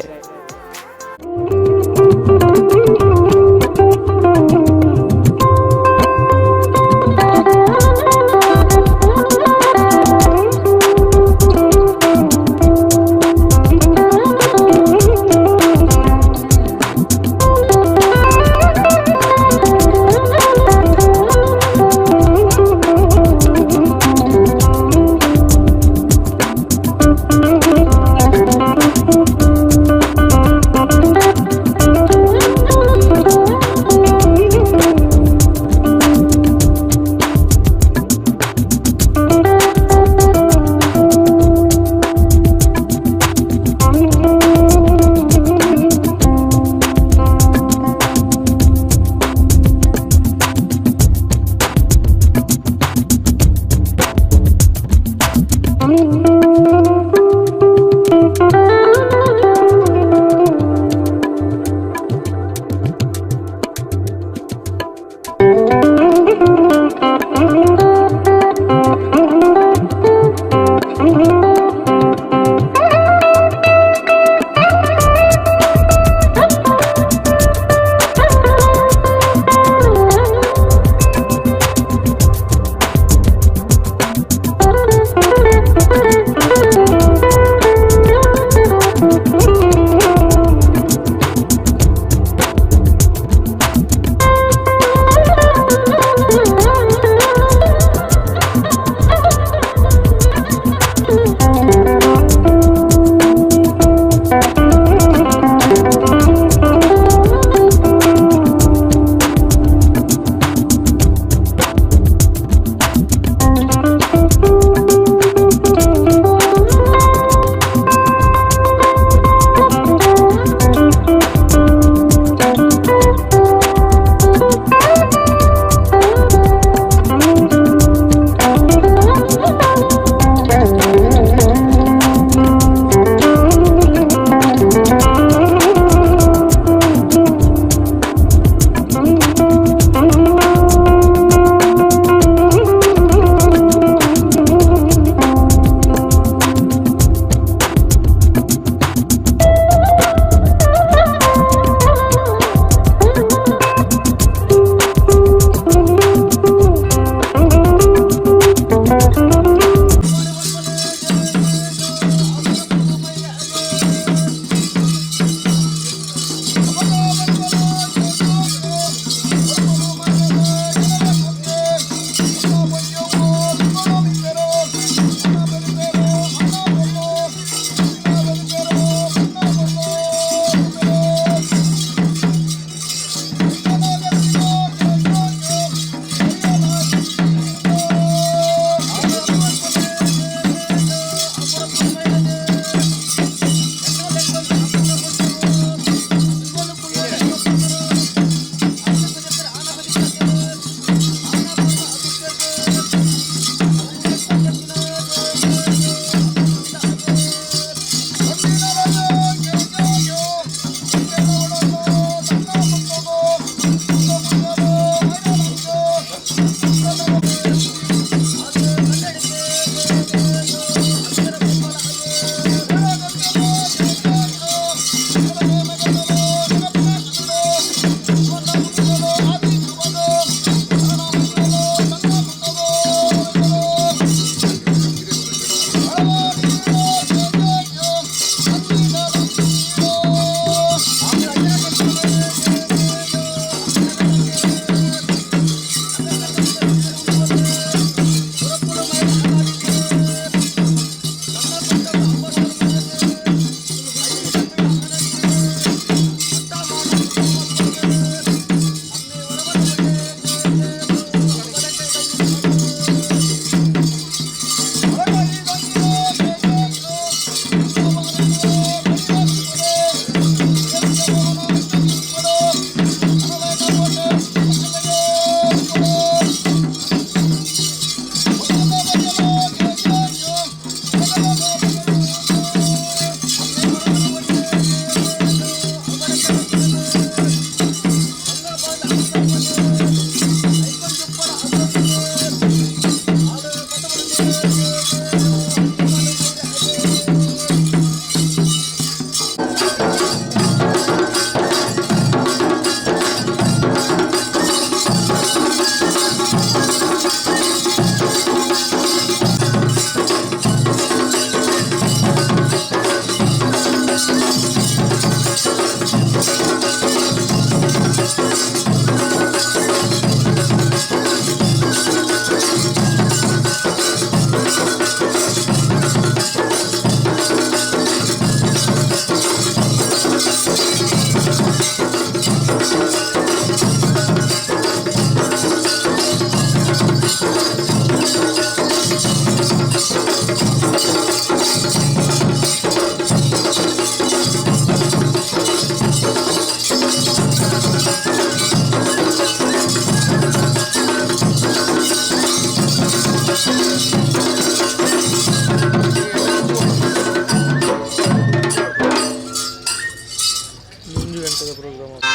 ಪ್ರೋಗ್ರಾಮ್. ಆ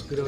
Thank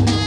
you.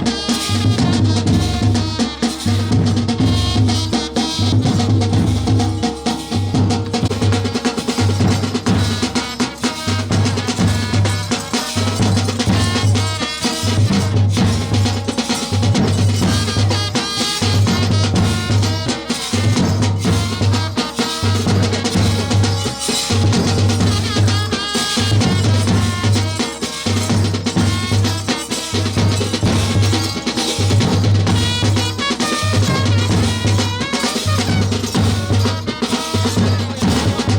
Yeah.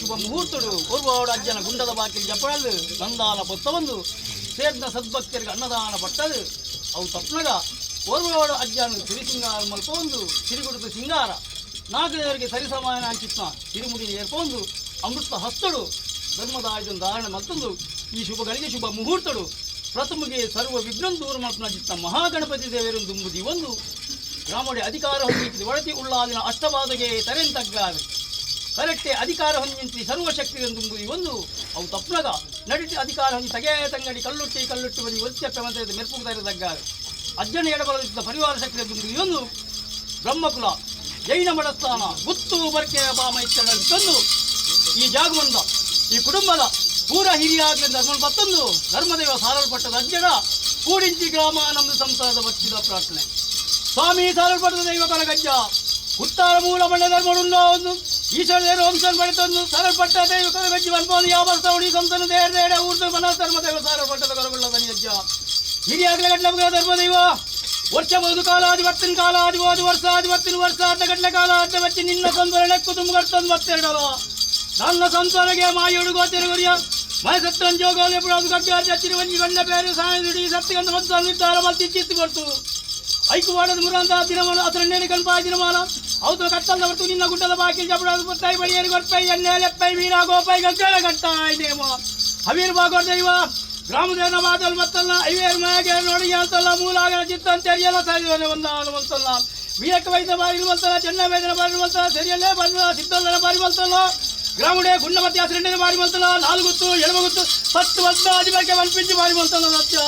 ಶುಭ ಮುಹೂರ್ತಡು ಒರ್ವಾಡ ಅಜ್ಜನ ಗುಂಡದ ಬಾಕಿಲ್ ಜಪಡಲು ನಂದಾನ ಪೊತ್ತವಂದು ಸೇರ್ನ ಸದ್ಭಕ್ತರಿಗೆ ಅನ್ನದಾನ ಪಟ್ಟದು ಅವು ತಪ್ಪನಗ ಓರ್ವಾಡ ಅಜ್ಜನ ಸಿರಿಸಿಂಗಾರ ಮಲ್ಪೊಂದು ಸಿರಿಗುಡುಕು ಸಿಂಗಾರ ನಾಗದೇವರಿಗೆ ಸರಿಸಮಾನ ಅಂಚಿತ್ನ ಸಿರಿಮುಡಿ ಏರ್ಪೊಂದು ಅಮೃತ ಹಸ್ತಡು ಧರ್ಮದಾಯುಧನ ಧಾರಣೆ ಮತ್ತೊಂದು ಈ ಶುಭಗಳಿಗೆ ಶುಭ ಮುಹೂರ್ತಡು ಪ್ರಥಮಗೆ ಸರ್ವ ವಿಘ್ನಂ ದೂರ ಮಲ್ಪನ ಚಿತ್ತ ಮಹಾಗಣಪತಿ ದೇವರನ್ನು ದುಂಬುದಿ ಒಂದು ಗ್ರಾಮಡೆ ಅಧಿಕಾರ ಹೊಂದಿತ್ತು ಒಳತಿ ಉಳ್ಳಾದಿನ ಅಷ್ಟವಾದಗೆ ತರೆಂತಗ್ಗಾವೆ ಕರೆಕ್ಟೆ ಅಧಿಕಾರ ಹೊಂದಿಂತಿ ಸರ್ವಶಕ್ತಿ ದುಂಬುದಿ ಒಂದು ಅವು ತಪ್ಪನಗ ನಡಿಟಿ ಅಧಿಕಾರ ಹೊಂದಿ ತಗೆ ತಂಗಡಿ ಕಲ್ಲುಟ್ಟಿ ಕಲ್ಲುಟ್ಟಿ ಬಂದು ಒತ್ತಿ ಮಂತ್ರದ ಮೆರ್ಪುಗ ತಗ್ಗಾವೆ ಅಜ್ಜನ ಎಡಬಲದಿದ್ದ ಪರಿವಾರ ಶಕ್ತಿಯ ದುಂಬುದಿ ಒಂದು ಬ್ರಹ್ಮಕುಲ ಜೈನ ಮಠಸ್ಥಾನ ಗುತ್ತು ಬರ್ಕೆಯ ಬಾಮ ಇತ್ತೆಂದು ಈ ಜಾಗವಂದ ಈ ಕುಟುಂಬದ ಪೂರ ಹಿರಿಯಾಗಲಿ ಧರ್ಮ ಮತ್ತೊಂದು ಧರ್ಮದೇವ ಸಾರಲ್ಪಟ್ಟದ ಅಜ್ಜಡ ಕೂಡಿಂಚಿ ಗ್ರಾಮ ನಮ್ಮದು ಸಂಸಾರದ ಬಚ್ಚಿದ ಪ್ರಾರ್ಥನೆ. ಸ್ವಾಮಿ ಸಾರಲ್ಪಟ್ಟದ ದೈವ ಕರಗಜ್ಜ ಉತ್ತರ ಮೂಲ ಮಣ್ಣ ಧರ್ಮಡುಂಡ ಒಂದು ಈಶ್ವರ ದೇವರು ವಂಶನ್ ಪಡೆತೊಂದು ಸಾರಲ್ಪಟ್ಟ ದೈವ ಕರಗಜ್ಜಿ ವನ್ಪೋದು ಯಾವ ಸೌಡಿ ಸಂತನು ದೇರ ದೇಡ ಊರ್ದು ಮನ ಧರ್ಮದೇವ ಸಾರಲ್ಪಟ್ಟದ ಕರಗುಳ್ಳ ಅಜ್ಜ ಹಿರಿಯಾಗಲಿ ಗಡ್ಲ ಧರ್ಮದೈವ ವರ್ಷ ಬೋದು ಕಾಲಾದಿ ವರ್ತಿನ ಕಾಲಾದಿ ಓದು ವರ್ಷ ಆದಿ ವರ್ತಿನ ವರ್ಷ ಅರ್ಧ ಗಡ್ಲೆ ಕಾಲ ಅರ್ಧ ಬಚ್ಚಿ ನಿನ್ನ ಸಂತರಣೆ ಕುಟುಂಬ ಮತ್ತೆರಡಲ ನನ್ನ ಸಂಸಾರಗೆ ಮಾಯೋಡು ಗೋತಿರುಗುರಿಯ ಮಯ ಸತ್ತನ್ ಜೋಗೋಲೆ ಪುಡಾದು ಗಡ್ಡ ಚಚ್ಚಿರಿ ಒಂಜಿ ಗಂಡ ಬೇರೆ ಸಾಯದುಡಿ ಸತ್ತಿಗಂತ ಮತ್ತು ನಿರ್ಧಾರ ಮಲ್ತಿ ಚಿತ್ತಿ ಬರ್ತು ಐಕು ವಾಡದ ಮುರಂದ ದಿನಮಾನ ಅತರಣ್ಣೇನೆ ಕಣ್ಪಾಯ ದಿನಮಾನ ಹೌದು ಕತ್ತಲ್ದ ಬರ್ತು ನಿನ್ನ ಗುಡ್ಡದ ಬಾಕಿ ಜಪಡಾದು ಪತ್ತಾಯಿ ಬಡಿಯರು ಗೊರ್ಪೈ ಎಣ್ಣೆ ಲೆಪ್ಪೈ ಮೀನಾ ಗೋಪೈ ಗಗ್ಗಲ ಗಟ್ಟಾಯ್ ನೇಮ ಹವೀರ್ ಬಾಗೋರ್ ದೈವ ಗ್ರಾಮದೇವನ ಮಾತಲ್ ಮತ್ತಲ್ಲ ಐವೇರು ಮಾಯಗೆ ನೋಡಿ ಅಂತಲ್ಲ ಮೂಲಾಗರ ಚಿತ್ತಂತ ತೆರಿಯಲ್ಲ ಸಾಯುವನೆ ಒಂದಾನು ಮಂತಲ್ಲ ವೀರಕ್ಕ ವೈದ್ಯ ಬಾರಿ ಮಂತಲ್ಲ ಚೆನ್ನ ವೈದ್ಯನ ಬಾರಿ ಮಂತಲ್ಲ ಸರಿಯಲ್ಲೇ ಬಂದ ಸಿದ್ದಲ್ಲನ ಬಾರಿ ಮಂತಲ್ಲ ಗ್ರಾಮಡೆ ಗುಂಡಮತಿ ಹಸಿರೆಣ್ಣೆ ಬಾರಿ ಮಂತಲ್ಲ ನಾಲ್ಗುತ್ತು ಎಡಮಗುತ್ತು ಪತ್ತು ವರ್ಷ ಅಧಿಪಕ್ಕೆ ಮನ್ಪಿಂಚಿ ಬಾರಿ ಮಂತಲ್ಲ ಸತ್ಯ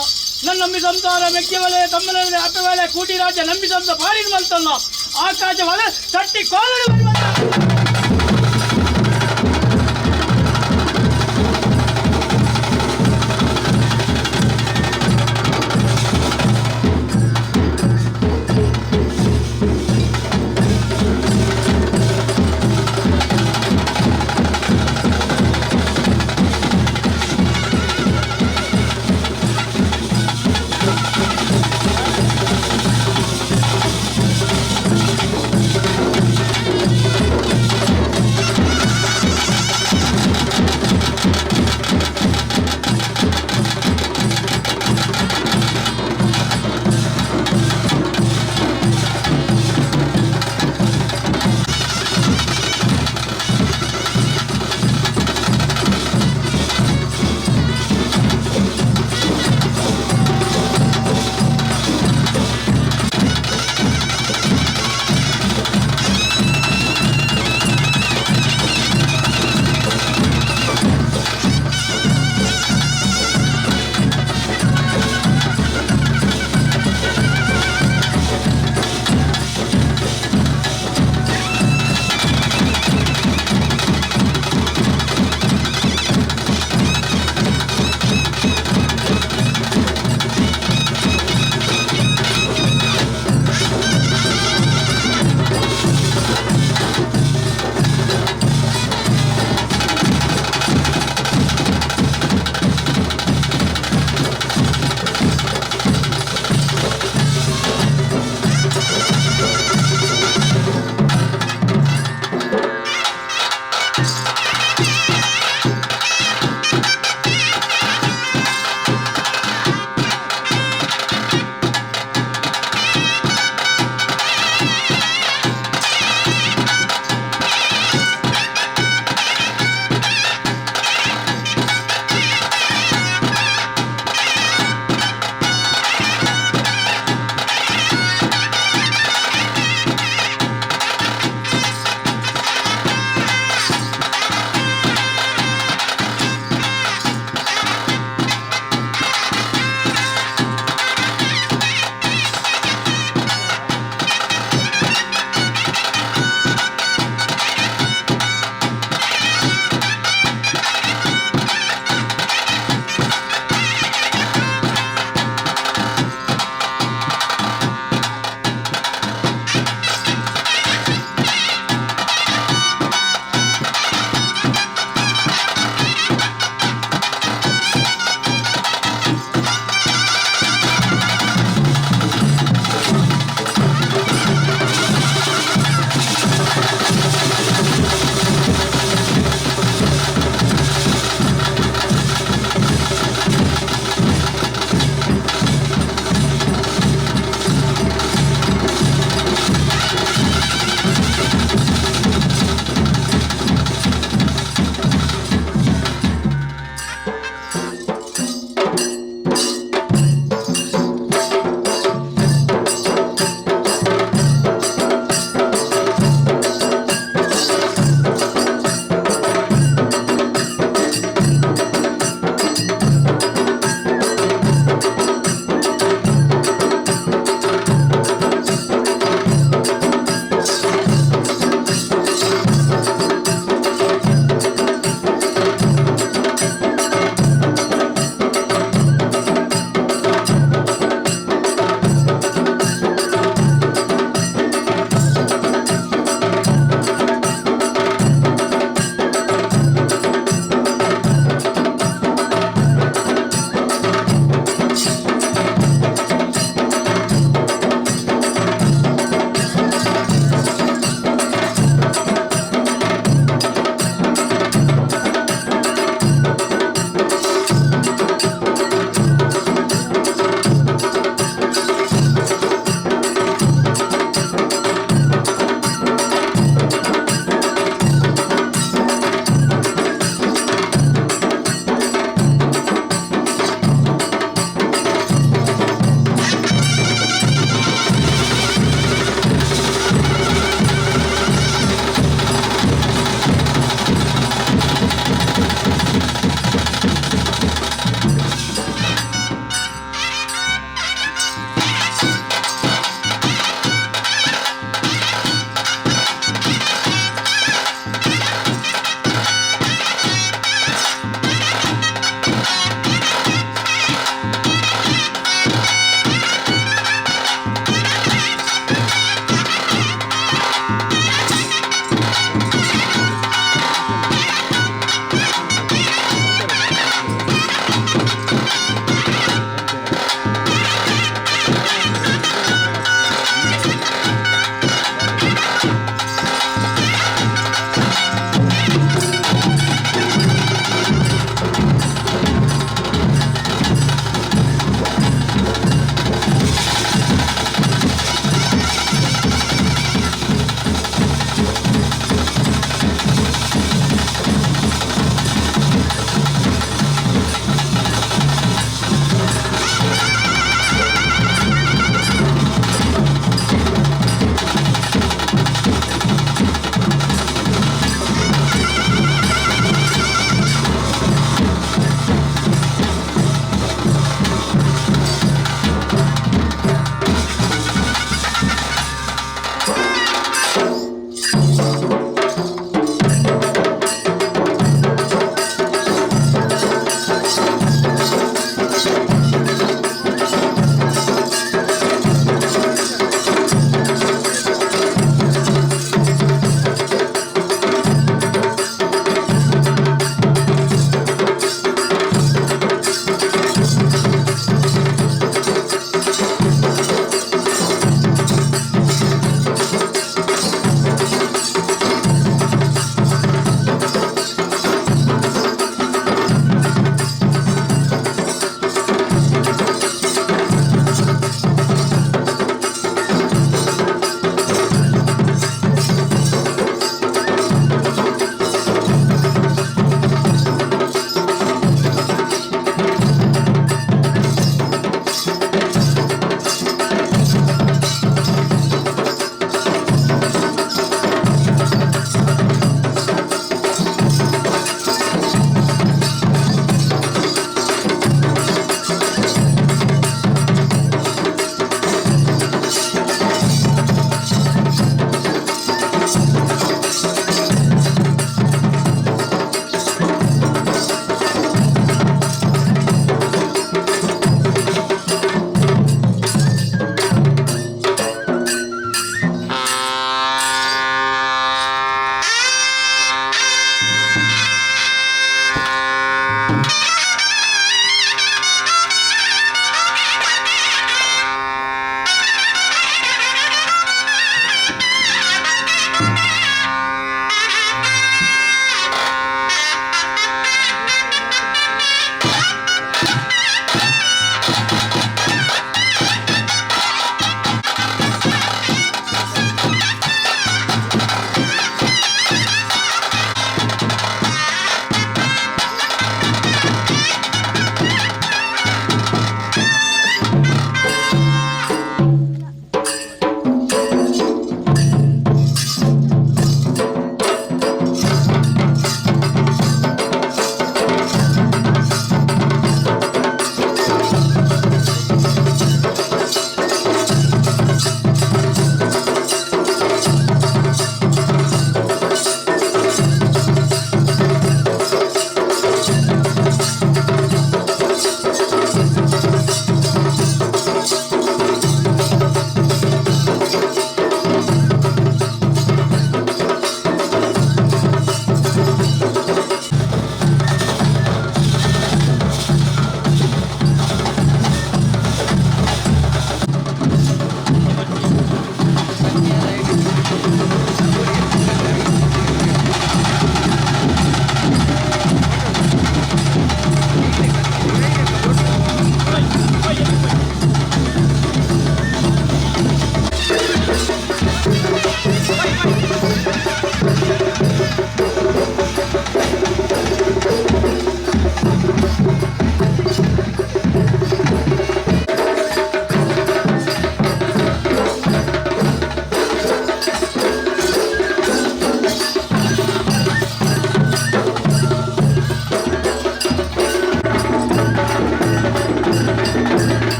ನನ್ನ ನಂಬಿ ಸಂಸಾರ ಮೆಕ್ಕೆವಲೆ ತಮ್ಮನೆ ಅಪ್ಪವಲೆ ಕೂಟಿ ರಾಜ್ಯ ನಂಬಿ ಸಂಸ ಬಾರಿ ಮಂತಲ್ಲ ಆಕಾಶ ವಲೆ ತಟ್ಟಿ ಕೋಲಡು ಬಾರಿ ಮಂತಲ್ಲ.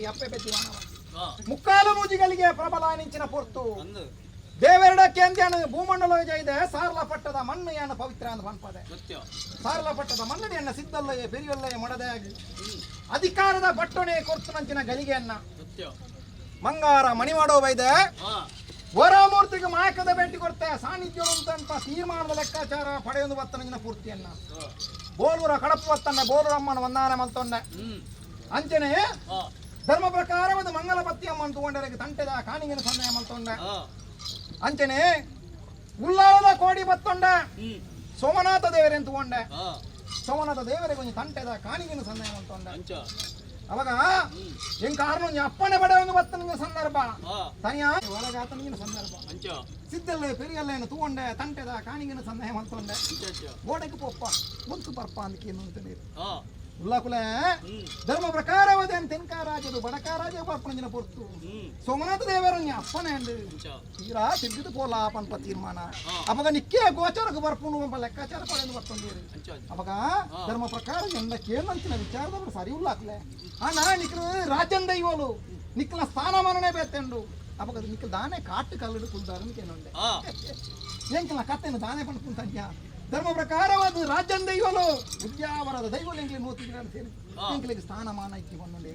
ಅಪ್ಪೆ ಬೆದ್ದಿವಾನವ ಮುಕ್ಕಾಲು ಮೂಜಿಗಳಿಗೆ ಪ್ರಬಲ ನಿಂಚಿನ ಪೊರ್ತು ದೇವೆರಡ ಕೇಂದ್ಯಾನ ಭೂಮಂಡಲ ಜೈದೆ ಸಾರ್ಲ ಪಟ್ಟದ ಮಣ್ಣು ಯಾನ ಪವಿತ್ರ ಅಂತ ಪನ್ಪದೆ ಸಾರ್ಲ ಪಟ್ಟದ ಮಣ್ಣಡಿ ಅನ್ನ ಸಿದ್ದಲ್ಲಯ್ಯ ಪೆರಿಯಲ್ಲಯ್ಯ ಮೊಡದೆ ಅಧಿಕಾರದ ಬಟ್ಟೊಣೆ ಕೊರ್ತುನಂಚಿನ ಗಲಿಗೆಯನ್ನ ಮಂಗಾರ ಮಣಿ ಮಾಡೋ ಬೈದೆ ವರಮೂರ್ತಿಗೆ ಮಾಯಕದ ಭೇಟಿ ಕೊಡ್ತೆ ಸಾನ್ನಿಧ್ಯ ಅಂತ ತೀರ್ಮಾನದ ಲೆಕ್ಕಾಚಾರ ಪಡೆಯೊಂದು ಬತ್ತನಂಚಿನ ಪೂರ್ತಿಯನ್ನ ಬೋಲೂರ ಕಡಪು ಬತ್ತನ್ನ ಬೋಲೂರಮ್ಮನ ವಂದಾನೆ ಮಲ್ತೊಂಡೆ ಅಂಚನೆ ಧರ್ಮ ಪ್ರಕಾರವಾದ ಮಂಗಲಪತಿ ಅಮ್ಮನ ತಗೊಂಡರೆಗೆ ತಂಟೆದ ಕಾಣಿಗಿನ ಸಂದೇಹ ಮಲ್ತೊಂಡೆ ಅಂಚನೆ ಉಲ್ಲಾಳದ ಕೋಡಿ ಬತ್ತೊಂಡ ಸೋಮನಾಥ ದೇವರೇ ತಗೊಂಡೆ ಸೋಮನಾಥ ದೇವರಿಗೆ ಒಂಜಿ ತಂಟೆದ ಕಾಣಿಗಿನ ಸಂದೇಹ ಮಲ್ತೊಂಡೆ ಅವಾಗ ಹೆಂಗ್ ಕಾರಣ ಅಪ್ಪನೆ ಬಡ ಒಂದು ಬತ್ತನಿಗೆ ಸಂದರ್ಭ ತನಿಯ ಒಳಗಾತನಿಗಿನ ಸಂದರ್ಭ ಸಿದ್ದಲ್ಲೇ ಪೆರಿಯಲ್ಲೇನು ತಗೊಂಡೆ ತಂಟೆದ ಕಾಣಿಗಿನ ಸಂದೇಹ ಮಲ್ತೊಂಡೆ ಗೋಡೆಗೆ ಪೊಪ್ಪ ಮುದ್ದು ಪರ್ಪ ಅಂದಕ್ಕೆ ಏನು ಉಲ್ಲಾಕುಲೆ ಧರ್ಮ ಪ್ರಕಾರವಾದ ತೆನ್ಕಾರಾಜದು ಬಡಕಾರಾಜ ಪರ್ಪಣಂಜಿನ ಪೊರ್ತು ಸೋಮನಾಥ ದೇವರು ಅಪ್ಪನೆ ಅಂದು ತೀರಾ ತಿರ್ಗಿದು ಪೋಲಾ ಪನ್ಪ ತೀರ್ಮಾನ ಅವಾಗ ನಿಕ್ಕೆ ಗೋಚಾರಕ್ಕೆ ಬರ್ಪುನು ಪಂಪ ಲೆಕ್ಕಾಚಾರ ಪಡೆದು ಬರ್ತಂದೀರಿ ಅವಾಗ ಧರ್ಮ ಪ್ರಕಾರ ಎಂದ ಕೇಳಂತಿನ ವಿಚಾರದವರು ಸರಿ ಉಲ್ಲಾಕ್ಲೆ ಅಣ್ಣ ನಿಕ್ಲು ರಾಜ್ಯಂದ ದೈವಲು ನಿಕ್ಲ ಸ್ಥಾನಮಾನನೇ ಬೇತೆಂಡು ಅವಾಗ ನಿಕ್ಲ ದಾನೆ ಕಾಟು ಕಲ್ಲಡು ಕುಲ್ದಾರನ್ ಕೇನೊಂಡೆ ಎಂಕಲ ಕತ್ತೆನ ದಾನೆ ಪನ್ಪುಂತನ್ಯ ಧರ್ಮ ಪ್ರಕಾರವಾದ ರಾಜ್ಯಂದ ದೈವಲು ಉದ್ಯಾವರದ ದೈವಲು ಎಂಕ್ಲೆ ನೋತಿದ್ರೆ ಅಂತ ಹೇಳಿ ಎಂಕ್ಲೆಗೆ ಸ್ಥಾನಮಾನ ಇಕ್ಕಿ ಬಂದೊಂಡೆ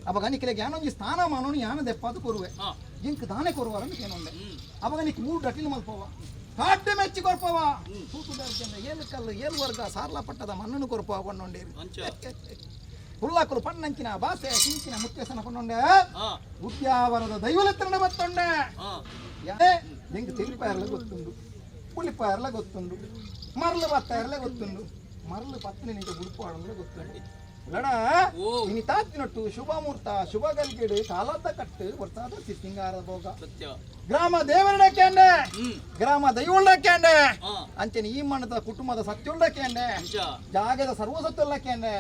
ಅವಾಗ ನಿಕ್ಲೆಗೆ ಯಾನೊಂಜಿ ಸ್ಥಾನಮಾನನು ಯಾನ ದೆಪ್ಪಾದು ಕೊರುವೆ ಇಂಕ್ ದಾನೆ ಕೊರುವಾರನ್ ಕೇನೊಂಡೆ ಅವಾಗ ನಿಕ್ ಮೂರು ಡಟಿಲ್ ಮಲ್ಪವ ಕಾಟು ಮೆಚ್ಚಿ ಕೊರ್ಪವ ತೂತುದಾರ್ಜನ ಏಳು ಕಲ್ಲು ಏಳು ವರ್ಗ ಸಾರ್ಲ ಪಟ್ಟದ ಮಣ್ಣನ್ನು ಕೊರ್ಪವ ಕೊಂಡೊಂಡೆ ಹುಲ್ಲಾಕುಲು ಪಣ್ಣಂಚಿನ ಬಾಸೆ ಕಿಂಚಿನ ಮುತ್ಯಸನ ಕೊಂಡೊಂಡೆ ಉದ್ಯಾವರದ ದೈವಲೆತ್ತರಣ ಬತ್ತೊಂಡೆ ಎಂಕ್ ತೆಲಿಪಾಯರ್ಲ ಗೊತ್ತುಂಡು ಪುಳಿಪಾಯರ್ಲ ಗೊತ್ತುಂಡು ಮರಳು ಬತ್ತಾಯರ್ಲ ಗೊತ್ತುಂಡು ಮರಳು ಪತ್ತನೆ ನಿಂಗೆ ಉಡುಪು ಆಡಂದ್ರೆ ಗೊತ್ತುಂಡು ಲಡ ಇನಿ ತಾತಿನೊಟ್ಟು ಶುಭ ಮುಹೂರ್ತ ಶುಭ ಗಲ್ಗಿಡು ಕಾಲದ ಕಟ್ಟು ವರ್ಷಾದ ಸಿಂಗಾರ ಭೋಗ ಗ್ರಾಮ ದೇವರಡಕ್ಯಾಂಡೆ ಗ್ರಾಮ ದೈವಳ್ಳಕ್ಯಾಂಡೆ ಅಂಚನೆ ಈ ಮಣ್ಣದ ಕುಟುಂಬದ ಸತ್ಯುಳ್ಳಕ್ಯಾಂಡೆ ಜಾಗದ ಸರ್ವ ಸತ್ಯುಳ್ಳಕ್ಯಾಂಡೆ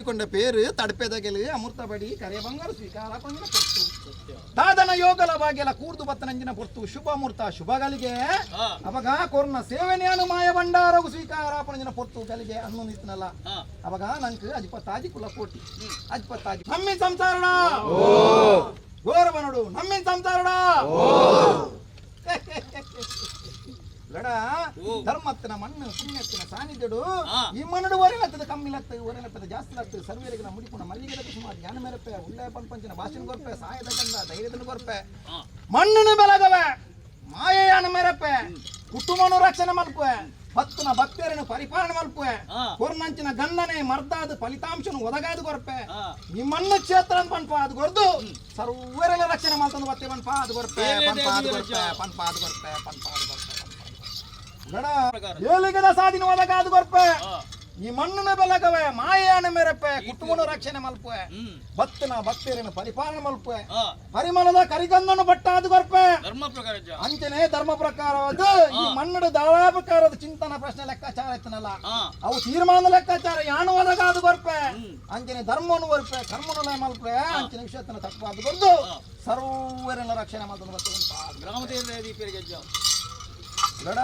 ಕೊಂಡ ಪೇರು ತಡಪೆದಗೆಲು ಅಮೃತ ಬಡಿ ಕರೆ ಬಂಗಾರ ಸ್ವೀಕಾರ ಕೊಂಡಿನ ಪೊರ್ತು ತಾದನ ಯೋಗಲ ಬಾಗ್ಯಲ ಕೂರ್ದು ಬತ್ತನಂಜಿನ ಪೊರ್ತು ಶುಭ ಮುಹೂರ್ತ ಶುಭ ಗಲಿಗೆ ಅವಾಗ ಕೊರ್ನ ಸೇವನೆಯನ್ನು ಮಾಯ ಭಂಡಾರವು ಸ್ವೀಕಾರ ಪಣಂಜಿನ ಪೊರ್ತು ಗಲಿಗೆ ಅನ್ನು ನಿತ್ನಲ್ಲ ಅವಾಗ ನಂಗೆ ಅಜಿಪತ್ತಾಜಿ ಕುಲ ಕೋಟಿ ಅಜಿಪತ್ತಾಜಿ ನಮ್ಮಿನ ಸಂಸಾರಣ ಗೋರಬನಡು ನಮ್ಮಿನ ಸಂಸಾರಣ ಲಡ ಧರ್ಮತ್ತಿನ ಮಣ್ಣು ಪುಣ್ಯತ್ತಿನ ಸಾನ್ನಿಧ್ಯಡು ಈ ಮಣ್ಣು ಒರೆಲತ್ತದ ಕಮ್ಮಿಲತ್ತು ಒರೆಲಪ್ಪದ ಜಾಸ್ತಿ ಲತ್ತು ಸರ್ವೇರಿಗಿನ ಮುಡಿಪುಣ ಮಲ್ಲಿಗೆದ ಕುಸುಮ ಜ್ಞಾನ ಮೇರಪ್ಪೆ ಉಳ್ಳೆ ಪಂಪಂಚಿನ ಭಾಷಣ ಕೊರ್ಪೆ ಸಾಯದ ಗಂಧ ಧೈರ್ಯದನ್ನು ಕೊರ್ಪೆ ಮಣ್ಣನ್ನು ಬೆಳಗವೆ ಮಾಯೆಯಾನ ಮೇರಪ್ಪೆ ಕುಟುಂಬನು ರಕ್ಷಣೆ ಮಲ್ಪುವೆ ಭಕ್ತನ ಭಕ್ತರನ್ನು ಪರಿಪಾಲನೆ ಮಲ್ಪುವೆ ಕೊರ್ನಂಚಿನ ಗಂಧನೆ ಮರ್ದಾದ ಫಲಿತಾಂಶನು ಒದಗಾದು ಕೊರ್ಪೆ ಈ ಮಣ್ಣು ಕ್ಷೇತ್ರ ಪನ್ಪ ಅದು ಕೊರ್ದು ಸರ್ವರೆಲ್ಲ ರಕ್ಷಣೆ ಮಾಡ್ತಂದು ಬತ್ತೆ ಪನ್ಪ ಅದು ಕೊರ್ಪೆ ಪನ್ಪ ಅದು ಕೊರ್ಪೆ ಪನ್ಪ ಅದು ಕೊರ್ಪೆ ಪನ್ಪ ಅದು ಕೊರ್ಪೆ ಗಡ ಏಳಿಗದ ಸಾಧಿನ ಒದಗಾದು ಕೊರ್ಪೆ ಈ ಮಣ್ಣನ ಬೆಲಗವೆ ಮಾಯೆಯಾನ ಮೇರಪ್ಪೆ ಕುಟುಂಬನು ರಕ್ಷಣೆ ಮಲ್ಪುವೆ ಭಕ್ತನ ಭಕ್ತರನ್ನು ಪರಿಪಾಲನೆ ಮಲ್ಪುವೆ ಪರಿಮಳದ ಕರಿಗಂಧನು ಬಟ್ಟಾದು ಕೊರ್ಪೆ ಧರ್ಮ ಪ್ರಕಾರ ಅಂಚನೆ ಧರ್ಮ ಪ್ರಕಾರವಾದ ಈ ಮಣ್ಣಡ ದಾಳ ಪ್ರಕಾರದ ಚಿಂತನ ಪ್ರಶ್ನೆ ಲೆಕ್ಕಾಚಾರ ಇತ್ತನಲ್ಲ ಅವು ತೀರ್ಮಾನ ಲೆಕ್ಕಾಚಾರ ಯಾನು ಒದಗಾದು ಕೊರ್ಪೆ ಅಂಚನೆ ಧರ್ಮನು ಕೊರ್ಪೆ ಕರ್ಮನು ಲಯ ಮಲ್ಪೆ ಅಂಚನೆ ವಿಷಯತನ ತಪ್ಪಾದು ಕೊರ್ದು ಸರ್ವರೆಲ್ಲ ರಕ್ಷಣೆ ಮಾಡ್ತಂದು ಬರ್ತದೆ ಗ್ರಾಮ ದೇವರ ದೀಪರಿಗೆ ಗಡ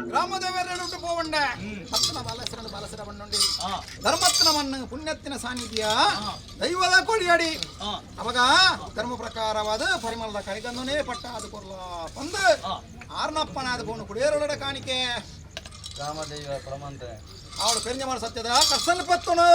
ಗ್ರಾಮದೇವರೆಡುಟ್ಟು ಪೋವಂಡೆ ಭಕ್ತನ ಬಾಲಸರನು ಬಾಲಸರ ಬಣ್ಣುಂಡಿ ಧರ್ಮತ್ನ ಮಣ್ಣು ಪುಣ್ಯತ್ತಿನ ಸಾನ್ನಿಧ್ಯ ದೈವದ ಕೊಡಿಯಡಿ ಅವಾಗ ಧರ್ಮ ಪ್ರಕಾರವಾದ ಪರಿಮಳದ ಕರಿಗಂದನೇ ಪಟ್ಟ ಅದು ಕೊರ್ಲ ಬಂದು ಆರ್ನಪ್ಪನಾದ ಬೋನು ಕುಡಿಯರೊಳಡ ಕಾಣಿಕೆ ರಾಮದೈವ ಪ್ರಮಂತ ಅವಳು ಪೆರಿഞ്ഞ ಮಾಡ ಸತ್ಯದ ಕರ್ಸನ್ ಪತ್ತುನು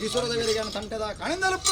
ಈಶ್ವರ ದೇವರಿಗೆ ತಂಟೆದ ಕಾಣಿಂದಲುಪ್ಪ.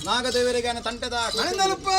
ನಾಗದೇವರಿಗೆ ತಂಟೆದ ಕಾಣಿಂದಲುಪ್ಪ.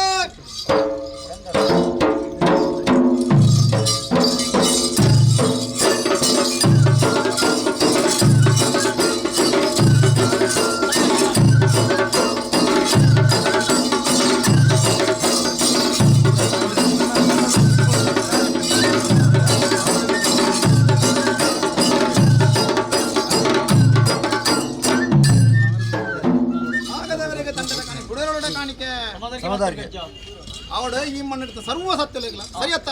ಅವಳು ಈ ಮಣ್ಣಿಡ್ತ ಸರ್ವ ಸತ್ಯಲೇಗಲ ಸರಿಯತ್ತ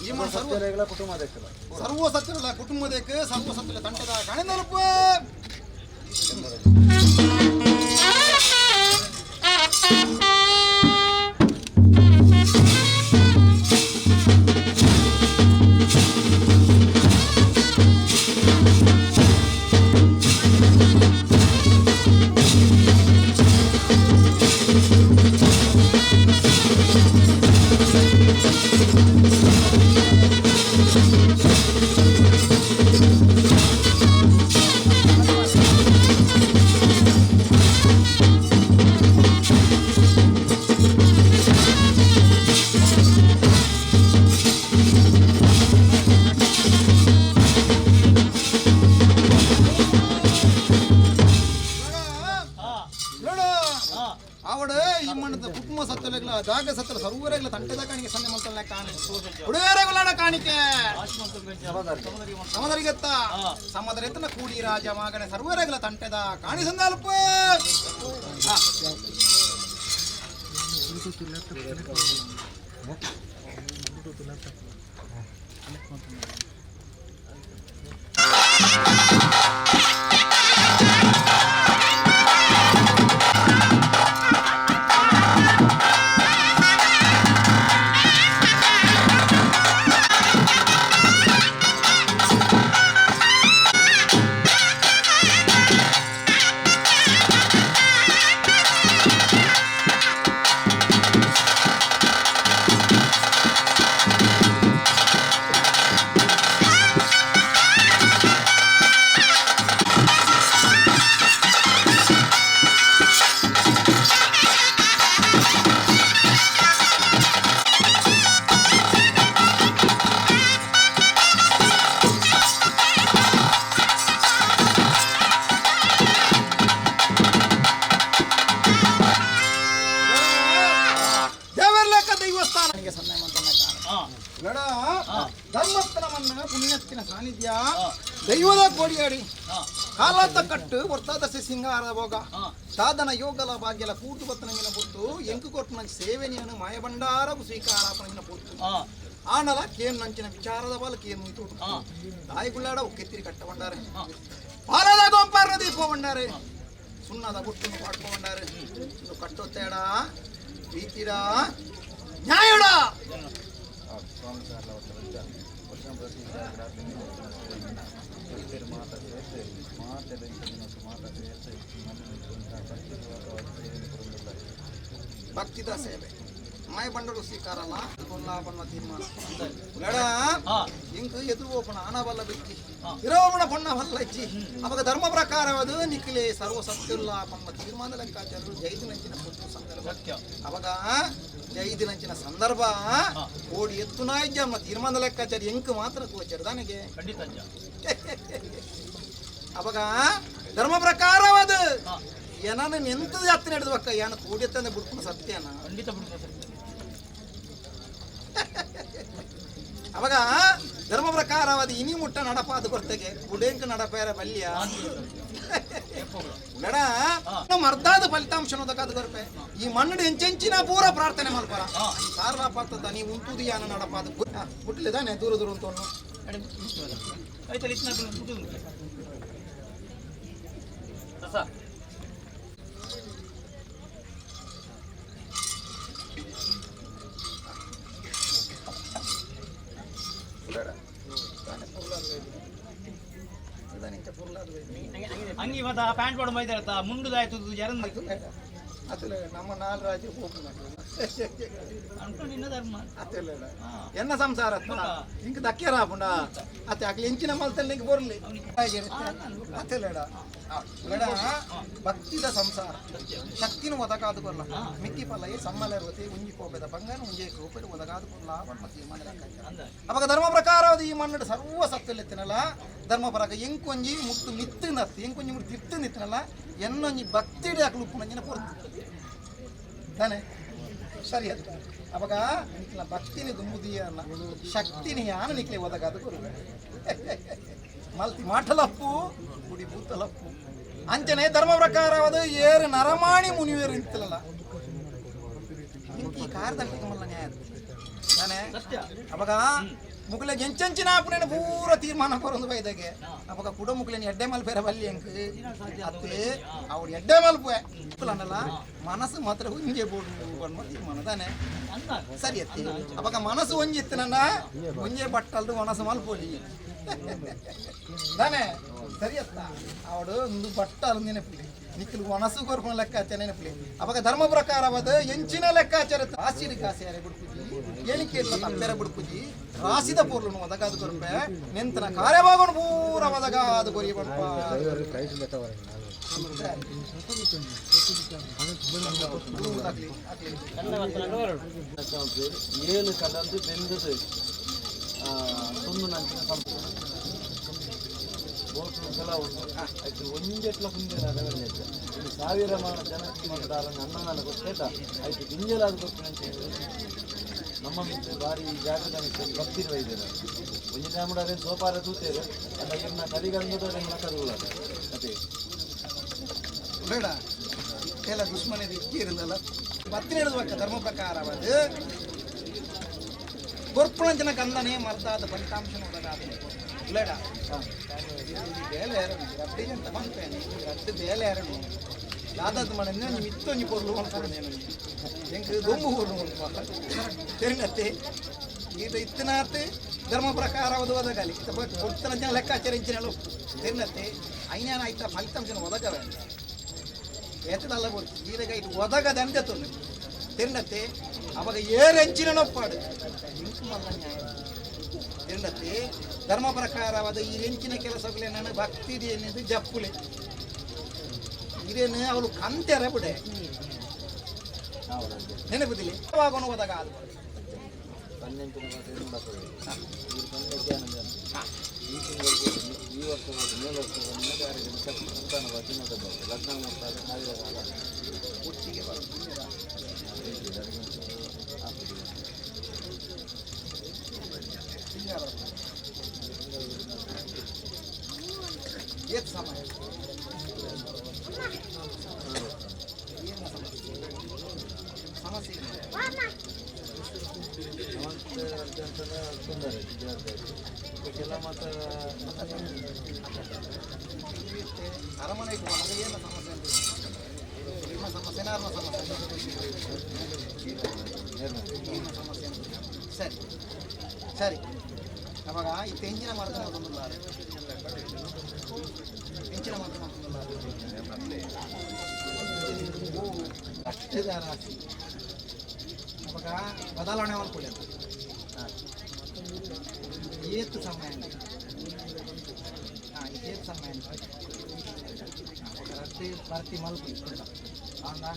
ಈ ಮಣ್ಣು ಸರ್ವ ಸರ್ವ ಸತ್ಯಗಳ ಕುಟುಂಬದಕ್ಕೆ ಸರ್ವ ಸತ್ಯಲ ತಂಟದ ಕಾಣಿಂದಲುಪ್ಪ. ಜಾಗ ಸತ್ತಲ ಸರ್ವರೆಗ್ಲ ತಂಟೆದ ಕಾಣಿಕೆ ಸನ್ನೆ ಮಂತಲ್ನ ಕಾಣಿ ಉಡುವೇರೆಗುಲಾಡ ಕಾಣಿಕೆ ಸಮದರಿಗತ್ತ ಸಮದರೆತ್ತನ ಕೂಡಿ ರಾಜ ಮಗನೆ ಸರ್ವರೆಗ್ಲ ತಂಟೆದ ಕಾಣಿ ಸಂದಲ್ಪ. ಪುಣ್ಯತ್ತಿನ ಸಾನ್ನಿಧ್ಯ ದೈವದ ಕೋಡಿಯಾಡಿ ಕಾಲಾತ ಕಟ್ಟು ವರ್ತಾದಸಿ ಸಿಂಗಾರ ಭೋಗ ಸಾಧನ ಯೋಗಲ ಭಾಗ್ಯಲ ಕೂಟು ಬತ್ತನಂಗಿನ ಪೊತ್ತು ಎಂಕು ಕೊಟ್ಟು ನಂಗೆ ಸೇವೆನಿಯನ್ನು ಮಾಯಭಂಡಾರವು ಸ್ವೀಕಾರ ಪೊತ್ತು ಆನಲ ಕೇನ್ ನಂಚಿನ ವಿಚಾರದ ಬಾಲ ಕೇನ್ ಮುಯ್ತು ತಾಯಿಗುಳ್ಳಾಡ ಒಕ್ಕೆತ್ತಿರಿ ಕಟ್ಟ ಬಂಡಾರೆ ಪಾಲದ ಗೊಂಪಾರ ದೀಪ ಬಂಡಾರೆ ಸುಣ್ಣದ ಗುಟ್ಟನ್ನು ಪಾಡ್ಕೊಂಡಾರೆ ಇನ್ನು ಕಟ್ಟೊತ್ತೇಡ ಪ್ರೀತಿಡ ನ್ಯಾಯಡ. ಭಕ್ತಿದ ಸೇವೆ ಮಾಯ ಬಂಡರು ಸ್ವೀಕಾರಲ್ಲ ಪೊಲ್ಲ ತೀರ್ಮಾನ ಬೇಡ ಇಂಕ್ ಎದುರು ಓಪಣ ಆನಬಲ್ಲ ಬಿಚ್ಚಿ ಇರೋಪಣ ಪೊಣ್ಣ ಬಲ್ಲ ಇಚ್ಚಿ ಅವಾಗ ಧರ್ಮ ಪ್ರಕಾರವಾದ ನಿಖಿಲೆ ಸರ್ವ ಸತ್ಯುಲ್ಲ ಪಮ್ಮ ತೀರ್ಮಾನ ಲೆಕ್ಕಾಚಾರರು ಜೈದಿನಂಚಿನ ಪೊತ್ತು ಸಂದರ್ಭ ಅವಾಗ ಜೈದಿನಂಚಿನ ಸಂದರ್ಭ ಓಡಿ ಎತ್ತು ನಾಯ್ಜಮ್ಮ ತೀರ್ಮಾನ ಲೆಕ್ಕಾಚಾರ ಎಂಕ್ ಮಾತ್ರ ಗೋಚರ ನನಗೆ ಅವಾಗ ಧರ್ಮ ಪ್ರಕಾರವಾದ ಏನಾನ ಎಂತದ ಜಾತ್ರೆ ನಡೆದ ಏನ ಕೂಡಿತ್ತಂದ್ರೆ ಬಿಡ್ಕೊಂಡು ಸತ್ಯನ ಖಂಡಿತ ಬಿಡ್ಕೊಂಡು ಸತ್ಯ. ಅವಾಗ ಧರ್ಮ ಪ್ರಕಾರವಾದ ಇನಿ ಮುಟ್ಟ ನಡಪಾದ ಕೊರತೆಗೆ ಬುಡೇಂಕ ನಡಪೇರ ಬಲ್ಯ ಬೇಡ ಮರ್ದಾದ ಫಲಿತಾಂಶ ನೋದಕ್ಕಾದ ಕೊರಪೆ ಈ ಮಣ್ಣು ಎಂಚೆಂಚಿನ ಪೂರ ಪ್ರಾರ್ಥನೆ ಮಲ್ಪರ ಸಾರ್ಲಾಪಾಗ್ತದ ನೀವು ಉಂಟುದು ಯಾನ ನಡಪಾದ ಮುಟ್ಲಿದಾನೆ ದೂರ ದೂರ ಉಂಟು ಆಯ್ತಲ್ಲ ಇತ್ತು ರಸ ಅಂಗಿ ಮತ್ತ ಪ್ಯಾಂಟ್ ಪಾಡು ಮೈದಾರತ್ತ ಮುಂಡುದಾಯ್ತು ಜರಂದು ನಮ್ಮ ನಾಲ್ ರಾಜ್ಯ ಹೋಗುದು ನಿನ್ನ ಧರ್ಮ ಎನ್ನ ಸಂಸಾರ ಇಂಕ ದಕ್ಕಿಯರ ಪುಂಡ ಅತ್ತೆ ಅಕ್ಲಿ ಇಂಚಿನ ಮಲ್ತಲ್ಲಿ ಇಂಕ ಬೋರ್ಲಿ ಅತ್ತೆಲ್ಲಡ ಬೇಡ ಭಕ್ತಿದ ಸಂಸಾರ ಶಕ್ತಿನ ಒದಗಾದು ಕೊರ್ಲ ಮಿಕ್ಕಿ ಪಲ್ಲ ಸಮ್ಮಲ ಇರುತ್ತೆ ಉಂಜಿ ಕೋಪದ ಬಂಗಾರ ಉಂಜೆ ಕೋಪದ ಒದಗಾದು ಕೊರ್ಲ ಅವನ್ ತೀರ್ಮಾನ ಅವಾಗ ಧರ್ಮ ಪ್ರಕಾರವಾದ ಈ ಮಣ್ಣು ಸರ್ವ ಸತ್ತಲೆತ್ತಿನಲ್ಲ ಧರ್ಮ ಪ್ರಕಾರ ಎಂಕೊಂಜಿ ಮುಟ್ಟು ಮಿತ್ತು ನತ್ತು ಎಂಕೊಂಜಿ ಮುಟ್ಟು ತಿತ್ತು ನಿತ್ತನಲ್ಲ ಎನ್ನೊಂಜಿ ಭಕ್ತಿಡಿ ಅಕ್ಲು ಉಪ್ಪುನಂಜಿನ ಪೊರ್ತು ತಾನೆ ಸರಿ ಅದು ಅವಾಗ ನಿಕ್ಲ ಭಕ್ತಿನಿ ದುಂಬುದಿಯ ಶಕ್ತಿನಿ ಯಾನ ನಿಕ್ಲೆ ಒದಗಾದ ಗುರುವೆ ಮಲ್ತಿ ಮಾಟಲಪ್ಪು ಗುಡಿ ಬೂತಲಪ್ಪು ಅಂಚನೆ ಧರ್ಮ ಪ್ರಕಾರವಾದ ಏರು ನರಮಾಣಿ ಮುನಿವೇರು ಇಂತಲಲ್ಲ ಇಂಕ ಈ ಕಾರ್ದಂಟಿಗೆ ಮಲ್ಲ ನ್ಯಾಯ ತಾನೆ ಅವಾಗ ಮುಗುಲೆ ಎಂಚೆಂಚಿನ ಆಪುನೇನು ಪೂರ ತೀರ್ಮಾನ ಕೊರೊಂದು ಬೈದಾಗೆ ಅವಾಗ ಕುಡ ಮುಗುಲೇನು ಎಡ್ಡೆ ಮಲ್ಪೇರ ಬಲ್ಲಿ ಅಂಕ್ ಅತ್ತೆ ಅವ್ರು ಎಡ್ಡೆ ಮಲ್ಪುವೆ ಅನ್ನಲ್ಲ ಮನಸ್ಸು ಮಾತ್ರ ಒಂಜೆ ಬೋಡು ಅನ್ನೋ ತೀರ್ಮಾನ ತಾನೆ ಸರಿ ಅತ್ತಿ ಅವಾಗ ಮನಸ್ಸು ಒಂಜಿತ್ತು ನನ್ನ ಒಂಜೆ ಬಟ್ಟಲ್ದು ಮನಸ್ಸು ಮಲ್ಪೋಲಿ ತಾನೆ ಸರಿ ಅತ್ತ ಅವಡು ಒಂದು ಬಟ್ಟಲು ನೆನಪುಲಿ ನಿಖಿಲ್ ಮನಸ್ಸು ಕೊರ್ಪುನ ಲೆಕ್ಕಾಚಾರ ನೆನಪುಲಿ ಅವಾಗ ಧರ್ಮ ಪ್ರಕಾರವಾದ ಎಂಚಿನ ಲೆಕ್ಕಾಚಾರ ರಾಸಿರಿ ಕಾಸಿಯಾರೆ ಬಿಡ್ಪುಜಿ ಎಣಿಕೆ ಇಲ್ಲ ತಪ್ಪೆರ ಬಿಡ್ಪುಜಿ ರಾಸಿದ ಪೊರ್ಲುನು ಒದಗಾದು ಕೊರ್ಪೆ ನೆಂತನ ಕಾರ್ಯಭಾಗನು ಪೂರ ಒದಗಾದು ಕೊರಿ ಬಡ್ಪ ಏಳು ಕಡಲ್ದು ಬೆಂದದು ಸುಣ್ಣು ನಂಚಿನ ಸಂಪು ಬೋಟ್ ಉಂಟು ಆಯ್ತು ಒಂಜೆಟ್ಲ ಕುಂಜಲ ಇಲ್ಲಿ ಸಾವಿರ ಜನ ಮಾಡ್ತಾರೆ ಅನ್ನದಾನ ಗೊತ್ತೇಟ ಆಯ್ತು ಗಿಂಜಲಾದ ಗೊತ್ತಿನಂತ ನಮ್ಮ ಮಿತ್ರ ಭಾರಿ ಜಾಗದ ಮಿತ್ರ ಭಕ್ತಿರುವ ಇದೆ ಒಂಜಿ ಟೈಮ್ ಅದೇನು ಸೋಪಾರ ತೂತೇರು ಅಲ್ಲ ಇನ್ನ ಕರಿಗಂದದ ಅದನ್ನ ಕರುಗುಲ ಅದೇ ಬೇಡ ಎಲ್ಲ ದುಶ್ಮನ ಇಕ್ಕಿ ಇರಲಿಲ್ಲ ಬತ್ತಿನ ಹಿಡಿದ್ಬೇಕ ಧರ್ಮ ಪ್ರಕಾರವಾದ ಗೊರ್ಪುಣಂಚಿನ ಗಂಧನೇ ಮರ್ದಾದ ಫಲಿತಾಂಶ ನೋಡಗಾದ ಬೇಡ ಬೇಲೆ ಎರನು ರಡ್ಡಿ ಅಂತ ಬಂತೇನೆ ರಡ್ಡು ಬೇಲೆ ಎರನು ದಾದಾದ ಮನೆ ನಿಮ್ಮ ಇತ್ತೊಂಜಿ ಪೊರ್ಲು ಅನ್ಕೊಂಡೇನು ಎಂಕ್ ದೊಂಬು ಪೊರ್ಲು ತೆರಿನತ್ತೆ ಈಗ ಇತ್ತನಾತ್ ಧರ್ಮ ಪ್ರಕಾರವಾದ ಒದಗಲಿ ಕೊಡ್ತನ ಜನ ಲೆಕ್ಕಾಚಾರ ಇಂಚಿನ ತೆರಿನತ್ತೆ ಐನಾನ ಆಯ್ತಾ ಫಲಿತಾಂಶನ ಒದಗವೆ ಏತದಲ್ಲ ಗೊತ್ತು ಈರಗ ಇದು ಒದಗದ ಅಂದೆ ತಿನ್ನತ್ತೆ ಅವಾಗ ಏರೆಂಚಿನ ನೊಪ್ಪಾಡು ಇಂಕು ಮಲ್ಲ ನ್ಯಾಯ ತಿನ್ನತ್ತೆ ಧರ್ಮ ಪ್ರಕಾರವಾದ ಈ ರೆಂಚಿನ ಕೆಲಸಗಳೇ ನಾನು ಭಕ್ತಿ ಏನಿದು ಜಪ್ಪುಲೆ ಇದೇನು ಅವಳು ಕಂತೆರ ಬಿಡೆ ನೆನಪುದಿಲ್ಲ ಯಾವಾಗ ಒದಗ ಅದು ಈ ತಿಂಗಳು ಈ ವರ್ಷ ಮೇಲೆ ವರ್ಷ ಸಂತಾನ ಲಗ್ನ ಮಾಡ್ತಾರೆ ಸಾವಿರ ಕಾಲ ಒಟ್ಟಿಗೆ ಏತ್ ಸಮಯ ಏನು ಸಮಸ್ಯೆ ಸಮಸ್ಯೆ ತೊಂದರೆ ಕೆಲ ಮಾತ್ರ ಅರಮನೆಗೆ ಹೋದಾಗ ಏನು ಸಮಸ್ಯೆ ಅಂತ ನಿಮ್ಮ ಸಮಸ್ಯೆ ಅರ್ಮ ಸಮಸ್ಯೆ ಏನು ಸಮಸ್ಯೆ ಅಂತ ಸರಿ ಸರಿ ಅವಾಗ ಈ ತೆಂಗಿನ ಮರದ ಒಂದೊಂದು ತೆಂಗಿನ ಮರದ ಮತ್ತೊಂದು ಓ ಅಷ್ಟು ರಾಸಿ ಅಪಗ ಬದಲಾವಣೆ ಮಾಡ್ಕೊಳ್ಳಿ. ಏತ್ ಸಮಯ ಹಾಂ ಏತ್ ಸಮಯ ರಸ್ತೆ ಬರ್ತಿ ಮಲ್ಪು ಹೌದಾ?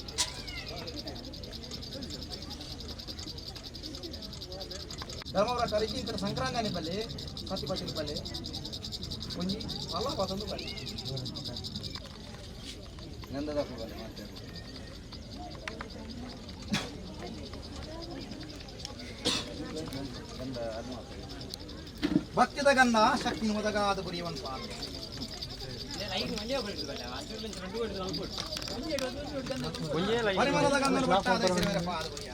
ಧರ್ಮವರ ಕರಿಕಿ ಈ ಸಂಕ್ರಾಂತಿ ಬಲ್ಲಿ ಸತಿ ಪಟ್ಟಿನ ಬಲ್ಲಿ ಒಂಜಿ ಅಲ್ಲ ಪತ್ತೊಂದು ಬಲ್ಲಿ ನಂದದ ಬಲ್ಲಿ ಮಾತಾಡಿ. ಭಕ್ತಿದ ಗಂಧ ಶಕ್ತಿ ಒದಗಾದ ಗುರಿಯವನ್ ಪಾದ. ಪರಿಮಳದ ಗಂಧನ ಭಟ್ಟಾದ ಸಿರಿವರ ಪಾದ ಗುರಿಯ.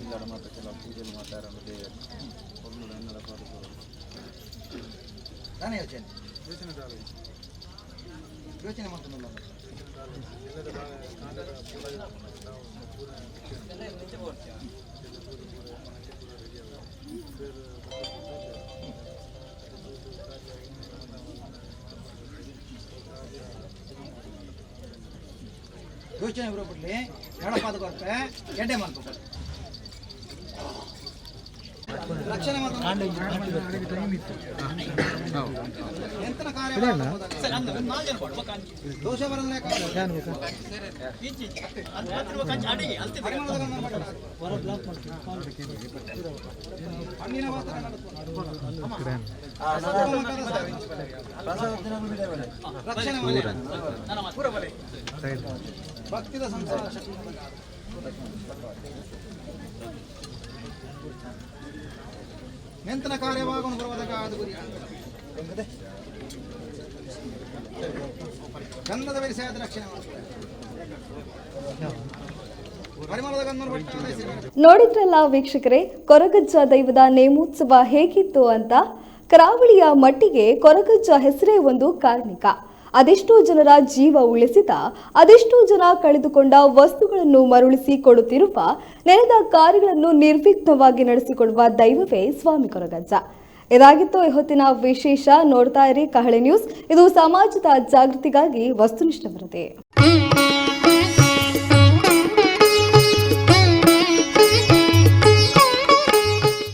ಇಲ್ಲಡ ಮಾತ ಕೆಲವು ಪೂಜೆಲು ಮಾತಾರ ದೇವರು ಎನ್ನಡ ಪಾದ. ನಾನೇ ಯೋಚನೆ ಯೋಚನೆ ಮಾಡ್ತಾನಲ್ಲ. ಯೋಚನೆ ಬರೋಬಿಡ್ಲಿ ಎಡಪಾದ ಕೊರತೆ ಎಡ್ಡೆ ಮಾಡ್ತು ರಕ್ಷಣೆ ಎಂತನ ಕಾರ್ಯ ದೋಷ ಬರಲ್ಲ. ರಕ್ಷಣೆ ಭಕ್ತಿದ ಸಂಸಾರ ಶಕ್ತಿ. ನೆಂತನ ಕಾರ್ಯವಾಗನು ಬರುವುದಕ್ಕಾದ ಗುರಿ. ಗಂಧದ ಬೆರೆಸಾದ ರಕ್ಷಣೆ ಮಾಡ್ತಾರೆ. ಪರಿಮಳದ ಗಂಧನ ಭಟ್ಟಾದ ಸಿರಿವರ ನೋಡಿದ್ರಲ್ಲ ವೀಕ್ಷಕರೇ, ಕೊರಗಜ್ಜ ದೈವದ ನೇಮೋತ್ಸವ ಹೇಗಿತ್ತು ಅಂತ. ಕರಾವಳಿಯ ಮಟ್ಟಿಗೆ ಕೊರಗಜ್ಜ ಹೆಸರೇ ಒಂದು ಕಾರ್ಣಿಕ. ಅದೆಷ್ಟೋ ಜನರ ಜೀವ ಉಳಿಸಿದ, ಅದೆಷ್ಟೋ ಜನ ಕಳೆದುಕೊಂಡ ವಸ್ತುಗಳನ್ನು ಮರುಳಿಸಿ ಕೊಡುತ್ತಿರುವ, ನೆನೆದ ಕಾರ್ಯಗಳನ್ನು ನಿರ್ವಿಘ್ನವಾಗಿ ನಡೆಸಿಕೊಡುವ ದೈವವೇ ಸ್ವಾಮಿ ಕೊರಗಜ್ಜ. ಇದಾಗಿತ್ತು ಈ ಹೊತ್ತಿನ ವಿಶೇಷ. ನೋಡ್ತಾ ಇರಿ ಕಹಳೆ ನ್ಯೂಸ್. ಇದು ಸಮಾಜದ ಜಾಗೃತಿಗಾಗಿ ವಸ್ತುನಿಷ್ಠ ವರದಿ.